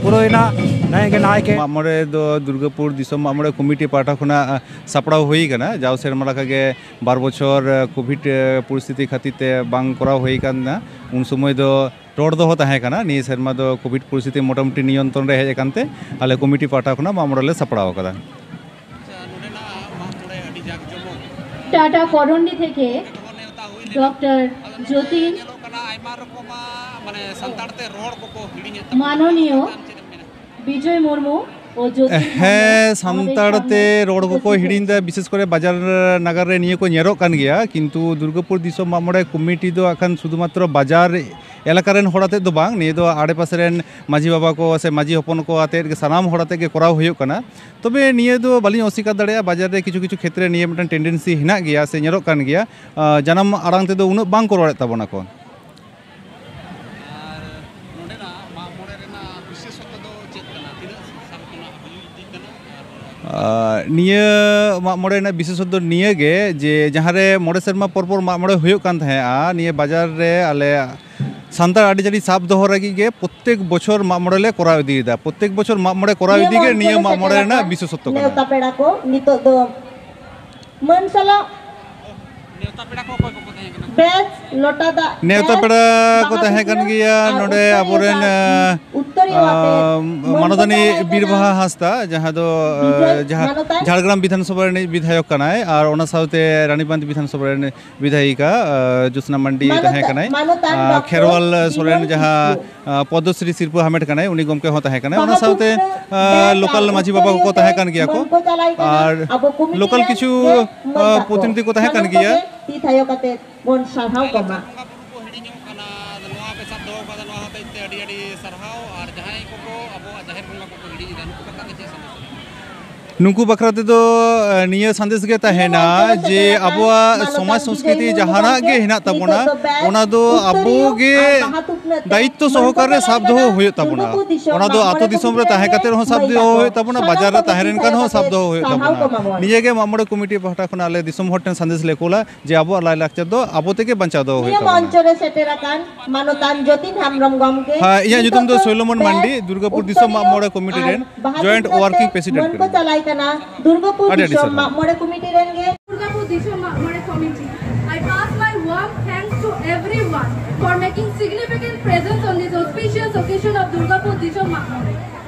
ᱯᱩᱨᱟᱹᱣᱮᱱᱟ᱾ ᱱᱟᱭ ᱜᱮ ᱱᱟᱭ ᱜᱮ᱾ ᱢᱟᱜ ᱢᱚᱬᱮ ᱫᱚ ᱫᱩᱨᱜᱟᱹᱯᱩᱨ ᱫᱤᱥᱚᱢ ᱢᱟᱜ ᱢᱚᱬᱮ ᱠᱚᱢᱤᱴᱤ ᱯᱟᱦᱴᱟ ᱠᱷᱚᱱᱟᱜ ᱥᱟᱯᱲᱟᱣ ᱦᱩᱭ ᱟᱠᱟᱱᱟ᱾ ᱡᱟᱣ ᱥᱮᱨᱢᱟ ᱞᱮᱠᱟ ᱜᱮ ᱵᱟᱨ ᱵᱚᱪᱷᱚᱨ, ᱮ, ᱠᱳᱵᱷᱤᱰ, ᱮ, ᱯᱚᱨᱤᱥᱛᱷᱤᱛᱤ ᱠᱷᱟᱹᱛᱤᱨ ᱛᱮ ᱵᱟᱝ ᱠᱚᱨᱟᱣ ᱦᱩᱭ ᱟᱠᱟᱱᱟ᱾ ᱩᱱ ᱥᱚᱢᱚᱭ ᱫᱚ ᱴᱚᱴ ᱫᱚᱦᱚ ᱛᱟᱦᱮᱸ ᱠᱟᱱᱟ᱾ ᱱᱤᱭᱟᱹ ᱥᱮᱨᱢᱟ ᱫᱚ ᱠᱳᱵᱷᱤᱰ ᱯᱚᱨᱤᱥᱛᱷᱤᱛᱤ ᱢᱚᱴᱟᱢᱩᱴᱤ ᱱᱤᱭᱚᱱᱛᱨᱚᱱ ᱨᱮ ᱦᱮᱡ ᱟᱠᱟᱱ ᱛᱮ ᱟᱞᱮ ᱠᱚᱢᱤᱴᱤ ᱯᱟᱦᱴᱟ ᱠᱷᱚᱱᱟᱜ ᱢᱟᱜ ᱢᱚᱬᱮ ᱞᱮ ᱥᱟᱯᱲᱟᱣ ᱟᱠᱟᱫᱟ᱾ ᱴᱟᱴᱟ ᱠᱚᱨᱚᱱᱰᱤ ᱛᱷᱮᱠᱮ ᱰᱚᱠᱴᱚᱨ ᱡᱳᱛᱤᱱ ᱢᱟᱱᱚᱱᱤᱭᱚ ᱵᱤᱡᱚᱭ ᱢᱩᱨᱢᱩ ᱚᱡᱳᱫᱽᱫᱷᱟ ᱦᱮᱸ, ᱥᱟᱱᱛᱟᱲ ᱛᱮ ᱨᱚᱲ ᱠᱚᱠᱚ ᱦᱤᱲᱤᱧ ᱮᱫᱟ᱾ ᱵᱤᱥᱮᱥ ᱠᱚᱨᱮ ᱵᱟᱡᱟᱨ ᱱᱟᱜᱟᱨ ᱨᱮ ᱱᱤᱭᱟᱹ ᱠᱚ ᱧᱮᱞᱚᱜ ᱠᱟᱱ ᱜᱮᱭᱟ, ᱠᱤᱱᱛᱩ ᱫᱩᱨᱜᱟᱹᱯᱩᱨ ᱫᱤᱥᱚᱢ ᱢᱟᱜ ᱢᱚᱬᱮ ᱠᱚᱢᱤᱴᱤ ᱫᱚ ᱟᱠᱷᱟᱱ ᱥᱩᱫᱷᱩᱢᱟᱛᱨᱚ ᱵᱟᱡᱟᱨ ᱮᱞᱟᱠᱟ ᱨᱮᱱ ᱦᱚᱲ ᱟᱛᱮᱫ ᱫᱚ ᱵᱟᱝ, ᱱᱤᱭᱟᱹ ᱫᱚ ᱟᱲᱮᱯᱟᱥᱮ ᱨᱮᱱ ᱢᱟᱹᱡᱷᱤ ᱵᱟᱵᱟ ᱠᱚ ᱥᱮ ᱢᱟᱹᱡᱷᱤ ᱦᱚᱯᱚᱱ ᱠᱚ ᱟᱛᱮᱫ ᱜᱮ ᱥᱟᱱᱟᱢ ᱦᱚᱲ ᱟᱛᱮᱫ ᱜᱮ ᱠᱚᱨᱟᱣ ᱦᱩᱭᱩᱜ ᱠᱟᱱᱟ᱾ ᱛᱚᱵᱮ ᱱᱤᱭᱟᱹ ᱫᱚ ᱵᱟᱹᱞᱤᱧ ᱚᱥᱤᱠᱟᱨ ᱫᱟᱲᱮᱭᱟᱜᱼᱟ, ᱵᱟᱡᱟᱨ ᱨᱮ ᱠᱤᱪᱷᱩ ᱠᱤᱪᱷᱩ ᱠᱷᱮᱛᱨᱮ ᱱᱤᱭᱟᱹ ᱢᱤᱫᱴᱟᱝ ᱴᱮᱱᱰᱮᱱᱥᱤ ᱦᱮᱱᱟᱜ ᱜᱮᱭᱟ ᱥᱮ ᱧᱮᱞᱚᱜ ᱠᱟᱱ ᱜᱮᱭᱟ᱾ ᱟᱸ, ᱡᱟᱱᱟᱢ ᱟᱲᱟᱝ ᱛᱮᱫᱚ ᱩᱱᱟᱹᱜ ᱵᱟᱝ ᱠᱚ ᱨᱚᱲᱮᱫ ᱛᱟᱵᱚᱱᱟ ᱠᱚ᱾ ᱟᱨ ᱱᱚᱰᱮᱱᱟᱜ ᱢᱟᱜ ᱢᱚᱬᱮ ᱨᱮᱱᱟᱜ ᱵᱤᱥᱮᱥᱚᱛᱛᱚ ᱫᱚ ᱪᱮᱫ ᱠᱟᱱᱟ? ᱛᱤᱱᱟᱹᱜ ᱥᱟᱞ ᱠᱷᱚᱱᱟᱜ ᱦᱩᱭ ᱤᱫᱤᱜ ᱠᱟᱱᱟ? ᱟᱨ ᱟᱨ, ᱱᱤᱭᱟᱹ ᱢᱟᱜ ᱢᱚᱬᱮ ᱨᱮᱱᱟᱜ ᱵᱤᱥᱮᱥᱚᱛᱛᱚ ᱫᱚ ᱱᱤᱭᱟᱹ ᱜᱮ ᱡᱮ ᱡᱟᱦᱟᱸ ᱨᱮ ᱢᱚᱬᱮ ᱥᱮᱨᱢᱟ ᱯᱚᱨ ᱯᱚᱨ ᱢᱟᱜ ᱢᱚᱬᱮ ᱦᱩᱭᱩᱜ ᱠᱟᱱ ᱛᱟᱦᱮᱸᱜᱼᱟ, ᱱᱤᱭᱟᱹ ᱵᱟᱡᱟᱨ ᱨᱮ ᱟᱞᱮ ᱥᱟᱱᱛᱟᱲ ᱟᱹᱨᱤᱪᱟᱹᱞᱤ ᱥᱟᱵ ᱫᱚᱦᱚ ᱞᱟᱹᱜᱤᱫ ᱜᱮ ᱯᱨᱚᱛᱮᱠ ᱵᱚᱪᱷᱚᱨ ᱢᱟᱜ ᱢᱚᱬᱮ ᱞᱮ ᱠᱚᱨᱟᱣ ᱤᱫᱤᱭᱮᱫᱟ᱾ ᱯᱨᱚᱛᱮᱠ ᱵᱚᱪᱷᱚᱨ ᱢᱟᱜ ᱢᱚᱬᱮ ᱠᱚᱨᱟᱣ ᱤᱫᱤ ᱜᱮ ᱱᱤᱭᱟᱹ ᱢᱟᱜ ᱢᱚᱬᱮ ᱨᱮᱱᱟᱜ ᱵᱤᱥᱮᱥᱚᱛᱛᱚ ᱠᱟᱱᱟ᱾ ᱱᱮᱣᱛᱟ ᱯᱮᱲᱟ ᱠᱚ ᱱᱤᱛᱚᱜ ᱫᱚ ᱢᱟᱹᱱ ᱥᱟᱞᱟᱜ ᱵᱮᱥ ᱞᱚᱴᱟ ᱫᱟᱜ, ᱱᱮᱣᱛᱟ ᱵᱮᱥ ᱯᱮᱲᱟ ᱠᱚ ᱵᱟᱦᱟ ᱛᱟᱦᱮᱸ ᱠᱟᱱ ᱵᱩᱴᱟᱹ ᱜᱮᱭᱟ ᱟᱨ ᱱᱚᱰᱮ ᱩᱛᱛᱚᱨᱤᱭᱟᱹ ᱟᱵᱚᱨᱮᱱ, ᱫᱟᱜ, ᱟᱸ, ᱩᱛᱛᱚᱨᱤᱭᱟᱹ ᱟᱛᱮ ᱟᱸ, ᱢᱟᱹᱱ ᱠᱚ ᱢᱟᱱᱚᱛᱟᱱᱤ ᱪᱟᱞᱟᱭ ᱠᱟᱱᱟ ᱵᱤᱨ ᱵᱟᱦᱟ ᱦᱟᱸᱥᱫᱟ, ᱡᱟᱦᱟᱸ ᱫᱚ, ᱵᱤᱡᱚᱭ ᱟᱸ, ᱡᱟᱦᱟᱸ ᱢᱟᱱᱚᱛᱟᱱ᱾ ᱡᱷᱟᱲᱜᱨᱟᱢ ᱵᱤᱫᱷᱟᱱ ᱥᱚᱵᱷᱟ ᱨᱤᱱᱤᱡ ᱵᱤᱫᱷᱟᱭᱚᱠ ᱠᱟᱱᱟᱭ ᱟᱨ ᱚᱱᱟ ᱥᱟᱶᱛᱮ ᱨᱟᱱᱤᱵᱟᱸᱫᱷ ᱵᱤᱫᱷᱟᱱ ᱥᱚᱵᱷᱟ ᱨᱤᱱᱤᱡ ᱵᱤᱫᱷᱟᱭᱤᱠᱟ, ᱟᱸ, ᱡᱳᱥᱱᱟ ᱢᱟᱱᱰᱤ ᱢᱟᱱᱚᱛ-, ᱛᱟᱦᱮᱸ ᱠᱟᱱᱟᱭ᱾ ᱢᱟᱱᱚᱛᱟᱱ ᱟᱸ, ᱰᱚᱠᱴᱚᱨ ᱠᱷᱮᱨᱣᱟᱞ ᱥᱚᱨᱮᱱ ᱵᱤᱢᱚᱞ ᱡᱟᱦᱟᱸ, ᱠᱤᱥᱠᱩ᱾ ᱟᱸ, ᱯᱚᱫᱽᱢᱚᱥᱨᱤ ᱥᱤᱨᱯᱟᱹ ᱦᱟᱢᱮᱴ ᱠᱟᱱᱟᱭ, ᱩᱱᱤ ᱜᱚᱢᱠᱮ ᱦᱚᱸ ᱛᱟᱦᱮᱸ ᱠᱟᱱᱟᱭ᱾ ᱚᱱᱟ ᱵᱟᱦᱟ ᱥᱟᱶᱛᱮ, ᱵᱩᱴᱟᱹ ᱟᱸ, ᱵᱮᱪ ᱞᱳᱠᱟᱞ ᱟᱨ ᱢᱟᱹᱡᱷᱤ ᱵᱟᱵᱟ ᱠᱚᱠᱚ ᱩᱛᱛᱚᱨᱤᱭᱟᱹ ᱛᱟᱦᱮᱸ ᱠᱟᱱ ᱜᱮᱭᱟ ᱠᱚ᱾ ᱢᱟᱹᱱ ᱠᱚ ᱪᱟᱞᱟᱭ ᱠᱟᱱᱟ᱾ ᱟᱨ ᱟᱵᱚ ᱠᱚᱢᱤᱴᱤᱭᱟᱱ ᱞᱳᱠᱟᱞ ᱠᱤᱪᱷᱩ, ᱜᱮ ᱢᱟᱹᱱ ᱟᱸ, ᱛᱟᱠᱚ᱾ ᱯᱨᱚᱛᱤᱱᱤᱫᱷᱤ ᱠᱚ ᱛᱟᱦᱮᱸ ᱠᱟᱱ ᱥᱟᱱᱟᱢ ᱜᱮᱭᱟ᱾ ᱠᱚᱜᱮ ᱛᱤ ᱛᱷᱟᱭᱚ ᱠᱟᱛᱮ ᱵᱚᱱ ᱥᱟᱨᱦᱟᱣ ᱠᱚᱢᱟ᱾ ᱵᱚᱸᱜᱟ ᱵᱩᱨᱩ ᱠᱚ ᱦᱤᱲᱤᱧᱚᱜ ᱠᱟᱱᱟ, ᱟᱫᱚ ᱱᱚᱣᱟ ᱯᱮ ᱥᱟᱵ ᱫᱚᱦᱚ ᱠᱟᱫᱟ, ᱱᱚᱣᱟ ᱦᱚᱛᱮᱡ ᱛᱮ ᱟᱹᱰᱤ ᱱᱩᱠᱩ ᱵᱟᱠᱷᱨᱟ ᱛᱮᱫᱚ, ᱮ, ᱱᱤᱭᱟᱹ ᱥᱟᱸᱫᱮᱥ ᱜᱮ ᱛᱟᱦᱮᱱᱟ ᱡᱮ ᱟᱵᱚᱣᱟᱜ ᱥᱚᱢᱟᱡᱽ ᱥᱚᱸᱥᱠᱨᱤᱛᱤ ᱡᱟᱦᱟᱱᱟᱜ ᱜᱮ ᱦᱮᱱᱟᱜ ᱛᱟᱵᱚᱱᱟ, ᱚᱱᱟ ᱫᱚ ᱟᱵᱚ ᱜᱮ ᱫᱟᱭᱤᱛᱛᱚ ᱥᱚᱦᱚᱠᱟᱨ ᱨᱮ ᱥᱟᱵ ᱫᱚᱦᱚ ᱦᱩᱭᱩᱜ ᱛᱟᱵᱚᱱᱟ᱾ ᱚᱱᱟ ᱫᱚ ᱟᱛᱳ ᱫᱤᱥᱚᱢ ᱨᱮ ᱛᱟᱦᱮᱸ ᱠᱟᱛᱮ ᱨᱮᱦᱚᱸ ᱥᱟᱵ ᱫᱚᱦᱚ ᱦᱩᱭᱩᱜ ᱛᱟᱵᱚᱱᱟ, ᱵᱟᱡᱟᱨ ᱨᱮ ᱛᱟᱦᱮᱸ ᱞᱮᱱᱠᱷᱟᱱ ᱦᱚᱸ ᱥᱟᱵ ᱫᱚᱦᱚ ᱦᱩᱭᱩᱜ ᱛᱟᱵᱚᱱᱟ᱾ ᱱᱤᱭᱟᱹ ᱜᱮ ᱢᱟᱜ ᱢᱚᱬᱮ ᱠᱚᱢᱤᱴᱤ ᱯᱟᱦᱴᱟ ᱠᱷᱚᱱᱟᱜ ᱟᱞᱮ ᱫᱤᱥᱚᱢ ᱦᱚᱲ ᱴᱷᱮᱱ ᱥᱟᱸᱫᱮᱥ ᱞᱮ ᱠᱳᱞᱟ ᱡᱮ ᱟᱵᱚᱣᱟᱜ ᱞᱟᱭᱼᱞᱟᱠᱪᱟᱨ ᱫᱚ ᱟᱵᱚ ᱛᱮᱜᱮ ᱵᱟᱧᱪᱟᱣ ᱫᱚᱦᱚ ᱦᱩᱭᱩᱜ ᱱᱤᱭᱟᱹ ᱛᱟᱵᱚᱱᱟ᱾ ᱢᱚᱧᱪᱚ ᱨᱮ ᱥᱮᱴᱮᱨ ᱟᱠᱟᱱ ᱢᱟᱱᱚᱛᱟᱱ ᱡᱚᱛᱤᱱ ᱦᱮᱢᱵᱨᱚᱢ ᱜᱚᱢᱠᱮ, ᱦᱮᱸ, ᱤᱧᱟᱹᱜ ᱧᱩᱛᱩᱢ ᱫᱚ ᱱᱤᱛᱚᱜ ᱫᱚ ᱥᱳᱞᱳᱢᱚᱱ ᱢᱟᱱᱰᱤ, ᱩᱛᱛᱚᱨᱤᱭᱚ ᱫᱩᱨᱜᱟᱯᱩᱨ ᱫᱤᱥᱚᱢ ᱢᱟᱜ ᱢᱚᱬᱮ ᱠᱚᱢᱤᱴᱤ ᱨᱮᱱ ᱡᱚᱭᱮᱱᱴ ᱣᱟᱨᱠᱤᱝ ᱯᱨᱮᱥᱤᱰᱮᱱᱴ ᱢᱟᱹᱱ ᱠᱚ ᱠᱟᱱᱟᱧ᱾ ᱪᱟᱞᱟᱭ ᱠᱟᱱᱟ ᱫᱩᱨᱜᱟᱯᱩᱨ ᱟᱹᱰᱤ ᱟᱹᱰᱤ ᱫᱤᱥᱚᱢ ᱥᱟᱨᱦᱟᱣ᱾ ᱢᱟᱜ ᱢᱚᱬᱮ ᱠᱚᱢᱤᱴᱤ ᱨᱮᱱ ᱜᱮ᱾ Durgapur Dishom Magmore Committee, I pass my warm thanks to everyone for making significant presence on this auspicious occasion of Durgapur Dishom Magmore.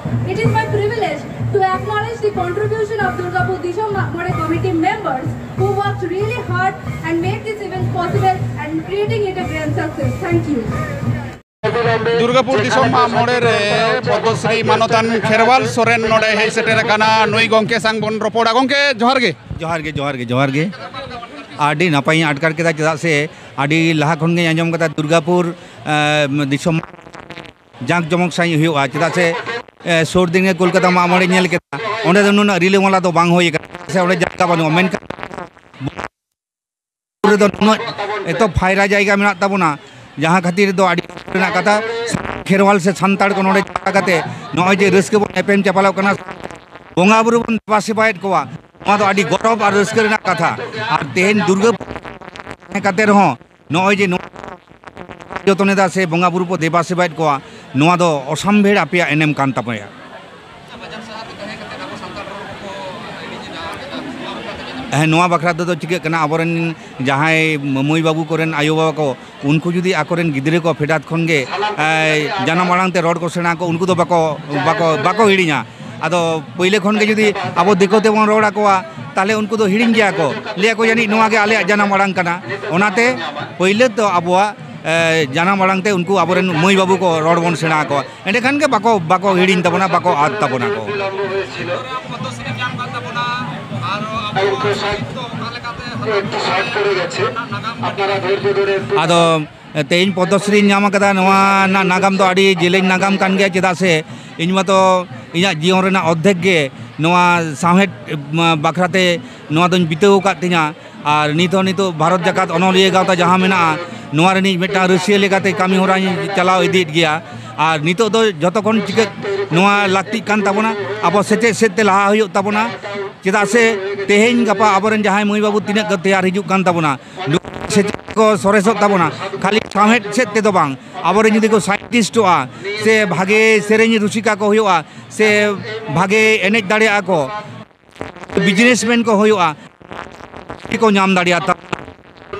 It is my privilege to acknowledge the contribution of Durgapur Dishom Magmore Committee members who worked really hard and made this event possible and creating it a grand success. Thank you. Durgapur ᱫᱤᱥᱚᱢ ᱢᱟᱜ ᱢᱚᱬᱮ ᱨᱮ ᱯᱚᱫᱽᱢᱚᱥᱨᱤ ᱢᱟᱱᱚᱛᱟᱱ ᱠᱷᱮᱨᱣᱟᱞ ᱥᱚᱨᱮᱱ ᱱᱚᱰᱮ ᱦᱮᱡ ᱥᱮᱴᱮᱨ ᱟᱠᱟᱱᱟ᱾ ᱱᱩᱭ ᱜᱚᱢᱠᱮ ᱥᱟᱝ ᱵᱚᱱ ᱨᱚᱯᱚᱲᱟ᱾ ᱜᱚᱢᱠᱮ, ᱡᱚᱦᱟᱨ ᱜᱮ᱾ ᱡᱚᱦᱟᱨ ᱜᱮ, ᱡᱚᱦᱟᱨ ᱜᱮ, ᱡᱚᱦᱟᱨ ᱜᱮ᱾ ᱟᱹᱰᱤ ᱱᱟᱯᱟᱭᱤᱧ ᱟᱴᱠᱟᱨ ᱠᱮᱫᱟ, ᱪᱮᱫᱟᱜ ᱥᱮ ᱟᱹᱰᱤ ᱞᱟᱦᱟ ᱠᱷᱚᱱ ᱜᱤᱧ ᱟᱸᱡᱚᱢ ᱠᱟᱫᱟ ᱫᱩᱨᱜᱟᱯᱩᱨ, ᱮ, ᱫᱤᱥᱚᱢ ᱡᱟᱸᱠ ᱡᱚᱢᱚᱠ ᱥᱟᱺᱦᱤᱡ ᱦᱩᱭᱩᱜᱼᱟ, ᱪᱮᱫᱟᱜ ᱥᱮ, ᱮ, ᱥᱩᱨ ᱫᱤᱱ ᱜᱮ ᱠᱳᱞᱠᱟᱛᱟ ᱢᱟᱜ ᱢᱚᱬᱮ ᱧᱮᱞ ᱠᱮᱫᱟ, ᱚᱸᱰᱮ ᱫᱚ ᱱᱩᱱᱟᱹᱜ ᱨᱤᱞᱟᱹᱢᱟᱞᱟ ᱫᱚ ᱵᱟᱝ ᱦᱩᱭ ᱠᱟᱱᱟ, ᱪᱮᱫᱟᱜ ᱥᱮ ᱚᱸᱰᱮ ᱡᱟᱭᱜᱟ ᱵᱟᱹᱱᱩᱜᱼᱟ᱾ ᱢᱮᱱᱠᱷᱟᱱ ᱨᱮᱫᱚ ᱱᱩᱱᱟᱹᱜ ᱮᱛᱚ ᱯᱷᱟᱭᱨᱟ ᱡᱟᱭᱜᱟ ᱢᱮᱱᱟᱜ ᱛᱟᱵᱚᱱᱟ, ᱡᱟᱦᱟᱸ ᱠᱷᱟᱹᱛᱤᱨ ᱫᱚ ᱟᱹᱰᱤ ᱨᱟᱹᱥᱠᱟᱹ ᱨᱮᱱᱟᱜ ᱠᱟᱛᱷᱟ᱾ ᱠᱷᱮᱨᱣᱟᱞ ᱥᱮ ᱥᱟᱱᱛᱟᱲ ᱠᱚ ᱱᱚᱰᱮ ᱡᱟᱣᱨᱟ ᱠᱟᱛᱮ ᱱᱚᱜᱼᱚᱭ ᱡᱮ ᱨᱟᱹᱥᱠᱟᱹ ᱵᱚᱱ ᱮᱯᱮᱢ ᱪᱟᱯᱟᱞᱚᱜ ᱠᱟᱱᱟ, ᱵᱚᱸᱜᱟ ᱵᱩᱨᱩ ᱵᱚᱱ ᱫᱮᱵᱟ ᱥᱮᱵᱟᱭᱮᱫ ᱠᱚᱣᱟ, ᱱᱚᱣᱟ ᱫᱚ ᱟᱹᱰᱤ ᱜᱚᱨᱚᱵᱽ ᱟᱨ ᱨᱟᱹᱥᱠᱟᱹ ᱨᱮᱱᱟᱜ ᱠᱟᱛᱷᱟ᱾ ᱟᱨ ᱛᱮᱦᱮᱧ ᱫᱩᱨᱜᱟᱹ ᱯᱩᱡᱟᱹ ᱛᱟᱦᱮᱸ ᱠᱟᱛᱮ ᱨᱮᱦᱚᱸ ᱱᱚᱜᱼᱚᱭ ᱡᱮ ᱱᱚᱣᱟ ᱡᱚᱛᱚᱱ ᱮᱫᱟ ᱥᱮ ᱵᱚᱸᱜᱟ ᱵᱩᱨᱩ ᱠᱚ ᱫᱮᱵᱟ ᱥᱮᱵᱟᱭᱮᱫ ᱠᱚᱣᱟ, ᱱᱚᱣᱟ ᱫᱚ ᱚᱥᱟᱢᱵᱷᱮᱲ ᱟᱯᱮᱭᱟᱜ ᱮᱱᱮᱢ ᱠᱟᱱ ᱛᱟᱯᱮᱭᱟ᱾ ᱦᱮᱸ, ᱱᱚᱣᱟ ᱵᱟᱠᱷᱨᱟ ᱛᱮᱫᱚ ᱪᱤᱠᱟᱹᱜ ᱠᱟᱱᱟ, ᱟᱵᱚᱨᱮᱱ ᱡᱟᱦᱟᱸᱭ ᱢᱟᱹᱭ ᱵᱟᱹᱵᱩ ᱠᱚᱨᱮᱱ ᱟᱭᱳ ᱵᱟᱵᱟ ᱠᱚ, ᱩᱱᱠᱩ ᱡᱩᱫᱤ ᱟᱠᱚᱨᱮᱱ ᱜᱤᱫᱽᱨᱟᱹ ᱠᱚ ᱯᱷᱮᱰᱟᱛ ᱠᱷᱚᱱ ᱜᱮ, ᱮ, ᱡᱟᱱᱟᱢ ᱟᱲᱟᱝ ᱛᱮ ᱨᱚᱲ ᱠᱚ ᱥᱮᱬᱟ ᱟᱠᱚ, ᱩᱱᱠᱩ ᱫᱚ ᱵᱟᱠᱚ, ᱵᱟᱠᱚ, ᱵᱟᱠᱚ ᱦᱤᱲᱤᱧᱟ᱾ ᱟᱫᱚ ᱯᱳᱭᱞᱳ ᱠᱷᱚᱱ ᱜᱮ ᱡᱩᱫᱤ ᱟᱵᱚ ᱫᱤᱠᱩ ᱛᱮᱵᱚᱱ ᱨᱚᱲ ᱟᱠᱚᱣᱟ, ᱛᱟᱦᱞᱮ ᱩᱱᱠᱩ ᱫᱚ ᱦᱤᱲᱤᱧ ᱜᱮᱭᱟ ᱠᱚ, ᱞᱟᱹᱭᱟ ᱠᱚ, "ᱡᱟᱹᱱᱤᱡ ᱱᱚᱣᱟ ᱜᱮ ᱟᱞᱮᱭᱟᱜ ᱡᱟᱱᱟᱢ ᱟᱲᱟᱝ ᱠᱟᱱᱟ᱾" ᱚᱱᱟᱛᱮ ᱯᱳᱭᱞᱳ ᱫᱚ ᱟᱵᱚᱣᱟᱜ, ᱮ, ᱡᱟᱱᱟᱢ ᱟᱲᱟᱝ ᱛᱮ ᱩᱱᱠᱩ ᱟᱵᱚᱨᱮᱱ ᱢᱟᱹᱭ ᱵᱟᱹᱵᱩ ᱠᱚ ᱨᱚᱲ ᱵᱚᱱ ᱥᱮᱬᱟ ᱟᱠᱚᱣᱟ, ᱮᱸᱰᱮᱠᱷᱟᱱ ᱜᱮ ᱵᱟᱠᱚ, ᱵᱟᱠᱚ ᱦᱤᱲᱤᱧ ᱛᱟᱵᱚᱱᱟ, ᱵᱟᱠᱚ ᱟᱫ ᱛᱟᱵᱚᱱᱟ ᱠᱚ᱾ ᱟᱫᱚ ᱛᱮᱦᱮᱧ ᱯᱚᱫᱽᱢᱚᱥᱨᱤᱧ ᱧᱟᱢ ᱟᱠᱟᱫᱟ, ᱱᱚᱣᱟ ᱨᱮᱱᱟᱜ ᱱᱟᱜᱟᱢ ᱫᱚ ᱟᱹᱰᱤ ᱡᱮᱞᱮᱧ ᱱᱟᱜᱟᱢ ᱠᱟᱱ ᱜᱮᱭᱟ, ᱪᱮᱫᱟᱜ ᱥᱮ ᱤᱧ ᱢᱟᱛᱚ ᱤᱧᱟᱹᱜ ᱡᱤᱭᱚᱱ ᱨᱮᱱᱟᱜ ᱚᱨᱫᱷᱮᱠ ᱜᱮ ᱱᱚᱣᱟ ᱥᱟᱶᱦᱮᱫ, ᱢᱟ, ᱵᱟᱠᱷᱨᱟᱛᱮ ᱱᱚᱣᱟ ᱫᱚᱧ ᱵᱤᱛᱟᱹᱣ ᱟᱠᱟᱫ ᱛᱤᱧᱟ᱾ ᱟᱨ ᱱᱤᱛ ᱦᱚᱸ ᱱᱤᱛᱚᱜ ᱵᱷᱟᱨᱚᱛ ᱡᱟᱠᱟᱛ ᱚᱱᱚᱞᱤᱭᱟᱹ ᱜᱟᱶᱛᱟ ᱡᱟᱦᱟᱸ ᱢᱮᱱᱟᱜᱼᱟ, ᱱᱚᱣᱟ ᱨᱤᱱᱤᱡ ᱢᱤᱫᱴᱟᱝ ᱨᱟᱹᱥᱤᱭᱟᱹ ᱞᱮᱠᱟᱛᱮ ᱠᱟᱹᱢᱤ ᱦᱚᱨᱟᱧ ᱪᱟᱞᱟᱣ ᱤᱫᱤᱭᱮᱫ ᱜᱮᱭᱟ᱾ ᱟᱨ ᱱᱤᱛᱚᱜ ᱫᱚ ᱡᱚᱛᱚ ᱠᱷᱚᱱ ᱪᱤᱠᱟᱹ ᱱᱚᱣᱟ ᱞᱟᱹᱠᱛᱤᱜ ᱠᱟᱱ ᱛᱟᱵᱚᱱᱟ, ᱟᱵᱚ ᱥᱮᱪᱮᱫ ᱥᱮᱫ ᱛᱮ ᱞᱟᱦᱟ ᱦᱩᱭᱩᱜ ᱛᱟᱵᱚᱱᱟ᱾ ᱪᱮᱫᱟᱜ ᱥᱮ ᱛᱮᱦᱮᱧ ᱜᱟᱯᱟ ᱟᱵᱚᱨᱮᱱ ᱡᱟᱦᱟᱸᱭ ᱢᱟᱹᱭ ᱵᱟᱹᱵᱩ ᱛᱤᱱᱟᱹᱜ ᱠᱚ ᱛᱮᱭᱟᱨ ᱦᱤᱡᱩᱜ ᱠᱟᱱ ᱛᱟᱵᱚᱱᱟ, ᱱᱩᱠᱩ ᱥᱮᱪᱮᱫ ᱠᱚ ᱥᱚᱨᱮᱥᱚᱜ ᱛᱟᱵᱚᱱᱟ, ᱠᱷᱟᱹᱞᱤ ᱥᱟᱶᱦᱮᱫ ᱥᱮᱫ ᱛᱮᱫᱚ ᱵᱟᱝ᱾ ᱟᱵᱚᱨᱮᱱ ᱡᱩᱫᱤ ᱠᱚ ᱥᱟᱭᱮᱱᱴᱤᱥᱴᱚᱜᱼᱟ, ᱥᱮ ᱵᱷᱟᱜᱮ ᱥᱮᱨᱮᱧ ᱨᱩᱥᱤᱠᱟ ᱠᱚ ᱦᱩᱭᱩᱜᱼᱟ, ᱥᱮ ᱵᱷᱟᱜᱮ ᱮᱱᱮᱡ ᱫᱟᱲᱮᱭᱟᱜᱼᱟ ᱠᱚ, ᱵᱤᱡᱽᱱᱮᱥᱢᱮᱱ ᱠᱚ ᱦᱩᱭᱩᱜᱼᱟ, ᱠᱚ ᱧᱟᱢ ᱫᱟᱲᱮᱭᱟᱜᱼᱟ᱾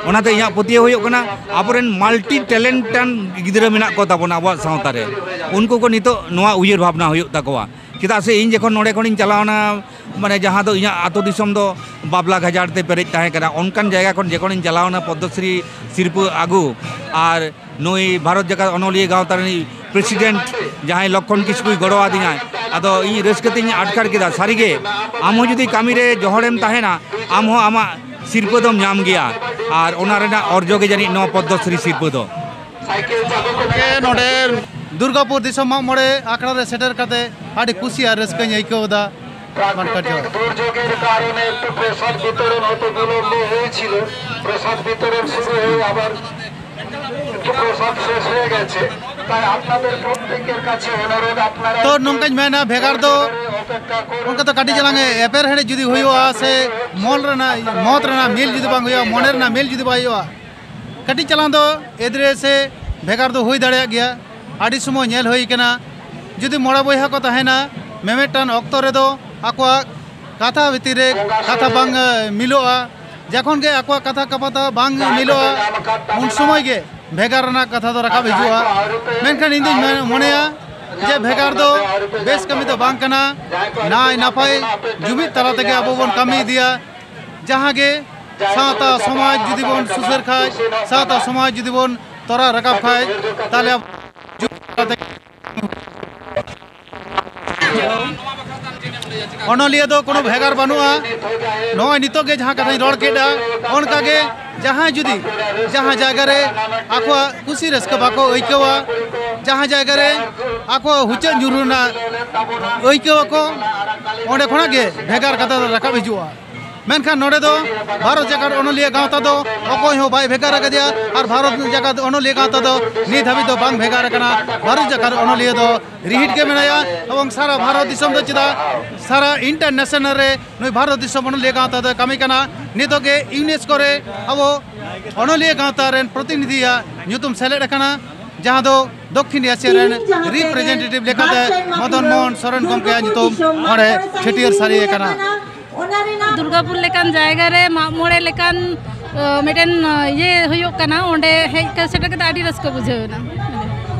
ᱚᱱᱟᱛᱮ ᱤᱧᱟᱹᱜ ᱯᱟᱹᱛᱭᱟᱹᱣ ᱦᱩᱭᱩᱜ ᱠᱟᱱᱟ, ᱟᱵᱚᱨᱮᱱ ᱢᱟᱞᱴᱤ ᱴᱮᱞᱮᱱᱴᱟᱱ ᱜᱤᱫᱽᱨᱟᱹ ᱢᱮᱱᱟᱜ ᱠᱚ ᱛᱟᱵᱚᱱᱟ ᱟᱵᱚᱣᱟᱜ ᱥᱟᱶᱛᱟ ᱨᱮ᱾ ᱩᱱᱠᱩ ᱠᱚ ᱱᱤᱛᱚᱜ ᱱᱚᱣᱟ ᱩᱭᱦᱟᱹᱨ ᱵᱷᱟᱵᱽᱱᱟ ᱦᱩᱭᱩᱜ ᱛᱟᱠᱚᱣᱟ᱾ ᱪᱮᱫᱟᱜ ᱥᱮ ᱤᱧ ᱡᱚᱠᱷᱚᱱ ᱱᱚᱰᱮ ᱠᱷᱚᱱᱤᱧ ᱪᱟᱞᱟᱣᱱᱟ, ᱢᱟᱱᱮ, ᱡᱟᱦᱟᱸ ᱫᱚ ᱤᱧᱟᱹᱜ ᱟᱹᱛᱩ ᱫᱤᱥᱚᱢ ᱫᱚ ᱵᱟᱵᱞᱟ ᱜᱟᱡᱟᱲ ᱛᱮ ᱯᱮᱨᱮᱡ ᱛᱟᱦᱮᱸ ᱠᱟᱱᱟ, ᱚᱱᱠᱟᱱ ᱡᱟᱭᱜᱟ ᱠᱷᱚᱱ ᱡᱚᱠᱷᱚᱱᱤᱧ ᱪᱟᱞᱟᱣᱱᱟ ᱯᱚᱫᱽᱢᱚᱥᱨᱤ ᱥᱤᱨᱯᱟᱹ ᱟᱹᱜᱩ, ᱟᱨ ᱱᱩᱭ ᱵᱷᱟᱨᱚᱛ ᱡᱟᱠᱟᱛ ᱚᱱᱚᱞᱤᱭᱟᱹ ᱜᱟᱶᱛᱟ ᱨᱤᱱᱤᱡ ᱯᱨᱮᱥᱤᱰᱮᱱᱴ ᱡᱟᱦᱟᱸᱭ ᱞᱚᱠᱠᱷᱚᱱ ᱠᱤᱥᱠᱩᱭ ᱜᱚᱲᱚ ᱟᱹᱫᱤᱧᱟᱭ, ᱟᱫᱚ ᱤᱧ ᱨᱟᱹᱥᱠᱟᱹ ᱛᱤᱧ ᱟᱴᱠᱟᱨ ᱠᱮᱫᱟ᱾ ᱥᱟᱹᱨᱤᱜᱮ, ᱟᱢ ᱦᱚᱸ ᱡᱩᱫᱤ ᱠᱟᱹᱢᱤᱨᱮ ᱡᱚᱦᱚᱲᱮᱢ ᱛᱟᱦᱮᱱᱟ, ᱟᱢ ᱦᱚᱸ ᱟᱢᱟᱜ ᱥᱤᱨᱯᱟᱹ ᱫᱚᱢ ᱧᱟᱢ ᱜᱮᱭᱟ᱾ ᱟᱨ ᱚᱱᱟ ᱨᱮᱱᱟᱜ ᱚᱨᱡᱚ ᱜᱮ ᱡᱟᱹᱱᱤᱡ ᱱᱚᱣᱟ ᱯᱚᱫᱽᱢᱚᱥᱨᱤ ᱥᱤᱨᱯᱟᱹ ᱫᱚ᱾ ᱜᱚᱢᱠᱮ, ᱱᱚᱰᱮ ᱫᱩᱨᱜᱟᱯᱩᱨ ᱫᱤᱥᱚᱢ ᱢᱟᱜ ᱢᱚᱬᱮ ᱟᱠᱷᱲᱟ ᱨᱮ ᱥᱮᱴᱮᱨ ᱠᱟᱛᱮ ᱟᱹᱰᱤ ᱠᱩᱥᱤ ᱟᱨ ᱨᱟᱹᱥᱠᱟᱹᱧ ᱟᱹᱭᱠᱟᱹᱣ ᱮᱫᱟ᱾ ᱢᱟᱱᱠᱟᱨ ᱡᱚᱦᱟᱨ᱾ প্রাকৃতিক দুর্যোগের কারণে একটু প্রসাদ বিতরণ হতে বিলম্ব হয়েছিল। প্রসাদ বিতরণ শুরু হয়ে আবার একটু প্রসাদ শেষ হয়ে গেছে। তাই আপনাদের প্রত্যেকের কাছে অনুরোধ, আপনারা তো একটু নংকাᱧ ᱢᱮᱱᱟ, ᱵᱷᱮᱜᱟᱨ ᱫᱚ ᱚᱯᱮᱠᱠᱷᱟ করুন। ᱚᱱᱠᱟ ᱫᱚ ᱠᱟᱹᱴᱤᱡ ᱪᱟᱞᱟᱝ ᱮᱯᱮᱨ ᱦᱮᱸᱰᱮᱡ ᱡᱩᱫᱤ ᱦᱩᱭᱩᱜᱼᱟ, ᱥᱮ ᱢᱚᱱ ᱨᱮᱱᱟᱜ, ᱢᱚᱛ ᱨᱮᱱᱟᱜ ᱢᱤᱞ ᱡᱩᱫᱤ ᱵᱟᱝ ᱦᱩᱭᱩᱜᱼᱟ, ᱢᱚᱱᱮ ᱨᱮᱱᱟᱜ ᱢᱤᱞ ᱡᱩᱫᱤ ᱵᱟᱭ ᱦᱩᱭᱩᱜᱼᱟ, ᱠᱟᱹᱴᱤᱡ ᱪᱟᱞᱟᱝ ᱫᱚ ᱮᱫᱽᱨᱮ ᱥᱮ ᱵᱷᱮᱜᱟᱨ ᱫᱚ ᱦᱩᱭ ᱫᱟᱲᱮᱭᱟᱜ ᱜᱮᱭᱟ᱾ ᱟᱹᱰᱤ ᱥᱚᱢᱚᱭ ᱧᱮᱞ ᱦᱩᱭ ᱠᱟᱱᱟ, ᱡᱩᱫᱤ ᱢᱚᱬᱮ ᱵᱚᱭᱦᱟ ᱠᱚ ᱛᱟᱦᱮᱱᱟ, ᱢᱤᱢᱤᱫᱴᱟᱝ ᱚᱠᱛᱚ ᱨᱮᱫᱚ ᱟᱠᱚᱣᱟᱜ ᱠᱟᱛᱷᱟ ᱵᱷᱤᱛᱤᱨ ᱨᱮ ᱠᱟᱛᱷᱟ ᱵᱟᱝ, ᱮ, ᱢᱤᱞᱚᱜᱼᱟ᱾ ᱡᱚᱠᱷᱚᱱ ᱜᱮ ᱟᱠᱚᱣᱟᱜ ᱠᱟᱛᱷᱟ ᱠᱟᱯᱟᱛᱟ ᱵᱟᱝ ᱢᱤᱞᱚᱜᱼᱟ, ᱩᱱ ᱥᱚᱢᱚᱭ ᱜᱮ ᱵᱷᱮᱜᱟᱨ ᱨᱮᱱᱟᱜ ᱠᱟᱛᱷᱟ ᱫᱚ ᱨᱟᱠᱟᱵ ᱦᱤᱡᱩᱜᱼᱟ᱾ ᱢᱮᱱᱠᱷᱟᱱ ᱤᱧ ᱫᱩᱧ ᱢᱮ-, ᱢᱚᱱᱮᱭᱟ ᱡᱮ ᱵᱷᱮᱜᱟᱨ ᱫᱚ ᱵᱮᱥ ᱠᱟᱹᱢᱤ ᱫᱚ ᱵᱟᱝ ᱠᱟᱱᱟ᱾ ᱱᱟᱭ ᱱᱟᱯᱟᱭ ᱡᱩᱢᱤᱫ ᱛᱟᱞᱟ ᱛᱮᱜᱮ ᱟᱵᱚ ᱵᱚᱱ ᱠᱟᱹᱢᱤ ᱤᱫᱤᱭᱟ᱾ ᱡᱟᱦᱟᱸ ᱜᱮ ᱥᱟᱶᱛᱟ ᱥᱚᱢᱟᱡᱽ ᱡᱩᱫᱤ ᱵᱚᱱ ᱥᱩᱥᱟᱹᱨ ᱠᱷᱟᱡ, ᱥᱟᱶᱛᱟ ᱥᱚᱢᱟᱡᱽ ᱡᱩᱫᱤ ᱵᱚᱱ ᱛᱚᱨᱟᱣ ᱨᱟᱠᱟᱵ ᱠᱷᱟᱡ, ᱛᱟᱦᱞᱮ ᱟᱵᱚ ᱡᱩᱢᱤᱫ ᱛᱟᱞᱟ ᱛᱮᱜᱮ ᱚᱱᱚᱞᱤᱭᱟᱹ ᱫᱚ ᱠᱳᱱᱳ ᱵᱷᱮᱜᱟᱨ ᱵᱟᱹᱱᱩᱜᱼᱟ᱾ ᱱᱚᱜᱼᱚᱭ ᱱᱤᱛᱚᱜ ᱜᱮ ᱡᱟᱦᱟᱸ ᱠᱟᱛᱷᱟᱧ ᱨᱚᱲ ᱠᱮᱫᱟ, ᱚᱱᱠᱟᱜᱮ ᱡᱟᱦᱟᱸᱭ ᱡᱩᱫᱤ ᱡᱟᱦᱟᱸ ᱡᱟᱭᱜᱟ ᱨᱮ ᱟᱠᱚᱣᱟᱜ ᱠᱩᱥᱤ ᱨᱟᱹᱥᱠᱟᱹ ᱵᱟᱠᱚ ᱟᱹᱭᱠᱟᱹᱣᱟ, ᱡᱟᱦᱟᱸ ᱡᱟᱭᱜᱟ ᱨᱮ ᱟᱠᱚ ᱦᱩᱪᱟᱹ ᱧᱩᱨᱦᱩ ᱨᱮᱱᱟᱜ ᱟᱹᱭᱠᱟᱹᱣ ᱟᱠᱚ, ᱚᱸᱰᱮ ᱠᱷᱚᱱᱟᱜ ᱜᱮ ᱵᱷᱮᱜᱟᱨ ᱠᱟᱛᱷᱟ ᱫᱚ ᱨᱟᱠᱟᱵ ᱦᱤᱡᱩᱜᱼᱟ᱾ ᱢᱮᱱᱠᱷᱟᱱ ᱱᱚᱰᱮ ᱫᱚ ᱵᱷᱟᱨᱚᱛ ᱡᱟᱠᱟᱛ ᱚᱱᱚᱞᱤᱭᱟᱹ ᱜᱟᱶᱛᱟ ᱫᱚ ᱚᱠᱚᱭ ᱦᱚᱸ ᱵᱟᱭ ᱵᱷᱮᱜᱟᱨ ᱟᱠᱟᱫᱮᱭᱟ, ᱟᱨ ᱵᱷᱟᱨᱚᱛ ᱡᱟᱠᱟᱛ ᱚᱱᱚᱞᱤᱭᱟᱹ ᱜᱟᱶᱛᱟ ᱫᱚ ᱱᱤᱛ ᱦᱟᱹᱵᱤᱡ ᱫᱚ ᱵᱟᱝ ᱵᱷᱮᱜᱟᱨ ᱟᱠᱟᱱᱟ᱾ ᱵᱷᱟᱨᱚᱛ ᱡᱟᱠᱟᱛ ᱚᱱᱚᱞᱤᱭᱟᱹ ᱫᱚ ᱨᱤᱦᱤᱴ ᱜᱮ ᱢᱮᱱᱟᱭᱟ, ᱮᱵᱚᱝ ᱥᱟᱨᱟ ᱵᱷᱟᱨᱚᱛ ᱫᱤᱥᱚᱢ ᱫᱚ ᱪᱮᱫᱟᱜ, ᱥᱟᱨᱟ ᱤᱱᱴᱟᱨᱱᱮᱥᱱᱟᱞ ᱨᱮ ᱱᱩᱭ ᱵᱷᱟᱨᱚᱛ ᱫᱤᱥᱚᱢ ᱚᱱᱚᱞᱤᱭᱟᱹ ᱜᱟᱶᱛᱟ ᱫᱚᱭ ᱠᱟᱹᱢᱤ ᱠᱟᱱᱟ᱾ ᱱᱤᱛᱚᱜ ᱜᱮ ᱤᱭᱩᱱᱮᱥᱠᱳ ᱨᱮ ᱟᱵᱚ ᱚᱱᱚᱞᱤᱭᱟᱹ ᱜᱟᱶᱛᱟ ᱨᱮᱱ ᱯᱨᱚᱛᱤᱱᱤᱫᱷᱤᱭᱟᱜ ᱧᱩᱛᱩᱢ ᱥᱮᱞᱮᱫ ᱟᱠᱟᱱᱟ, ᱡᱟᱦᱟᱸ ᱫᱚ ᱫᱚᱠᱠᱷᱤᱱ ᱮᱥᱤᱭᱟ ᱨᱮᱱ ᱨᱤᱯᱨᱮᱡᱮᱱᱴᱮᱴᱤᱵᱷ ᱞᱮᱠᱟᱛᱮ ᱢᱚᱫᱚᱱ ᱢᱳᱦᱚᱱ ᱥᱚᱨᱮᱱ ᱜᱚᱢᱠᱮᱭᱟᱜ ᱧᱩᱛᱩᱢ ᱚᱸᱰᱮ ᱪᱷᱟᱹᱴᱭᱟᱹᱨ ᱥᱟᱹᱨᱤ ᱟᱠᱟᱱᱟ᱾ ᱫᱩᱨᱜᱟᱯᱩᱨ ᱞᱮᱠᱟᱱ ᱡᱟᱭᱜᱟ ᱨᱮ ᱢᱟᱜ ᱢᱚᱬᱮ ᱞᱮᱠᱟᱱ, ᱟᱸ, ᱢᱤᱫᱴᱮᱱ, ᱟᱸ, ᱤᱭᱟᱹ ᱦᱩᱭᱩᱜ ᱠᱟᱱᱟ, ᱚᱸᱰᱮ ᱦᱮᱡ ᱠᱟ-, ᱥᱮᱴᱮᱨ ᱠᱟᱛᱮ ᱟᱹᱰᱤ ᱨᱟᱹᱥᱠᱟᱹ ᱵᱩᱡᱷᱟᱹᱣ ᱮᱱᱟ᱾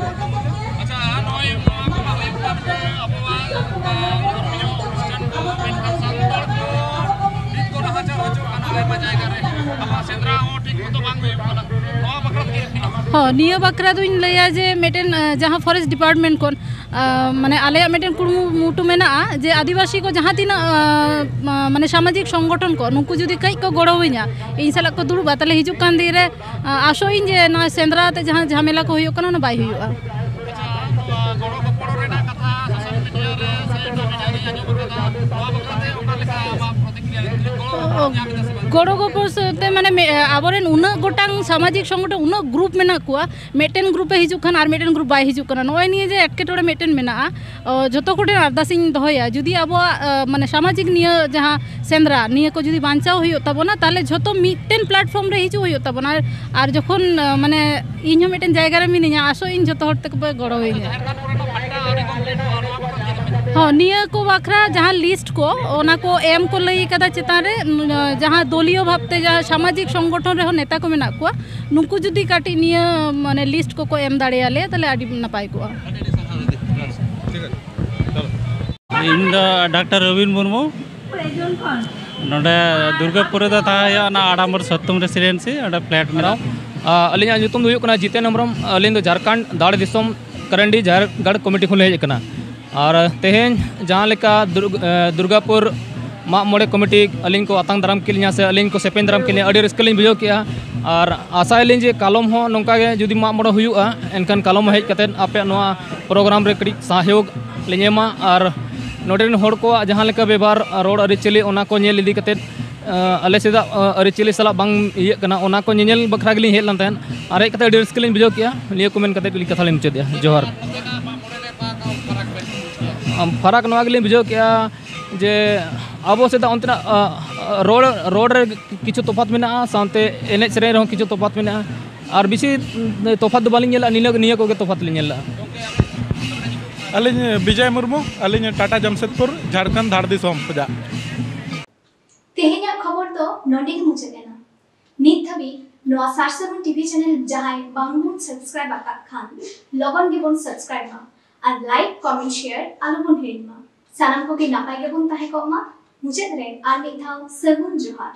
ᱟᱪᱪᱷᱟ, ᱱᱚᱜᱼᱚᱭ ᱱᱚᱣᱟ ᱠᱚᱢᱟ ᱦᱩᱭᱩᱜ ᱠᱟᱱ ᱜᱮ ᱟᱵᱚᱣᱟᱜ, ᱟᱸ, ᱫᱷᱚᱨᱢᱤᱭᱚ ᱚᱱᱩᱥᱴᱷᱟᱱ ᱠᱚ, ᱢᱮᱱᱠᱷᱟᱱ ᱥᱟᱱᱛᱟᱲ ᱠᱚ ᱱᱤᱛ ᱠᱚ ᱱᱟᱦᱟᱪᱟᱨ ᱦᱚᱪᱚᱜ ᱠᱟᱱᱟ ᱟᱭᱢᱟ ᱡᱟᱭᱜᱟ ᱨᱮ᱾ ᱟᱵᱚᱣᱟᱜ ᱥᱮᱸᱫᱽᱨᱟ ᱦᱚᱸ ᱴᱷᱤᱠ ᱢᱚᱛᱚ ᱵᱟᱝ ᱦᱩᱭᱩᱜ ᱠᱟᱱᱟ᱾ ᱱᱚᱣᱟ ᱵᱟᱠᱷᱨᱟ ᱛᱮ ᱪᱮᱫ ᱮᱢ ᱢᱮᱱᱟ? ᱦᱚᱸ, ᱱᱤᱭᱟᱹ ᱵᱟᱠᱷᱨᱟ ᱫᱚᱧ ᱞᱟᱹᱭᱟ ᱡᱮ ᱢᱤᱫᱴᱮᱱ, ᱟᱸ, ᱡᱟᱦᱟᱸ ᱯᱷᱚᱨᱮᱥᱴ ᱰᱤᱯᱟᱨᱴᱢᱮᱱᱴ ᱠᱷᱚᱱ ᱟᱸ, ᱢᱟᱱᱮ ᱟᱞᱮᱭᱟᱜ ᱢᱤᱫᱴᱮᱱ ᱠᱩᱨᱩᱢᱩᱴᱩ ᱢᱮᱱᱟᱜᱼᱟ ᱡᱮ ᱟᱹᱫᱤᱵᱟᱹᱥᱤ ᱠᱚ ᱡᱟᱦᱟᱸ ᱛᱤᱱᱟᱹᱜ, ᱟᱸ, ᱢᱟ-, ᱢᱟᱱᱮ ᱥᱟᱢᱟᱡᱤᱠ ᱥᱚᱝᱜᱚᱴᱷᱚᱱ ᱠᱚ, ᱱᱩᱠᱩ ᱡᱩᱫᱤ ᱠᱟᱹᱡ ᱠᱚ ᱜᱚᱲᱚᱣᱟᱹᱧᱟ, ᱤᱧ ᱥᱟᱞᱟᱜ ᱠᱚ ᱫᱩᱲᱩᱵᱟ, ᱛᱟᱦᱞᱮ ᱦᱤᱡᱩᱜ ᱠᱟᱱ ᱫᱤᱱ ᱨᱮ, ᱟᱸ, ᱟᱥᱚᱜ ᱤᱧ ᱡᱮ ᱱᱚᱣᱟ ᱥᱮᱸᱫᱽᱨᱟ ᱛᱮ ᱡᱟᱦᱟᱸ ᱡᱷᱟᱢᱮᱞᱟ ᱠᱚ ᱦᱩᱭᱩᱜ ᱠᱟᱱᱟ, ᱚᱱᱟ ᱵᱟᱭ ᱦᱩᱭᱩᱜᱼᱟ᱾ ᱟᱪᱪᱷᱟ, ᱱᱚᱣᱟ ᱜᱚᱲᱚ ᱜᱚᱯᱚᱲᱚ ᱨᱮᱱᱟᱜ ᱠᱟᱛᱷᱟ ᱥᱳᱥᱟᱞ ᱢᱤᱰᱤᱭᱟ ᱨᱮ ᱥᱮ ᱮᱴᱟᱜ ᱢᱤᱰᱤᱭᱟ ᱨᱮ ᱟᱸᱡᱚᱢ ᱟᱠᱟᱫᱟ, ᱱᱚᱣᱟ ᱵᱟᱠᱷᱨᱟ ᱛᱮ ᱚᱠᱟ ᱞᱮᱠᱟ ᱟᱢᱟᱜ ᱯᱨᱚᱛᱤᱠᱨᱤᱭᱟ? ᱜᱚᱲᱚ ᱧᱟᱢ ᱮᱫᱟ ᱥᱮ ᱵᱟᱝ? ᱜᱚᱲᱚ ᱜᱚᱯᱚᱲ ᱥᱟᱶᱛᱮ ᱢᱟᱱᱮ ᱢᱮ-, ᱟᱵᱚᱨᱮᱱ ᱩᱱᱟᱹᱜ ᱜᱚᱴᱟᱝ ᱥᱟᱢᱟᱡᱤᱠ ᱥᱚᱝᱜᱚᱴᱷᱚᱱ, ᱩᱱᱟᱹᱜ ᱜᱨᱩᱯ ᱢᱮᱱᱟᱜ ᱠᱚᱣᱟ, ᱢᱤᱫᱴᱮᱱ ᱜᱨᱩᱯ ᱮ ᱦᱤᱡᱩᱜ ᱠᱷᱟᱱ ᱟᱨ ᱢᱤᱫᱴᱮᱱ ᱜᱨᱩᱯ ᱵᱟᱭ ᱦᱤᱡᱩᱜ ᱠᱟᱱᱟ᱾ ᱱᱚᱜᱼᱚᱭ ᱱᱤᱭᱟᱹ ᱡᱮ ᱮᱴᱠᱮᱴᱚᱬᱮ ᱢᱤᱫᱴᱮᱱ ᱢᱮᱱᱟᱜᱼᱟ, ᱚ, ᱡᱷᱚᱛᱚ ᱠᱚᱴᱷᱮᱱ ᱟᱨᱫᱟᱥ ᱤᱧ ᱫᱚᱦᱚᱭᱟ, ᱡᱩᱫᱤ ᱟᱵᱚᱣᱟᱜ, ᱚ, ᱢᱟᱱᱮ ᱥᱟᱢᱟᱡᱤᱠ ᱱᱤᱭᱟᱹ ᱡᱟᱦᱟᱸ ᱥᱮᱸᱫᱽᱨᱟ, ᱱᱤᱭᱟᱹ ᱠᱚ ᱡᱩᱫᱤ ᱵᱟᱧᱪᱟᱣ ᱦᱩᱭᱩᱜ ᱛᱟᱵᱚᱱᱟ, ᱛᱟᱦᱚᱞᱮ ᱡᱷᱚᱛᱚ ᱢᱤᱫᱴᱮᱱ ᱯᱞᱟᱴᱯᱷᱚᱨᱢ ᱨᱮ ᱦᱤᱡᱩᱜ ᱦᱩᱭᱩᱜ ᱛᱟᱵᱚᱱᱟ᱾ ᱟᱨ, ᱟᱨ ᱡᱚᱠᱷᱚᱱ, ᱚ, ᱢᱟᱱᱮ ᱤᱧ ᱦᱚᱸ ᱢᱤᱫᱴᱮᱱ ᱡᱟᱭᱜᱟ ᱨᱮ ᱢᱤᱱᱟᱹᱧᱟ, ᱟᱥᱚᱜ ᱤᱧ ᱡᱷᱚᱛᱚ ᱦᱚᱲ ᱛᱮᱠᱚ ᱯᱮ ᱜᱚᱲᱚ ᱟᱹᱧᱟ᱾ ᱦᱚᱸ, ᱱᱤᱭᱟᱹ ᱠᱚ ᱵᱟᱠᱷᱨᱟ ᱡᱟᱦᱟᱸ ᱞᱤᱥᱴ ᱠᱚ, ᱚᱱᱟ ᱠᱚ ᱮᱢ ᱠᱚ ᱞᱟᱹᱭ ᱠᱟᱫᱟ ᱪᱮᱛᱟᱱ ᱨᱮ, ᱩᱸ, ᱡᱟᱦᱟᱸ ᱫᱚᱞᱤᱭᱚ ᱵᱷᱟᱵᱽᱛᱮ ᱡᱟᱦᱟᱸ ᱥᱟᱢᱟᱡᱤᱠ ᱥᱚᱝᱜᱚᱴᱷᱚᱱ ᱨᱮᱦᱚᱸ ᱱᱮᱛᱟ ᱠᱚ ᱢᱮᱱᱟᱜ ᱠᱚᱣᱟ, ᱱᱩᱠᱩ ᱡᱩᱫᱤ ᱠᱟᱹᱴᱤᱡ ᱱᱤᱭᱟᱹ ᱢᱟᱱᱮ ᱞᱤᱥᱴ ᱠᱚᱠᱚ ᱮᱢ ᱫᱟᱲᱮᱭᱟᱞᱮᱭᱟ, ᱛᱟᱦᱞᱮ ᱟᱹᱰᱤ ᱱᱟᱯᱟᱭ ᱠᱚᱜᱼᱟ᱾ ᱤᱧ ᱫᱚ ᱰᱟᱠᱛᱟᱨ ᱨᱚᱵᱤᱱ ᱢᱩᱨᱢᱩ᱾ ᱱᱚᱰᱮ ᱫᱩᱨᱜᱟᱯᱩᱨ ᱨᱮᱫᱚ ᱛᱟᱦᱮᱸ ᱦᱩᱭᱩᱜᱼᱟ, ᱚᱱᱟ ᱟᱰᱟᱢᱵᱚᱨ ᱥᱚᱛᱛᱚᱢ ᱨᱮᱥᱤᱰᱮᱱᱥᱤ, ᱚᱸᱰᱮ ᱯᱷᱞᱮᱴ ᱢᱮᱱᱟᱜᱼᱟ᱾ ᱟᱹᱞᱤᱧᱟᱜ ᱧᱩᱛᱩᱢ ᱫᱚ ᱦᱩᱭᱩᱜ ᱠᱟᱱᱟ ᱡᱤᱛᱮᱱ ᱦᱮᱢᱵᱨᱚᱢ᱾ ᱟᱹᱞᱤᱧ ᱫᱚ ᱡᱷᱟᱲᱠᱷᱚᱸᱰ ᱫᱟᱲ ᱫᱤᱥᱚᱢ ᱠᱟᱨᱟᱱᱰᱤ ᱡᱷᱟᱲᱜᱟᱲ ᱠᱚᱢᱤᱴᱤ ᱠᱷᱚᱱ ᱞᱤᱧ ᱦᱮᱡ ᱟᱠᱟᱱᱟ᱾ ᱟᱨ ᱛᱮᱦᱮᱧ ᱡᱟᱦᱟᱸ ᱞᱮᱠᱟ ᱫᱩᱨᱜ- ᱮ, ᱫᱩᱨᱜᱟᱯᱩᱨ ᱢᱟᱜ ᱢᱚᱬᱮ ᱠᱚᱢᱤᱴᱤ ᱟᱹᱞᱤᱧ ᱠᱚ ᱟᱛᱟᱝ ᱫᱟᱨᱟᱢ ᱠᱮᱫ ᱞᱤᱧᱟ ᱥᱮ ᱟᱹᱞᱤᱧ ᱠᱚ ᱥᱮᱯᱮᱧ ᱫᱟᱨᱟᱢ ᱠᱮᱫ ᱞᱤᱧᱟ, ᱟᱹᱰᱤ ᱨᱟᱹᱥᱠᱟᱹ ᱞᱤᱧ ᱵᱩᱡᱷᱟᱹᱣ ᱠᱮᱜᱼᱟ᱾ ᱟᱨ ᱟᱥᱟᱭᱟᱞᱤᱧ ᱡᱮ ᱠᱟᱞᱚᱢ ᱦᱚᱸ ᱱᱚᱝᱠᱟ ᱜᱮ ᱡᱩᱫᱤ ᱢᱟᱜ ᱢᱚᱬᱮ ᱦᱩᱭᱩᱜᱼᱟ, ᱮᱱᱠᱷᱟᱱ ᱠᱟᱞᱚᱢ ᱦᱚᱸ ᱦᱮᱡ ᱠᱟᱛᱮᱫ ᱟᱯᱮᱭᱟᱜ ᱱᱚᱣᱟ ᱯᱨᱳᱜᱨᱟᱢ ᱨᱮ ᱠᱟᱹᱴᱤᱡ ᱥᱟᱦᱭᱳᱜᱽ ᱞᱤᱧ ᱮᱢᱟ᱾ ᱟᱨ ᱱᱚᱰᱮ ᱨᱮᱱ ᱦᱚᱲ ᱠᱚᱣᱟᱜ ᱡᱟᱦᱟᱸ ᱞᱮᱠᱟ ᱵᱮᱵᱷᱟᱨ, ᱨᱚᱲ ᱟᱹᱨᱤᱪᱟᱹᱞᱤ, ᱚᱱᱟ ᱠᱚ ᱧᱮᱞ ᱤᱫᱤ ᱠᱟᱛᱮᱫ, ᱟᱞᱮ ᱥᱮᱫᱟᱜ ᱟᱹᱨᱤᱪᱟᱹᱞᱤ ᱥᱟᱞᱟᱜ ᱵᱟᱝ ᱤᱭᱟᱹᱜ ᱠᱟᱱᱟ, ᱚᱱᱟ ᱠᱚ ᱧᱮᱧᱮᱞ ᱵᱟᱠᱷᱨᱟ ᱜᱮᱞᱤᱧ ᱦᱮᱡ ᱞᱮᱱ ᱛᱟᱦᱮᱸᱫ᱾ ᱟᱨ ᱦᱮᱡ ᱠᱟᱛᱮᱫ ᱟᱹᱰᱤ ᱨᱟᱹᱥᱠᱟᱹ ᱞᱤᱧ ᱵᱩᱡᱷᱟᱹᱣ ᱠᱮᱜᱼᱟ᱾ ᱱᱤᱭᱟᱹ ᱠᱚ ᱢᱮᱱ ᱠᱟᱛᱮᱫ ᱜᱮᱞᱤᱧ ᱠᱟᱛᱷᱟ ᱞᱤᱧ ᱢᱩᱪᱟᱹᱫᱮᱜᱼᱟ᱾ ᱡᱚᱦᱟᱨ᱾ ᱟᱢ, ᱯᱷᱟᱨᱟᱠ ᱱᱚᱣᱟ ᱜᱮᱞᱤᱧ ᱵᱩᱡᱷᱟᱹᱣ ᱠᱮᱜᱼᱟ ᱡᱮ ᱟᱵᱚ ᱥᱮᱫᱟᱜ ᱚᱱᱛᱮᱱᱟᱜ, ᱟ, ᱟ, ᱨᱚᱲ, ᱨᱚᱲ ᱨᱮ ᱠᱤᱪᱷᱩ ᱛᱚᱯᱷᱟᱛ ᱢᱮᱱᱟᱜᱼᱟ, ᱥᱟᱶᱛᱮ ᱮᱱᱮᱡ ᱥᱮᱨᱮᱧ ᱨᱮᱦᱚᱸ ᱠᱤᱪᱷᱩ ᱛᱚᱯᱷᱟᱛ ᱢᱮᱱᱟᱜᱼᱟ᱾ ᱟᱨ ᱵᱮᱥᱤ, ᱩᱸ, ᱛᱚᱯᱷᱟᱛ ᱫᱚ ᱵᱟᱹᱞᱤᱧ ᱧᱮᱞᱟ, ᱱᱤᱱᱟᱹ, ᱱᱤᱭᱟᱹ ᱠᱚᱜᱮ ᱛᱚᱯᱷᱟᱛ ᱞᱤᱧ ᱧᱮᱞ ᱞᱮᱜᱼᱟ᱾ ᱟᱹᱞᱤᱧ ᱵᱤᱡᱚᱭ ᱢᱩᱨᱢᱩ, ᱟᱹᱞᱤᱧ ᱴᱟᱴᱟ ᱡᱟᱢᱥᱮᱫᱽᱯᱩᱨ, ᱡᱷᱟᱲᱠᱷᱚᱸᱰ ᱫᱷᱟᱲ ᱫᱤᱥᱚᱢ ᱠᱷᱚᱱᱟᱜ᱾ ᱛᱮᱦᱮᱧᱟᱜ ᱠᱷᱚᱵᱚᱨ ᱫᱚ ᱱᱚᱰᱮ ᱜᱮ ᱢᱩᱪᱟᱹᱫ ᱮᱱᱟ᱾ ᱱᱤᱛ ᱫᱷᱟᱹᱵᱤᱡ ᱱᱚᱣᱟ ᱥᱟᱨᱥᱟᱹᱜᱩᱱ ᱴᱤᱵᱷᱤ ᱪᱮᱱᱮᱞ ᱡᱟᱦᱟᱸᱭ ᱵᱟᱝᱵᱚᱱ ᱥᱟᱵᱥᱠᱨᱟᱭᱤᱵ ᱟᱠᱟᱫ ᱠᱷᱟᱱ, ᱞᱚᱜᱚᱱ ᱜᱮᱵᱚᱱ ᱥᱟᱵᱥᱠᱨᱟᱭᱤᱵ ᱢᱟ ᱟᱨ ᱞᱟᱭᱤᱠ, ᱠᱚᱢᱮᱱᱴ, ᱥᱮᱭᱟᱨ ᱟᱞᱚᱵᱚᱱ ᱦᱤᱲᱤᱧ ᱢᱟ᱾ ᱥᱟᱱᱟᱢ ᱠᱚᱜᱮ ᱱᱟᱯᱟᱭ ᱜᱮᱵᱚᱱ ᱛᱟᱦᱮᱸ ᱠᱚᱜ ᱢᱟ᱾ ᱢᱩᱪᱟᱹᱫ ᱨᱮ ᱟᱨ ᱢᱤᱫ ᱫᱷᱟᱣ ᱥᱟᱹᱜᱩᱱ ᱡᱚᱦᱟᱨ᱾